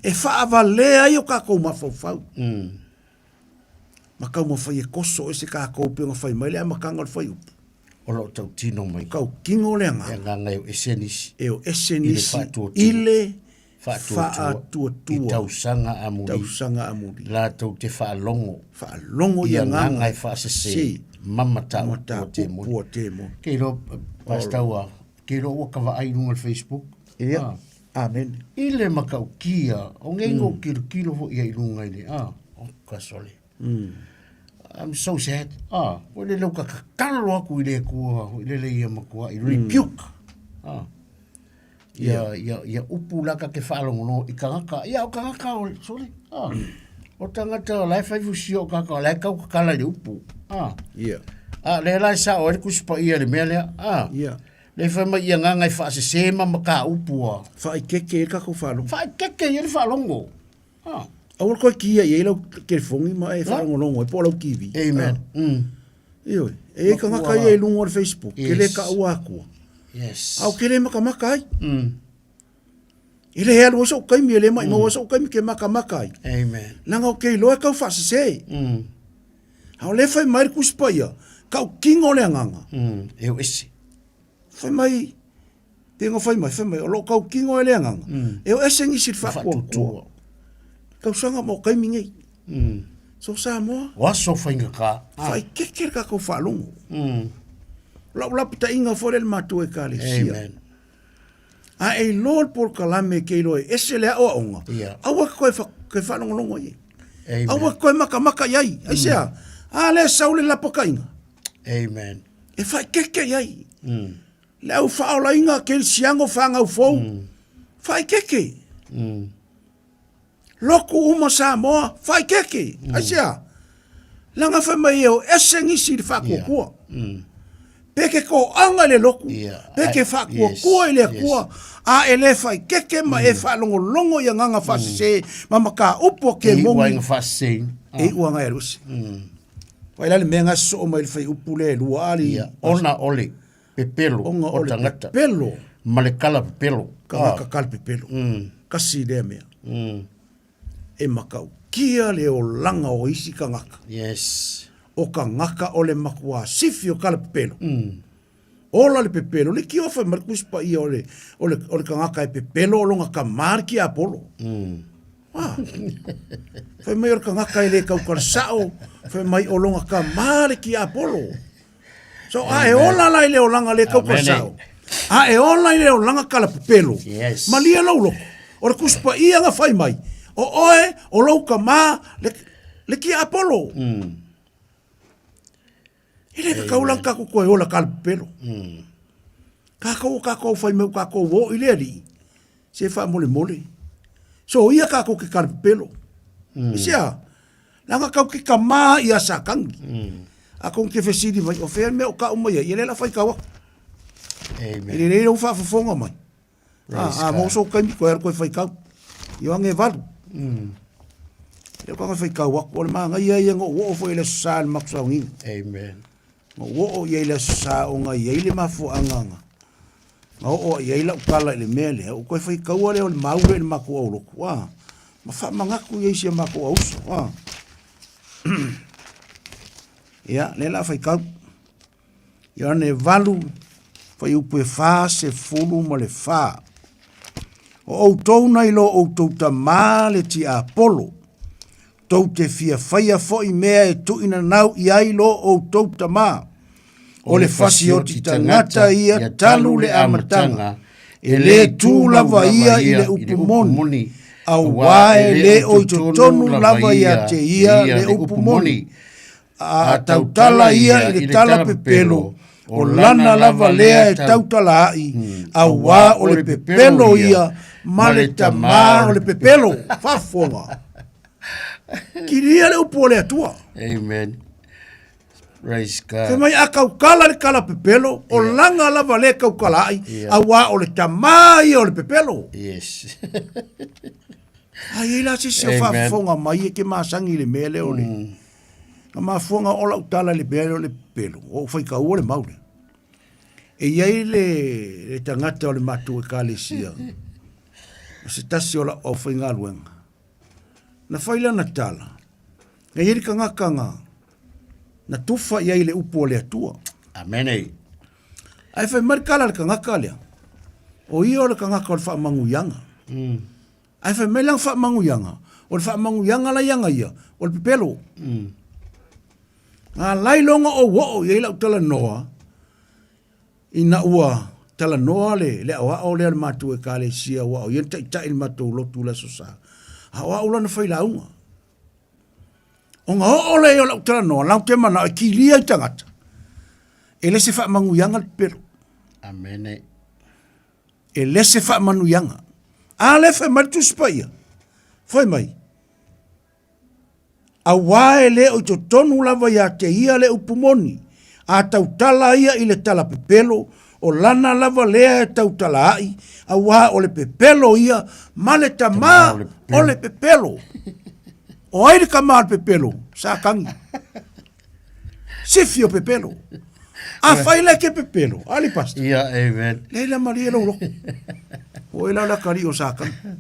E faavalea ai o kakou mafaufau. Ma taumafai e koso ese kakou pei ona fai mai le amataga o le fuaiupu. O lo o tautino mai. Tautino le agaga. Le agaga e o ese nisi. E o ese nisi i le faatuatua. I tausaga amuli. Tausaga amuli. Latou te faalogo. Faalogo i agaga e faasese. Ma mataupu a temoni. Mataupu a temoni. Ke iloa, Pastor ua, ke iloa ua ka vaai i luga o le Facebook. Ia. Amene. I le matautia, o ngei mm. kilokilo foi ia i luga i le, ah, oh, ka sole. I'm so sad. Ah, o le lau ka kakalo aku i le kua, i le le ia makua, i rebuke. Ah. Ia, ia, ia upu la ka ke whaalongono i kangaka. Ia, o kangaka o, sorry. Ah. O tangata o lai whai fusi o kaka, o lai kau kakala i le upu. Ah. Ia. Ah, le lai sa o le kusipa ia le mea lea. Ah. Ia. Le fai mai i agaga e faasese ma mataupu a. Faaikeke ai le tatou faalogo. Faaikeke ai le faalogo. Ah. Aua le toe kia i ai lau telefoni ma e faalogologo ai po o lau TV. Amen. Ah. Ioe. E i ai tagata ia i luga o le Facebook, ke le taua atua. Yes. A o ke le makamaka ai. E le alu ai so'u taimi, e le maimau ai so'u taimi ke makamaka ai. Amen. Leaga o ke iloa e tau faasese. A o lea e fai mai le Tusi Paia, tautino le agaga. E o ese. Fai mai, pei ona fai mai, fai mai, o lo o tautino ai le agaga, e o ese nisi i le faatuatua. Tausaga ma o taimi nei. So Samoa. O aso faigata. Faaeteete le tatou faalogo. O lau lapataiga foi lea i le matou Ekalesia. Amen. A e iloa le polokalame ke iloa e ese le aoaoga, Ia. aua ke koe fa, ke faalogologo i ai. Amen. Aua ke koe makamaka i ai. Aisea? A lea sau le lapakaiga. Amen. E faaeteete i ai. Le au faaolaina kerisiano fanau fou, faaeteete. Loku uma Samoa, faaeteete. Aisea? Leaga fai mai e o ese nisi i le faatuatua. Pe ke toaga i le loku, pe ke faatuatua i le Atua, a e le faaeteete ma e faalogologo i agaga faasese ma mataupu a E iu kemoni. ai na faaseseina. E iu aga e alu ese. Vai la le mea na soo mai le fuaiupu lea e lua a li. Ia, ona o le pepelo Ona o o le tagata. pepelo. Ma le kala pepelo. Tagata kala pepelo. Kasi lea mea. E matautia le olaga o isi tagata. Yes. O tagata o le matua sifi o kala pepelo. Ola le pepelo, le kiofa fai mai le Tusi Paia o le, o le, o le tagata e pepelo o lona kamā le tiapolo. Ah. Fai mai o le tagata e le tautala sao, fai mai o lona kamā le tiapolo. So, a e ola la i le olaga le tautala sao. A e ola i le olaga kala pepelo. Yes. Malie lou loko. O le Tusi Paia na fai mai, o oe, o lou kamā, le, le tiapolo. E le kakau la kakou koe ola kala pepelo. Kakou o kakou fai mai o kakou o i le alii. Se faamolemole. So ia kakou ke kala pepelo. Mm. I sea, leaga kau ke kamā i a Sakangi. A kong ke fesili mai, o whea mea o ka umai ai, e le la whai kau aku. Amen. E le rei rau whaafofonga mai. Praise A, a God. mō so kaimi koe aru koe whai kau. I o ange valu. E o whai kau aku, o le maangai ia ngo o fo i le sa le makusaungiga. Amen. Ngo o ia i le sa o ngai ia i le mafu anganga. Nga o ia i lau kala i le mea lea, o koe whai kaua lea o le maure i le maku au loku. A, Ma faamanatu ia i si a matou auso. Ah. Ia, lea la a faitau. Ioane 8, fuaiupu e 44. O outou nai lo outou tamā le tiapolo, tou te fia faia foi mea e tuuinanau i ai lo outou tamā. O le fasioti tagata ia talu le amataga, e lē tu lava ia i le upu moni, auā e lē o i totonu lava ia te ia le upu moni. A tautala ia i le tala pepelo, o lana lava lea e tautala ai, auā o le pepelo ia ma le tamā o le pepelo. Faafofoga. Kilia le upu o le Atua. Amen. Praise God. Fai mai a kaukala le kala pepelo, o langa lava le kaukala ai, auā o le tamā ia o le pepelo. Yes. Ai ei la se se o faafofoga mai e ke masangi le mea lea o le. Na mafuanga o lau tala i le mea lea o le pepelo, o ou faikaua le mau lea. E i ai le, le tagata o le matou ekalesia, o se tasi o lau aufaigaluega, Na fai lana tala, E i ai le tagata na, na tufa i ai le upu a le Atua. Amene. Ae fai mai le tala a le tagata lea, o ia o le tagata o le faamanuiaga. Ae fai mai lana faamanuiaga, o le faamanuiaga la ia na ia, o le pepelo. Na alai loa ona ou oo i ai lau talanoa, Ina ua talanoa le, le aoao lea o le matou Ekalesia, aua o ia na taitai i le matou lotu i le Aso Sa, a o au lana failauga. Ona oo lea o lau talanoa, lau te manao e kilia i tagata, e le se faamanuiaga le pepelo. Amene. E le se faamanuiaga. A lea fai mai le Tusi Paia, fai mai, Auā e lē o i totonu lava iā te ia le upu moni, a tautala ia i le tala pepelo, o lana lava lea e tautala ai, auā o le pepelo ia ma le tamā o le pepelo. O ai le tamā o le pepelo? Satani. Sifi o pepelo. Afai la e ke pepelo, a le pastor. Ia, amen. Leai la malie lou loto. O oe la o le akalii o Satani.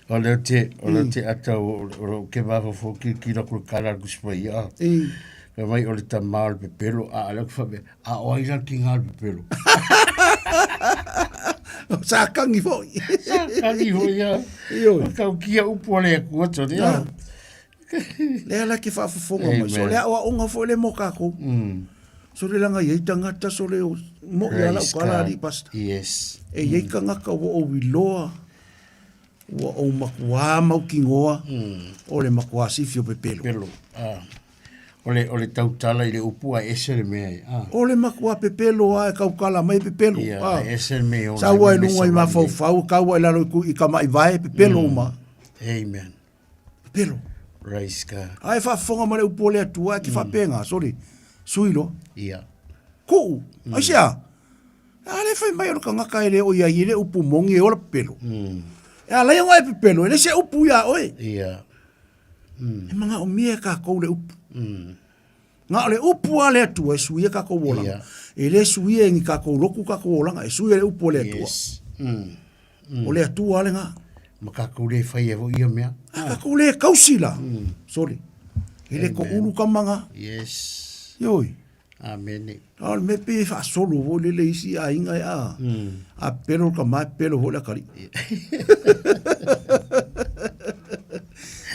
O lea te, o lea te ata o, o lo ke mafofo ki ki la ku kala ku spa ia. Ka mai o le tama o le pepelo a le ku fa a o ai la ki ngā le pepelo. Sa kangi foi. Sa kangi foi ia. Io. Ka ki a upu le ku ato ne. Ah. Lea la ke faafofoga mai. So lea aoaoga foi le mo kākou. So le langa i ai tagata so le mo i ala o kala ali pasta. Yes. E i ai tagata ua ou iloa Ua ou makuā mautinoa o le makuā sifi o pepelo. Pepelo, ah. O le, o le tautala i le upu a ese le mea e, ah. O le makuā pepelo a e kaukala mai e pepelo. Ia, ah. e ese le mea e ola Saua ai e lunga i mafaufau, kaua i lalo i, ku, i kamaʻivae, pepelo uma. Amen. Pepelo. Praise God. Ae faafofoga ma le upu o le Atua, e te faapena, sole, sui loa. Ia. Kuu, aisea? A le fai mai o le tagata e le o ia i le upu moni e ola pepelo. E ala ia e pepelo, e le se upu ia oe. Ia. E manaomia e kākou le upu. Na o le upu a le Atua e suia kākou olaga. Ia. E le suia e ni kākou lotu kākou olaga, e suia le upu a le Atua. Yes. O le Atua le ngā. Ma kākou le fai e ho ia mea. A kākou le kausi la. Sorry. E le ko ulu ka manga. Yes. Ioi. Amene. A o le mea pei e faasolo foi lele i isi aiga e a. A pepelo le tama, e pepelo foi le atalii.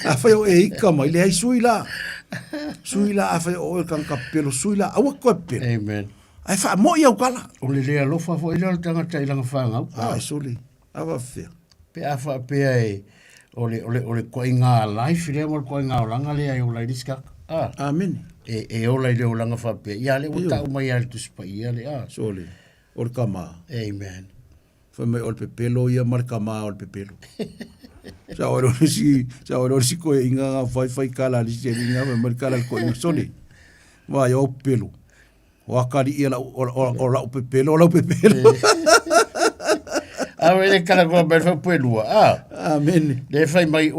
Afai o e ika mai, leai sui la. Sui la, afai o oe le tagata pepelo, sui la, aua te toe pepelo. Amen. Ae faamo'i au tala. O le le alofa foi lea o le tagata i lana fanau. Ai, sole. A faapefea. Pe a faapea e, o le, o le, o le koaiga life lea ma le koaiga olaga lea e ola ai le isi tagata. Ah. Amene. E, e ola i le olaga faapea. Ia lea ua tau mai lava i le Tusi Paia le, ah. Sole, o le tama. Amen. Fai mai o le pepelo ia ma le tama o le pepelo. Sa o le si, sa o le si koe inga nga fai fai kala li se inga mai le kala ko inga sole. Wa yo pepelo. O akali ia lau, o, o, o lau pepelo, o lau pepelo. A o le kala kua mai fai pue lua. Ah. Amen. Le fai mai,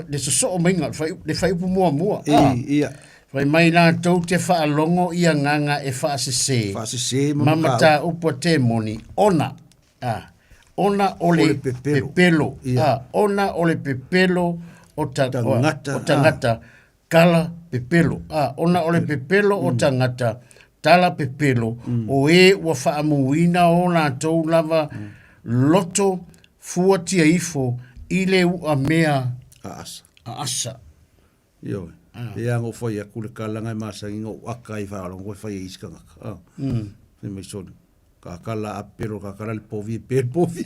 le sosoo mai nga, le fai upu mua mua. Ah. Ia. Fai mai latou te faalogo i agaga e faasese. Faasese ma mataupu a temoni, ona. Ah. Ona o le, pepelo. Ia. Ah, ona o le pepelo. o tagata, o tagata tala pepelo. A, ona o le pepelo o tagata tala pepelo, o e ua faamuina o latou lava loto fuatia ifo i le uamea aasa. Aasa. Ioe. E a ngo fai aku le kala ngai masangi ngo aka i whakalongo e fai e isi kangaka. Ah. Fai mai soli. Ka kala a pelo, ka kala le povi e pe povi.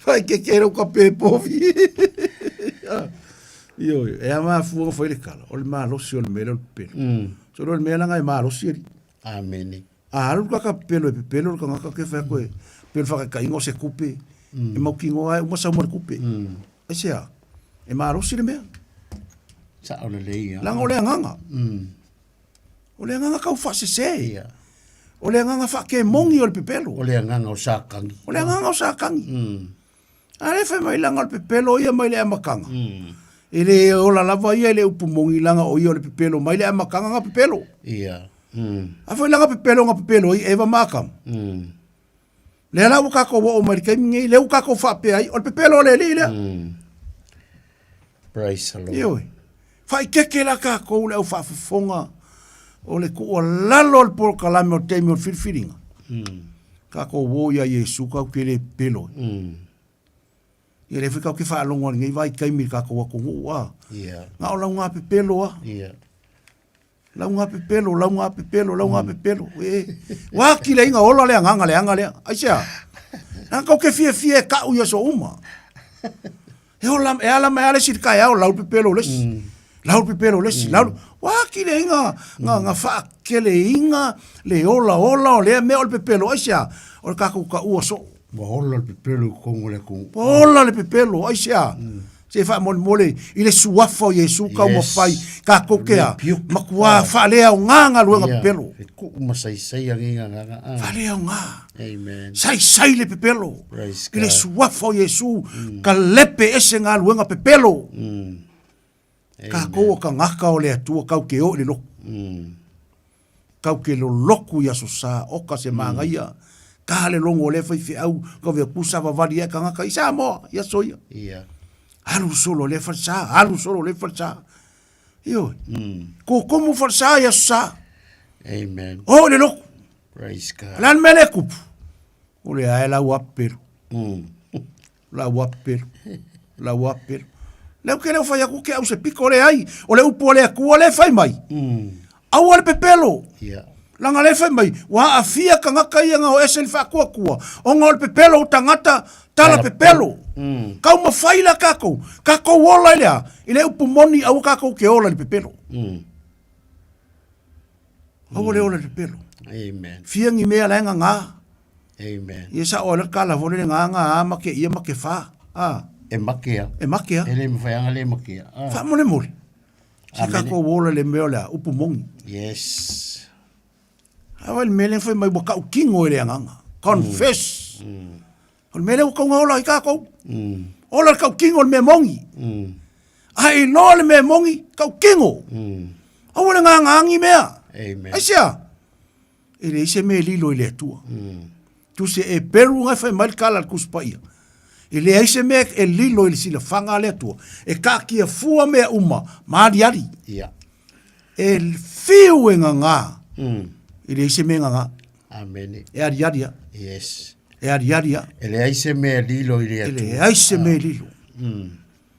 Fai ke ke rau ka pe povi. Ah. Ioe. E a mafua ngo fai le kala. O le malosi o le mele o le pelo. So le mea langa e malosi ali. Amene. A alu ka ka pelo e pepelo le kangaka ke fai koe. Pelo whakakainga o se kupe. E mau kingo ai uma sau ma le kupe. Aisea, e malosi le mea. Sa'o lelei ia. Leaga o le agaga. O le agaga kau faasese. Ia. O le agaga faakemogi o le pepelo. O le agaga o Satani. O le agaga o Satani. A le fai mai laga o le pepelo ia mai le amataga. E le ola lava ia i le upu mogi laga o ia o le pepelo mai le amataga ga pepelo. Ia. A foi laga pepelo ga pepelo ai Eva ma Atamu. Lea la ua kākou oo mai le taimi nei, lea ua kākou faapea ai, o le pepelo o le alii lea. Praise the Lord. Ioe. Faaikeke la kākou le au faafofoga o le tuualalo o le polokalame o le taimi o le filifiliga. Kākou o iā Iesu kau ke le pepelo ai. Ia lea foi kau ke faalogo i lenei vaitaimi i le kākou atunuu a. Yeah. Na o lau ngā pepelo a. Yeah. Lauga pepelo, lauga pepelo, lauga pepelo. E, wā ki le inga ola le anganga le anga lea. Aisea, nā kau ke fia fia e kau ia so uma. E ola, e ala mai ale si kai au lau pepelo lesi. Lau pepelo lesi, lau. Wā ki le inga, ngā, ngā whaakele inga, le ola ola o lea mea o le pepelo. Aisea, o le kākou ka ua so. Ua ola le pepelo i kongo le ku. Ua ola le pepelo, aisea. Se faamolemole i le suafa o Iesu kau Yes. mafai kākou ke a makuā faaleaogā galuega Ia, pepelo. E kuu masaisai agiga agaga. Ah. Faaleaogā. Amen. Saisai le pepelo. Praise I le God. suafa o Iesu ka lepe ese galuega pepelo. Kākou o kagaka o le Atua kau ke o i le loku. Kau ke loloku i aso sa oka se māngaia. Ka le logo o le faifeau kau vea kusa vavali ai kagaka i Samoa i aso ia. Ia. Alu solo le falesa, alu solo le falesa. Ioe. Kokomu falesa i aso sa. Amen. O le loku. Praise God. Le a le mea le kupu. O le ae lau apelo. Lau apelo. Lau apelo. Leu ke leo fai aku ke au se piko le ai. O le upu o le Atua le fai mai. Aua le pepelo. Ia. Langa le fai mai, ua aafia kangaka ia nga o ese le faakuakua, ona o le pepelo o tagata, tala pepelo. Kau mafai la kakou, kakou ola i le a, i le upu moni aua kakou ke ola i le pepelo. Aua le ola i le pepelo. Amen. Fia ni mea la e ngangā. Amen. Ia sa oa le kala fole le ngā ngā ma ke ia ma ke whā. Ah. E makea. E makea. E le mawhai anga le makea. Ah. Faamolemole. Se Amene. kakou ola i le mea o le a, upu moni. Yes. Awa le mea lea fai mai ua kautino i le agaga. Confess. O le mea lea ua tauga ola ai kākou. Ola le kautino i le mea moni. A e iloa le mea moni, kautino. Aua le ngāngāgi mea. Amen. Aisea? E leai se mea e lilo i le Atua. Tusi e peru ngai fai mai le kala le Tusi Paia. E leai se mea e lilo i le silafaga a le Atua. E kaatia fua mea uma ma aliali. Ia. E fiu e ngangā. E leai se mea e ngangā. Amene. E aliali a. Yes. E aliali a. E leai se mea e lilo i le Atua. E leai se mea e lilo.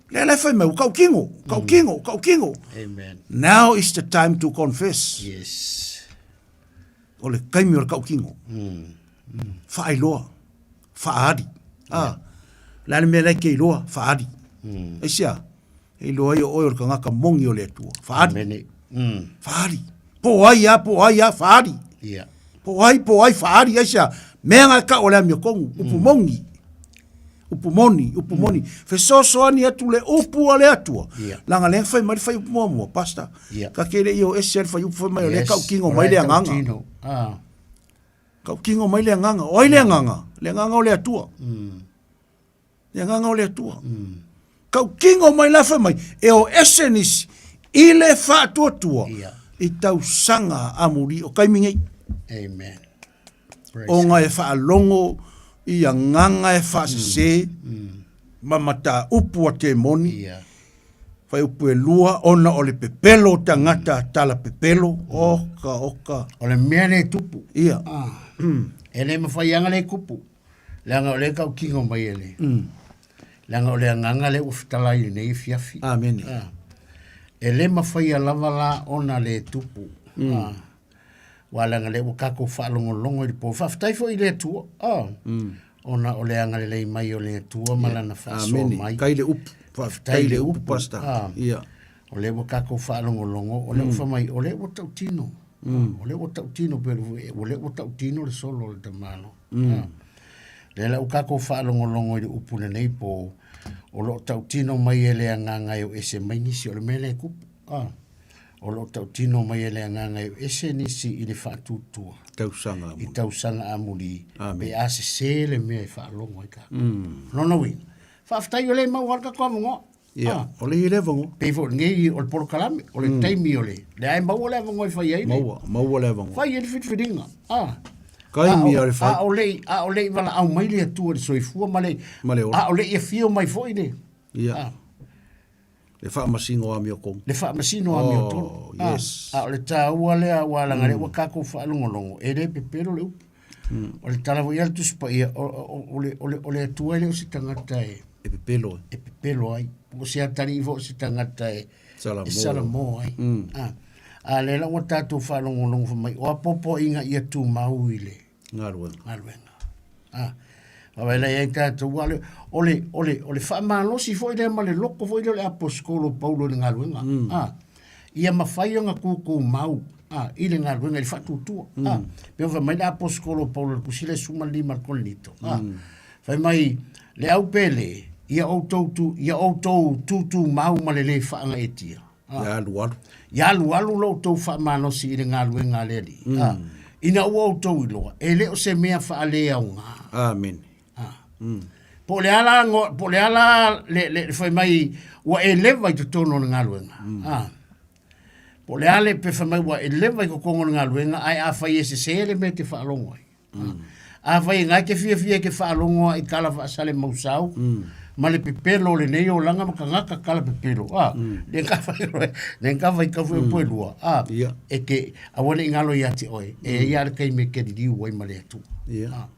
Lea la e fai mai, ua kaukino, kaukino, kaukino. Amen. Now is the time to confess. Yes. O le taimi o le kaukino. Faailoa, faaali. Ah, le a le mea la e ke iloa, faaali. Aisea, e iloa ai o oe o le kagaka mogi o le Atua. Faaali. Amene. Faaali. Po ai a, po ai a, faaali. Ia. Po ai, po ai, faaali, aisea, mea nga e kau o le amiotonu, upu mogi. Upu moni, upu moni. Fesoasoani atu le upu a le Atua. Ia. Leaga lea fai mai le faiupu muamua, pastor. Ia. Ka ke le i o ese le faiupu fai mai o lea Yes, kaukino o mai lea le agaga. tautino. Ah. Kaukino mai le agaga. O ai le agaga? Le agaga o le Atua. Le agaga o le Atua. Kaukino mai la fai mai e o ese nisi i le faatuatua Ia. i tausaga amuli o taimi nei. Amen. Ona e faalogo i agaga e faasese, Ma mataupu a temoni. Ia. Fuaiupu e 2, ona o le pepelo o tagata tala pepelo, oka, oka. O le mea lea e tupu. Ia. Ah. E le mafai lava ona le tupu. Leaga o lea e tautino mai e le. Leaga o le agaga lea ua fetalai i lenei afiafi. Amene. Ah. E le mafaia lava la ona le tupu. Ah. Aua leaga lea ua tatou faalogologo i le po. Faafetai foi i le Atua. Ah. Ona o le agalelei mai o le Atua ma Lana faasoa Amene. mai. Kai le upu. Faafetai le upu, Pastor. Ah. Ia. O lea ua tatou faalogologo, o lea ua fai mai, o lea ua tautino. O lea ua tautino, pe o lea ua tautino le solo o le tamalo. Ah. Lea la ua tatou faalogologo i le upu lenei po, o lo o tautino mai e le agaga e o ese mai nisi, o le mea lea e tupu. Ah. O lo o tautino mai e le agaga e o ese nisi i le faatuatua. Tausaga amuli. I tausaga amuli. Amen. Pe a sese le mea e faalogo ai tatou. Lona uiga, faafetai o lea e maua ai le tatou avanoa. Ia, Ah. o le i le avanoa. Pei foi o lenei o le polokalame, o le taimi o le, lea e maua le avanoa e fai ai le. Maua, maua le avanoa. Fai ai le filifiliga. Ah. Taimi a le fai. A o le, a o le i valaau mai le Atua i le soifua ma le, Ma le ola. a o le i afio mai foi le. Ia. Ah. Le faamasino amiotonu. Le faamasino amiotonu. Oh, yes. A o le taua lea aua leaga lea ua tatou faalogologo, e le pepelo le upu. O le tala foi a le Tusi Paia, o le Atua e le o se tagata e E pepelo ai. E pepelo ai. Po o se atalii foi o se tagata e Salamo. e salamo ai. A, a lea la ua tatou faalogologo fai mai, o apoapoaiga ia tumau i le Galuega. Galuega. A, vaai la i ai tatou, aua o le, o le, o le faamalosi foi lea ma le loko foi lea o le aposetolo o Paulo i le galuega. A, ia mafai ona tutumau a, i le galuega, i le faatuatua. A, pei ona fai mai le aposetolo o Paulo i le tusi lea 15 a le Korinito. A, fai mai, le aupele, ia outou tu, ia outou tutumau ma le lē faagaeetia. Ia alualu. Ia alualu lo outou faamalosi i le galuega a le Alii. A, ina ua outou iloa, e le o se mea faaleaoga. Amene. Po o le a la, po o le a la le, le, le fai mai ua e leva i totonu o le galuega. A. Po o le a le pe fai mai ua e leva i totonu o le galuega, ae afai e sese le mea e te faalogo ai. Afai e nga e te fiafia e te faalogo i tala faasalemausau, ma le pepelo o lenei olaga ma tagata tala pepelo, a, le ka fai roe, le ka fai kau foi po e lua, a, e te, aua ne i ngalo ia te oe, e ia le taimi e te liliu ai ma le Atua. A,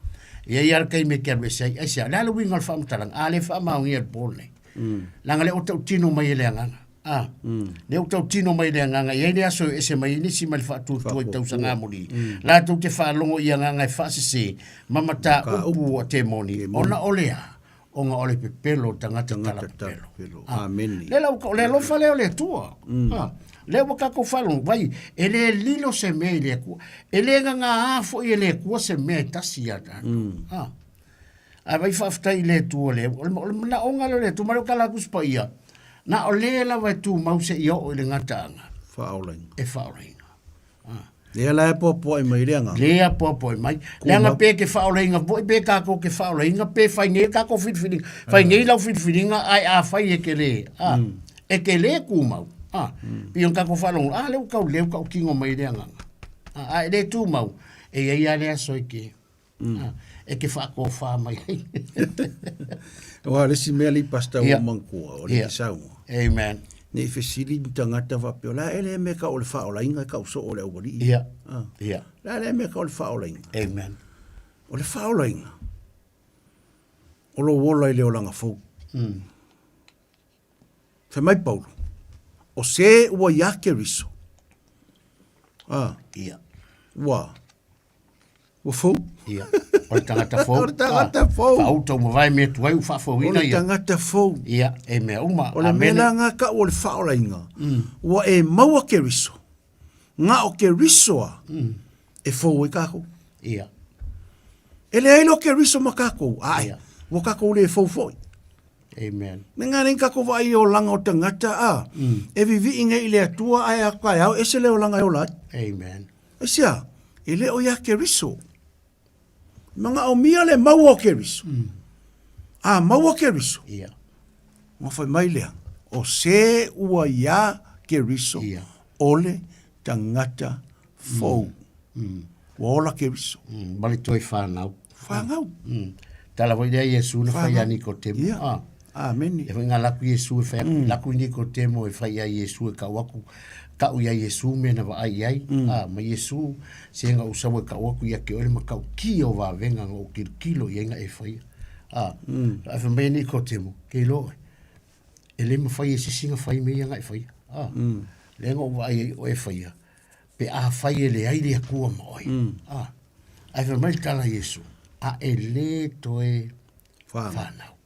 e ia le taimi e te alu ese ai, aisea, o le a le uiga o le faamatalaga, a le faamaonia i le po lenei. Leaga lea ua tautino mai e le agaga. A, lea ua tautino mai le agaga, e i ai le aso e ese mai ai nisi mai le faatuatua i tausaga amuli, latou te faalogo i agaga e faasese ma mataupu a temoni, ona o le a? Ona o le pepelo o tagata tala pepelo. Amene. Lea la ua, o le alofa lea o le Atua. A, lea ua tatou faalogo, vai, e le lilo se mea i le Atua. E le gagā foi e le Atua se mea e tasi ia tatou. A, Ae vai faafetai i le Atua lea, o le, o le manaoga lea o le Atua, ma lea ua tala atu si paia, na o le lava e tumau seia oo i le gataaga. Faaolaina. E faaolaina. Ah. Lea la e apoapoai mai le agaga. Lea apoapoai mai. Leaga pe ke faaolaina foi, pe tatou ke faaolaina, pe fai nei tatou filifiliga. Fai nei lau filifiliga, ae a fai e ke le, ah, e ke le tumau. Ah, pei ona tatou faalogo, ah, lea ua tau leu tautino mai le agaga. Ah, ae le tumau, e i ai lava le aso e ke, Mm. E ke whaakōwhā mai ai. Aua le isi mea lei pastor Ia. ua manatua, o le Ia. te saunoa. Amen. Ne i fesili ni tagata faapea, o le a ea lea mea kau o le faaolaina e kau soo o le aualii? Ia. Ah. Ia. O le a lea mea kau o le faaolaina? Amen. O le faaolaina, o lou ola i le olaga fou. Fai mai Paulo, o se ua iā Keriso. Ah. Ia. Ua. Ua fou. Ia. O le tagata fou. O le tagata fou. Faauta ua mavae mea tuai ua faafouina O le ia. tagata fou. Ia, e mea uma. O le mea la nga kau o le faaolaina, ua e maua Keriso. Nga o Keriso a, e fou ai kakou. Ia. E leai loa Keriso ma kakou, ae, Ia. ua kakou le fou foi. Amen. Me nga nei kakou vaai i olaga o tagata a, e vivii nei i le Atua ae a kaeao ese le olaga e ola ai. Amen. Aisea, e le o ia Keriso. Manaomia le maua o Keriso. A maua Keriso. Ia. Ona fai mai lea, o se ua iā Keriso, Ia. o le tagata fou. Ua ola Keriso. Ma le toe fanau. Fanau. Tala foi lea Iesu na fai Fanau. ia Nikotemo. Ia. Ah. Amene. E foi nga laku Iesu e fai mm. laku ni ko temo e fai ai Iesu e kau aku kau ia Iesu me na vaai ai mm. a ma Iesu se nga usawa e kau aku ia ke ole ma kau ki o va venga nga o kilo kilo ia nga e fai a mm. a fa me ni ko temo ke lo e le ma fai e sisi nga fai me ia nga e fai a mm. le nga o vaai ai o e fai pe a fai e le ai le akua ma oi mm. a ai fa mai tala Iesu a e le toe whanau.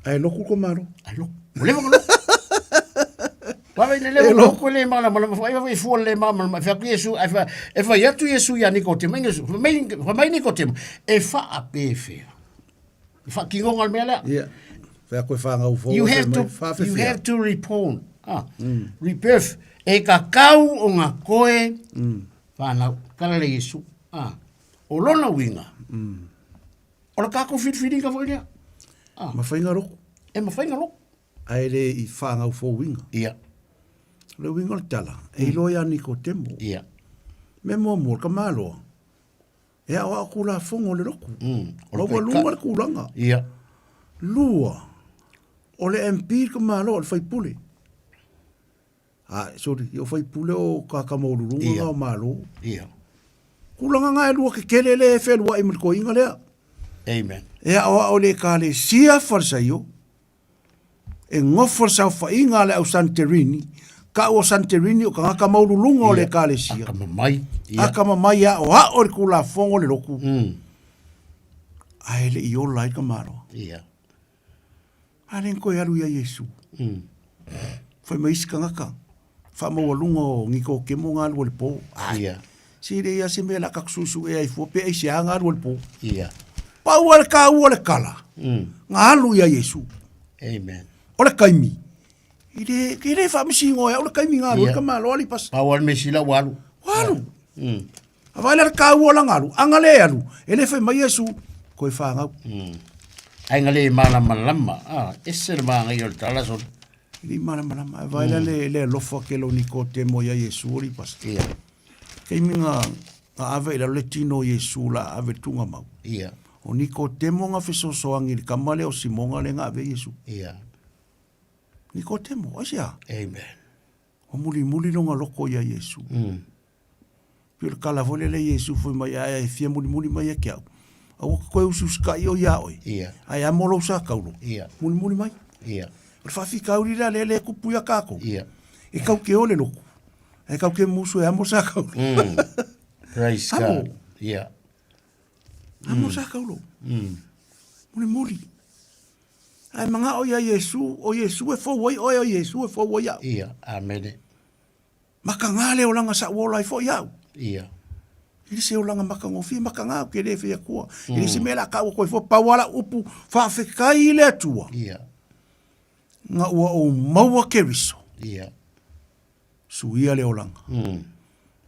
Ae loku ko malo. Ae loku. O lewa loku. Wawe le lewa loku le mala mala mala fai fai fua le mala mala fai ku Yesu ai fa e fai atu Yesu ia Nikotemo Yesu fa mai fa mai Nikotemo e fa a pe fe. Fa ki ngonga le mea lea. Yeah. Fai koe whangau fo. You have to you have to reborn. Ah. Mm. Rebirth e ka kau o ngā koe mm. whanau kala le Yesu. Ah. O lona winga. Mm. O le kākou filifiliga foi lea. Ah. Mawhainga roko. E mawhainga roko. Ae le i whāngau fōuinga. Ia. Le uinga o le tala, e mm. iloa ia Nikotemo. Ia. Me mua mua, ka māloa. E ao ao kula fongo le roku. Mm. O le lunga le kulanga. Ia. Lua, o le MP ka māloa, o le whaipule. Ah, sorry, i o whaipule o kakamaululunga Ia. ngā o mālo. Ia. Kulanga ngā e lua ke kele le e whelua i mliko inga lea. Amen. E ao ao le ka le sia wharsaio, e ngofo le saofaiga a le au Santerini, ka o Santerini o ka ngaka maululunga o le ekalesia. Akamamai. Ia. Akamamai aoao i le Tulafono o le lotu. Mm. Ae le i ola ai ka Malo. Ia. A le koe alu ia Iesu. Mm. Fai mai isi kangaka. Faamaualuga o Niko Kemo nga alu o le po. Ai. Ia. Si le ia se mea la ka susu e ai fua pe ai se anga alu o le po. Ia. Pau a le kaua le kala. Mm. Nga alu ia Iesu. Amen. O le kaimi. I le, i le faamisigo ai au le kaimi nga alu Ia. ka malo ali pas. Pau al mesila walu. Walu. Mm. A vai le kaua la ngalu. Anga le alu. E le fai mai Iesu. Koe whangau. Mm. Ai nga le malamalama. Ah, ese le maangai o le tala sona. Li malamalama. E vai mm. le, le alofa ke lo niko te mo ia Iesu o li pas. Ia. Kei mi nga, nga ave i lalo le tino Iesu la ave tunga mau. Ia. O niko te mo nga fesosoangi le kama le o Simonga le nga ave Iesu. Ia. Niko te mo, ai sea. Amen. O muli muli longa loko ia Iesu. Mm. Pei o le kala foi lea le Iesu foi mai ae e fia mulimuli mai ia ke au. Aua ke koe usiusikai o ia oe. Ia. Ae amo lou sa kaulo. Ia. Mulimuli mai. Ia. O le faafitauli lea lea le kupu ia kākou. Ia. E kau ke ole loku. E kau ke musu e amo sa kaulo. Mm. Praise Amo. God. Ia. Amo sa kaulo. Mm. Mulimuli. Ae mangao ia Iesu, o Iesu e fou ai oe, o Iesu e fou ai au. Ia. Amene. Makagā le olaga sa ua ola ai foi au. Ia. E le se olaga makagofie, makagā ou te le fai atua. E le se mea la ka ua koe fua, pau a lau upu, faafetai i le Atua. Ia. Nga ua ou maua Keriso. Ia. Suia le olaga.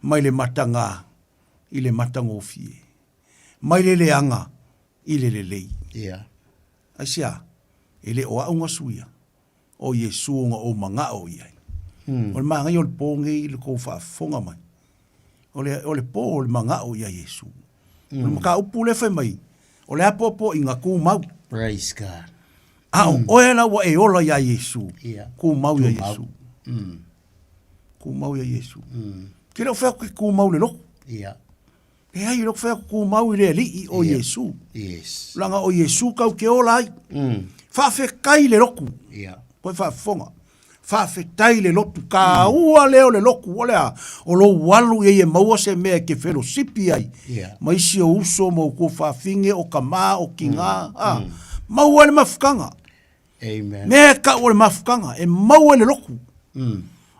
Mai le matagā i le matagofie. Mai le leaga i le lelei. Ia. Aisea? E le o au nga suia. o Iesu nga ou magao i ai. O le magaia o le pō nei i le kou faafofoga mai. O le, o le pō o le magao ia Iesu. O le mataupu lea fai mai, o le apoapoaiga tumau. Praise God. A o oe la ua e ola iā Iesu, Ia. tumau ia Tumau. Iesu. Tumau ia Iesu. Ke le o fai atu ke tumau le lotu. Ia. Leai, e le o fai atu tumau i le Alii o Ia. Iesu. Yes. Leaga o Iesu kau ke ola ai. Faafetai le lotu. Ia. Koe faafofoga. Faafetai le lotu. Kāua lea o le lotu. O le a? O lou alu ia e maua se mea e ke felosipi ai. Ia. Ma isi o uso ma o kua faafine o kamā o kingā. A. Maua ai le mafutaga. Amen. Mea e kau o le mafutaga, e maua i le loku.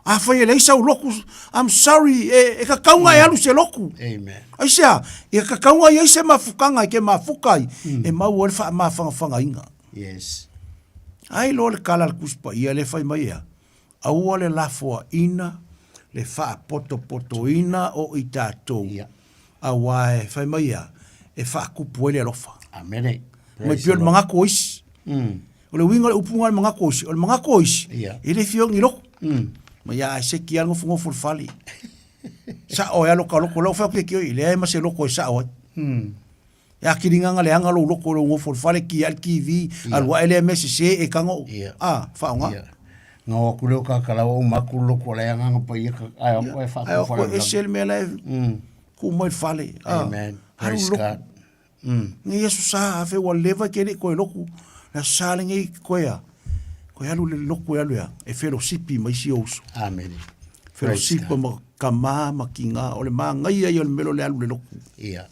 Afai e leai sau loku, I'm sorry, e, e kakauga e alu se loku. Amen. Aisea, e kakauga i ai se mafutaga e ke mafuka ai, e maua ai le faamafagafagaina. Yes. Ai loa le kala a le Tusi Paia lea e fai mai ea, aua le lafoaina, le faapotopotoina o i tatou, Ia. auā e fai mai ea, e faakupu ai le alofa. Amene. Mai pei o le manatu o isi. O le uiga o le upu lena o le manatu o isi, o le manatu o isi, Ia. e le fia o ni loko. Ma ia ae seki lava le nofonofo i le fale. Sao ai lava lo ta loko, o lau fai atu ia ki oi, e leai ma se loko e sao ai. E akiligaga leaga lou loko i lou gofo i le fale, ki ae le TV, alu ae lea mea sesē e tago, a, faaaoga. Gao aku lea o kakalaua uma atu le lotu o le agaga paia ka ae o atu ae Ae o atu e ese le mea la e tuu mai le fale. A, Amen. alu Praise lotu. God. Nei aso sa, afe ua leva e ke le i toe lotu. Le aso sa lenei koe a, koe alu le lotu e alu e a, e felosipi ma isi ou uso. Amen. Felosipa ma kamā ma kigā, o le māgaia ia o le mea lea o le alu i le lotu. Ia.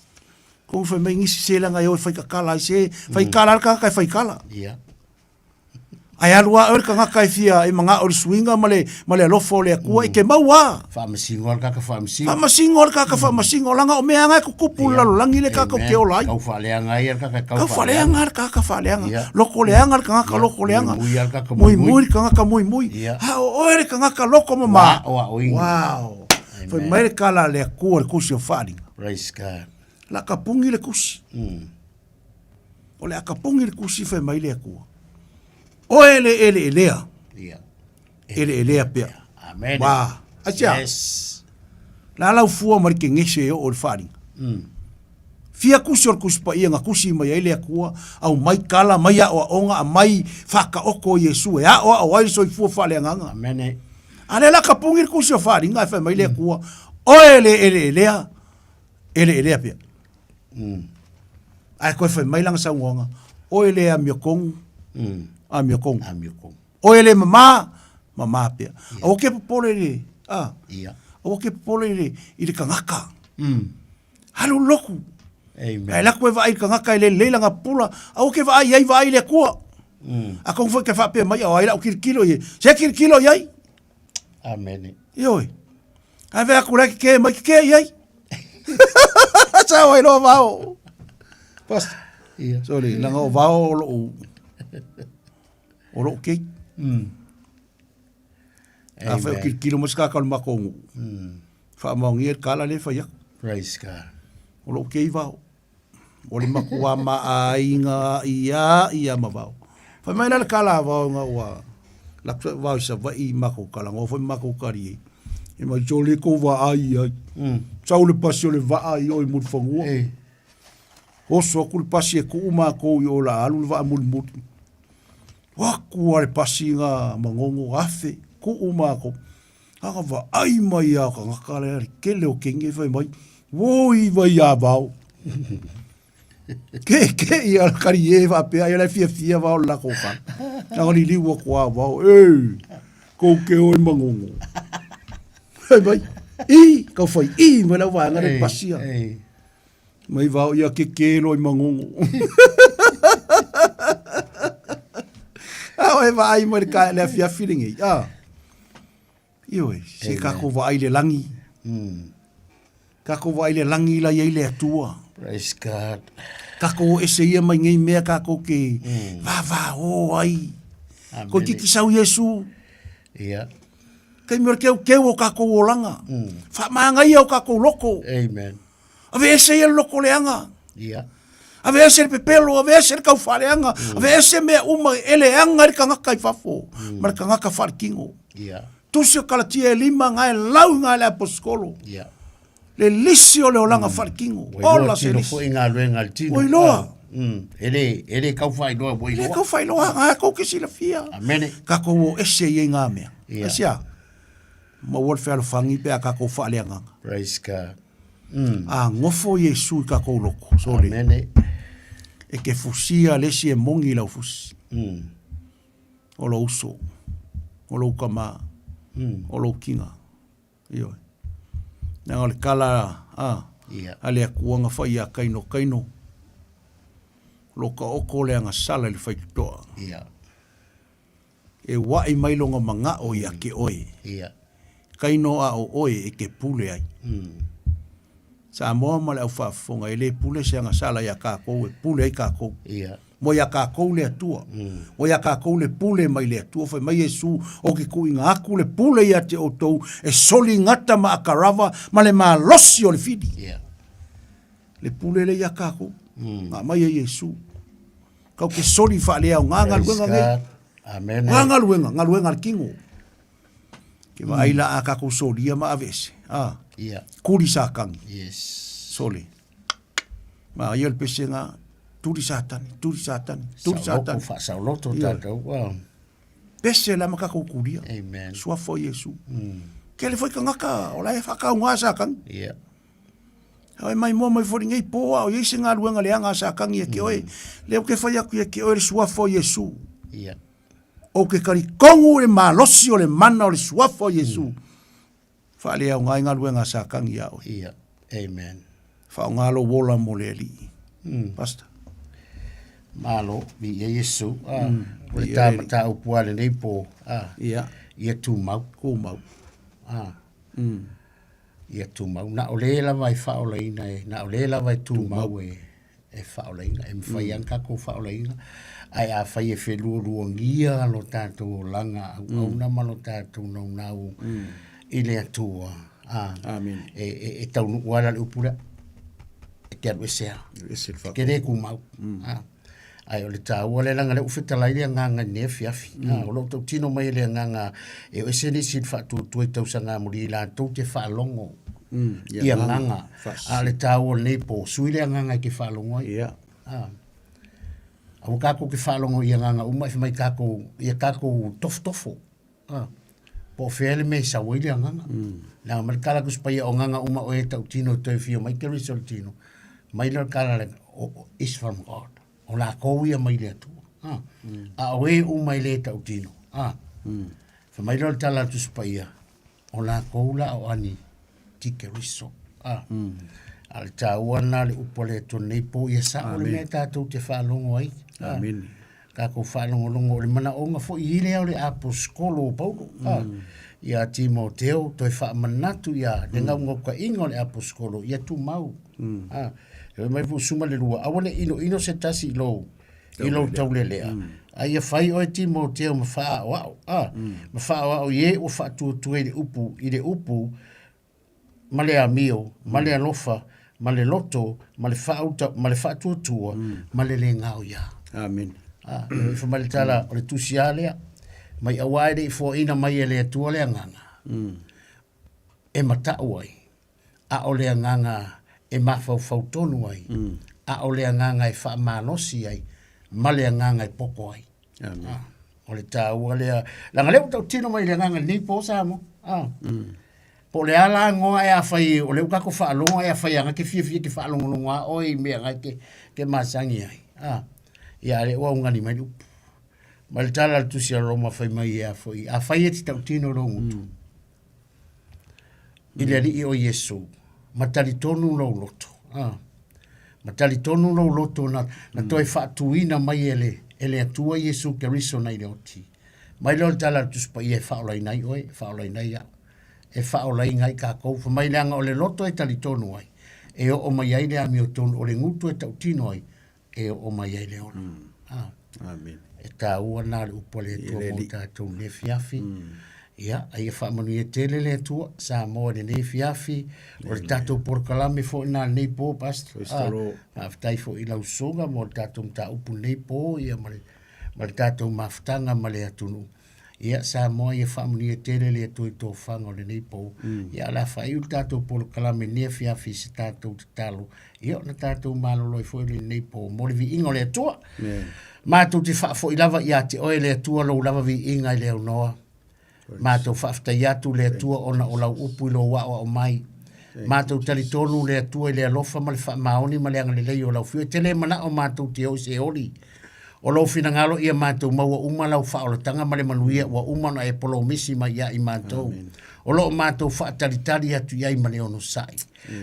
Kou fai mai nisi se langa e o e fai kakala ai se, fai kala le kangaka e fai kala. Ia. Ai alu a oe le kangaka e fia e manga o le suinga ma le ma le alofa o le Atua i ke mau a. Faamasino le kaka faamasino. Faamasino le kaka faamasino langa o mea anga e kukupu le lalolagi le kaka o ke ola ai. Kau faaleaga ai le kaka kau faaleaga le kaka faaleaga. Loko leaga le kangaka loko leaga. Muimui le kaka muimui. le kangaka muimui. Ha o oe le kangaka loko mama. Wow. Fai mai le kala a le Atua le kusi o faalinga. Praise God. La ka pungi le kusi. O le a ka pungi le kusi fai mai le Atua. Oe le ele elea. Ia. Ele elea pea. Amen. Wa. Asia. Yes. La lau fua ma le kegese e oo i le faaaliga. Fia kusi o le Kusi Paia na kusi mai ai le Atua, aumai kala, aumai aoaoga, aumai faataoto o Iesu e aoao ai le soifua faaleagaga. Amen. A lea la ka pungi le kusi o faaaliga ae fai mai le Atua, oe le eleelea, eleelea pea. Ae toe fai mai lana saunoaga, oe le amiotonu, amiotonu. Amiotonu. Oe le mamā, mamā pea. Aua ke popole i le, a, aua ke popole i le, i le tagata. Alu loku. Amen. Ae laku e vaai i le tagata e lelei lana pula, aua ke vaai i ai, vaai i le Atua. A kong foi ke faapea mai, o ai lau kilokilo i e. Se kilokilo i ai. Amen. Ioe. Ae vaai atu la e kekē mai, kekē i ai. Sa o ai loa vao. Pastor. Ia. Sorry, leaga o vao o lou, o lou keiki. A fai o kilokilo mai se tagata o le matou nuu. Faamaonia le kala lea e fai atu. Praise God. O lou kei vao. O le matua maaiga ia ia ma vao. Fai mai la le kala a vao ina ua laku sai vao i Savaii i makou talanoa foi ma makou kali ai. E mai sole kou vaai i ai. Sau le pasi o le vaa i o i Mulifanua. Oso atu le pasi e tuu makou i o la alu le vaa mulimuli. O atu a le pasi nga Magogo afe tuu makou. Aga vaai mai a tagata lea le tele o kenge fai mai, Woi vai iā vao. Ke ke ia la kari e faapea ia la e fiafia vao le lako kala. Aga liliu atu a vao, e, kou ke oe Magogo. Fai mai, i, kau fai i mai lau vaega le pasia. Mai vao ia ke ke loa i Magogo. A oe vaai mai le ka le afiafi lenei. A. Ioe, se kako vaai le lagi. Kako vaai le lagi la iai le Atua. Praise God. Kako o ese ia mai nei mea kako ke vavao ai. Amen. Ko titi sau Iesu. Ia. Kei mea o le keukeu o kakou olaga. Faamagaia o kakou loko. Amen. Aveese ia le loko leaga. Ia. Aveese le pepelo, aveese le kaufaaleaga, mm. aveese mea uma e leaga ai le tagata i fafo, ma le tagata faalekino. Ia. Tusi o Kalatia e lima nga e lau nga le aposikolo. Ia. Le lisi o le olaga mm. faalekino. Ola se lisi. Foi galuega a le tino. Ua iloa. E le, e le kau faailoa ua iloa. E le kau faailoa, nga e kou ke silafia. Amene. Kakou o ese i ai ngā mea. Ia. Aisea? Maua le fealofangi pe a kakou faaleagaga. Praise God. A gofo Iesu i kakou loko. Sole. Amene. E ke fusia le isi e mogi lau fusi. O lou uso. O lou kama. O lou kiga. Ioe. Leaga o le kala a, Ia. a le Atua na fai ia Kaino Kaino. Lo ka oko le agasala i le faitotoa. Ia. E waʻi mai lona manaʻo ia ke oe. Ia. Kaino a o oe e ke pule ai. Samoa ma le au faafofoga, e le pule se agasala iā kākou e pule ai kākou. Ia. Ua iā kākou le Atua. Ua iā kākou le pule mai le Atua. Fai mai Iesu, o ke kuʻiga aku le pule iā te ʻoutou e soli gata ma akarava ma le malosi o le fili. Ia. Le pule le iā kākou. Nga mai e Iesu. Kau ke soli faaleaoga galuega nei. Amen. Ngā galuega, galuega a le kino. Ke vaai la a kakou solia ma aveese. Ah. Ia. Kuli sa kangi. Yes. Sole. Ma ia le pesega tuli Satani, tuli Satani, tuli Saoloto, Satani. faasaoloto Ioe. tatou, ah. Pese la ma tatou kulia. Amen. Suafa o Iesu. Tele foi tagata o la e faatauga Satani. Yeah. Ae mai moa mai foi lenei po a o i ai se galuega leaga a Satani ia te oe. Lea ou te fai atu ia te oe le suafa o Iesu. Yeah. Ou te talitonu i le malosi o le mana o le suafa o Iesu. Faaleaoga ai galuega a Satani ia oe. Yeah. Amen. Faaaoga lou ola mo le Alii. Pastor. Malo, viia Iesu. Ah, o le Viia tā le Alii. mataupu a lenei po. Ah, Ia. Ia tumau. Tumau. Ah. Ia tumau. Na o le lava e faaolaina e, na o le lava e tumau e, e faaolaina. E mafai lava ona tatou faaolaina. Ae afai e felualuagia lo tatou olaga auauna ma lo tatou naunau i le Atua. Ah, Amen. E, e, e taunuu lava la le upu lea. E te alu ese lava. Ese le E te le kumau. Ah. Ae o le taua lea leaga o lea ua fetalai le agaga i lenei afiafi. Ah, o lo o tautino mai e le agaga e o ese nisi i le faatuatua i tausaga amuli i latou te faalogo i agaga. A o le taua o lenei po, sui le agaga e te faalogo ai. Yeah. Ah. Aua tatou te faalogo i agaga uma e fai mai tatou, ia tatou tofotofo. Ah. Po o fea le mea e sau ai le agaga. Leaga mai le tala a Tusi Paia o agaga uma o e tautino e toe fia mai Keriso i le tino, mai lea o le tala le, is from God. O lakou ia mai le Atua. Ah. A o e uma e le tautino. Ah. Fai mai lea o le tala a le Tusi Paia, o lakou la o ani ti Keriso. Ah. A o le taua lena o le upu a le Atua nei po ia sao le mea tatou te faalogo ai. Ah. Amen. Tatou faalogologo o le manaoga foi i lea o le aposetolo o Paulo. Ah. Ia Timoteo toe faamanatu ia le naunautaiga o le aposetolo ia tumau. Ah. E mai foi suma le lua, aua ne i inoino se tasi i lou i lou taulelea. A ia fai oe Timoteo ma faaaoao. Ah. Ma faaoao i e ua faatuatua i le upu, i le upu ma le amio, ma le alofa, ma le loto, ma le faauta, ma le faatuatua, ma le le gaoia. Amen. Ah, e fai mai le tala, o le tusi lava lea, mai aua e le i foaina mai e le Atua le agaga, e matau ai, a o le agaga e mafaufau tonu ai, a o le agaga e faamalosi ai, ma le agaga e poto ai. Amen. Ah, o le taua lea. Leaga lea ua tautino mai i le agaga i lenei po Samoa. Ah. Po o le a la agoa e afai o lea ua tatou faalogo ae afai lava te fiafia e te faalogologo lava oe i mea na te, te masani ai. Ah. Ia a lea ua augani mai le upu. Ma le tala a le Tusi a Roma fai mai e a foi, afai e te tautino lou gutu i le Alii o Iesu, ma talitonu lou loto. Ah. Ma talitonu lou loto na, na toe faatuina mai e le, e le Atua Iesu Keriso nai le oti. Mai lea o le tala a le Tusi Paia e faaolaina ai oe, e faaolaina ai au. E faaolaina ai tatou. Fai mai leaga o le loto e talitonu ai, e oo mai ai le amiotonu, o le gutu e tautino ai, e oo mai ai le ola. Ah. Amen. E taua lena le upu a le Atua mo tatou i lenei afiafi. Ia, a ia faamanuia tele le Atua, Samoa i lenei afiafi. O le tatou polokalame foi lena i lenei po, Pastor. Praise the Lord. Faafetai foi i lau susuga mo le tatou mataupu i lenei po, ia ma le, ma le tatou mafutaga ma le atunuu. Ia, Samoa, ia faamanuia tele le Atua i tofaga o lenei po. Ia, o le a faaiu le tatou polokalame i lenei afiafi i se tatou tatalo. Ia, ona tatou malolo ai foi i lenei po mo le viiga o le Atua. Matou te faafoi lava ia te oe le Atua lou lava viiga i le aunoa. Matou faafetai atu le Atua ona o lau upu i lou aoao mai. Matou talitonu le Atua i le alofa ma le faamaoni ma le agalelei o lau fio. E te le manao matou te o i se oli. O lou finagalo ia matou maua uma lau faaolataga ma le manuia ua uma ona e polomisi mai ia i matou. O lo o matou faatalitali atu i ai ma le onosai.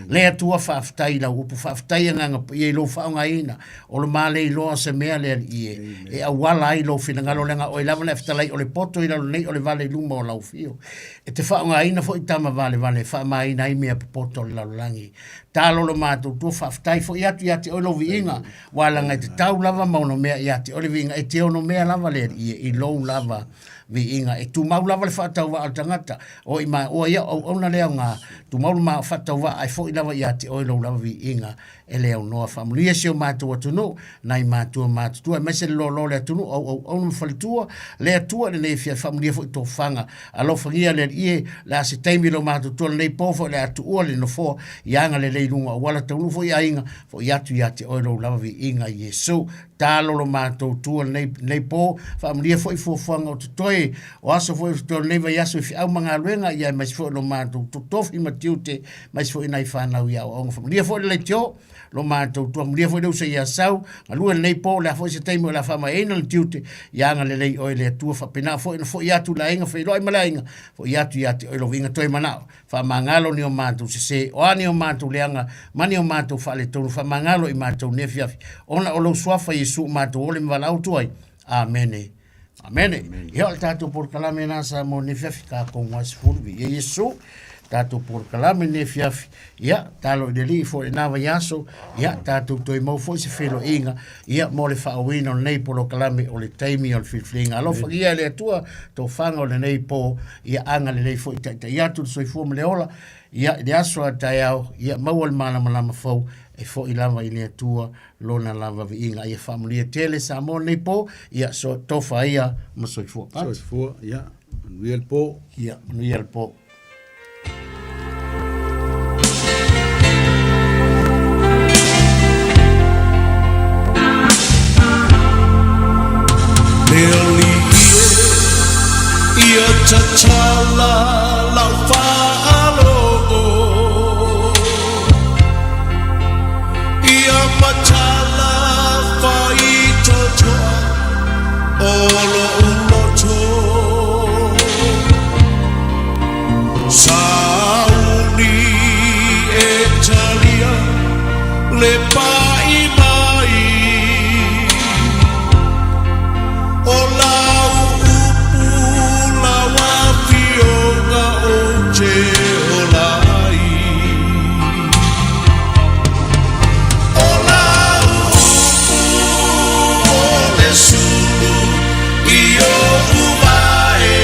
Le Atua faafetai i lau upu, faafetai Agaga Paia i lou faaaogaina o le ma le iloa o se mea le Alii e, e auala ai lou finagalo leaga oe lava na e fetalai o le poto i lalo nei o le vale i luma o lau fio. E te faaaogaina foi tama valevale e faamaina ai mea popoto o le lalolagi. Talo lo matou tua faafetai foi atu ia te oe lou viiga, ua laga e te tau lava ma ono mea ia te oe le viiga, e te ono mea lava le Alii e i lou lava viiga. E tumau lava le faatauvaa o le tagata, o i. ma ua ia auauna le aoga, tumau le ma faatauvaa ae fo'i lava ia te oe lou lava viiga e le aunoa. Faamanuia si o matou atunuu, nai matua matutua, aemaise le loaloa o le atunuu, au auauna ma faletua, le Atua i lenei afiafi, faamanuia foi tofaga. Alofagia le Alii e, le a se taimi lo matutua lenei po foi le a tuua le nofoa i agalelei i luga o auala taunuu foi i aiga, fo'i atu ia te oe lou lava viiga Iesu. Talo lo matou tua lenei, lenei po, faamanuia foi fuafuaga o totoe, o aso foi o totoe o lenei vaiaso i feau ma galuega, ia aemaise foi lo matou totofi ma tiute, aemaise foi nai fanau i aoaoga. Faamanuia foi le leitio, lo matou tua, manuia foi le uso ia Sau, galue lenei po, o le a foi se taimi o le a faamaeaina le tiute, ia agalelei oe le Atua, faapena foi ona foi atu le aiga feiloai ma le aiga, foi atu ia te oe lou viiga toe manao. Faamagalo ni o matou sese, o a ni o matou leaga, ma ni o matou faaletonu, faamagalo i matou nei afiafi, ona o lou suafa Iesu matou ole ma valaau atu ai. Amene. Amene. Ia o le tatou polokalame lena sa mo nei afiafi, tatou gasifulu, viia Iesu. Tatou polokalame nei afiafi, ia talo i le Alii foi i lena vaiaso, ia tatou toe maua foi se feiloaiga, ia mo le faaauauina o lenei polokalame o le taimi o le filifiliga. Alofagia e le Atua tofaga o lenei po, ia agalelei foi taitai atu le soifua ma le ola, ia i le aso a taeao, ia maua le malamalama fou e foi lava i le Atua lona lava viiga. Ia faamanuia tele Samoa lenei po, ia so, tofa ia ma soifua. Soifua, ia, manuia le po. Ia, manuia le po. Le alii e, ia tatala lau faalogo, Ia matala faitotoa o lo'u loto. Sauni e talia le pa'i mai o lau upu lau afioga ou te ola ai. O lau upu o le sulu i oʻu vae,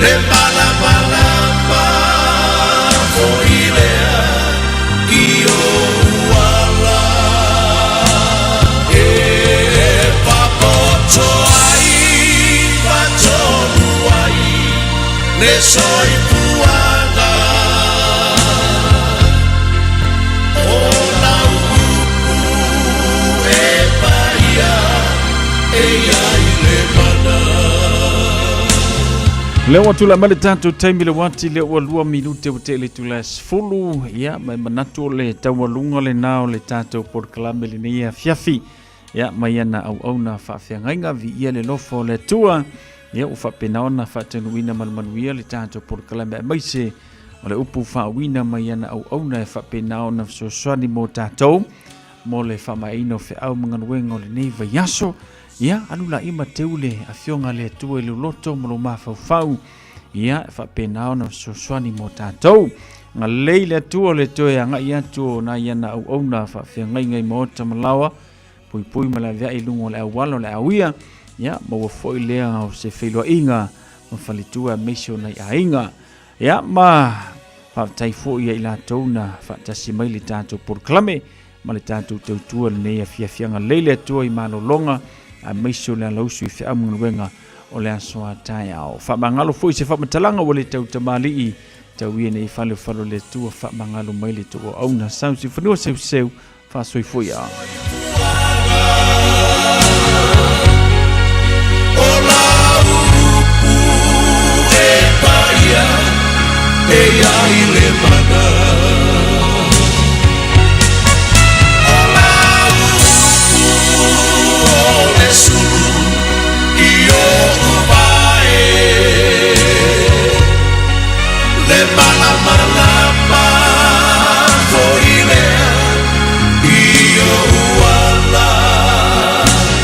le malamalama foi lea i oʻu ala. E papoto ai ma tonu ai le soifuaga. O lau upu e paia e i ai le mana. Lea ua tulai mai le tatou taimi le uati lea ua 2 minute ua tele itula e 10, ia ma e manatu o le taualuga lena o le tatou polokalame lenei afiafi, ia mai ana auauna faafeagaiga, viia le alofa o le Atua, ia ua faapena ona faataunuuina ma le manuia le tatou polokalame aemaise o le upu faauuina mai ana auauna e faapena ona fesoasoani mo tatou mo le faamaeaina o feau ma galuega o lenei vaiaso. Ia, alu laia ma teu le Afioga a le Atua i lou loto ma lou mafaufau, ia, e faapena ona fesoasoani mo tatou. Galei le Atua o le toe agai atu o nai ana auauna faafeagaiga i maota ma laoa, puipui ma le aveai i luga o le auala o le auia, ia, maua foi lea o se feiloaiga ma faletua aemaise o nai aiga. Ia, ma faafetai foi ia i latou na faatasi mai le tatou polokalame ma le tatou tautua lenei afiafi. Agalelei le Atua i malologa aemaise o le alausu i feau ma galuega o le aso a taeao. Faamagalo foi se faamatalaga ua le tau tamalii tau ia nei fale o fale o le Atua, faamagalo mai le tou auauna sau se fanua seuseu faasoifua ia.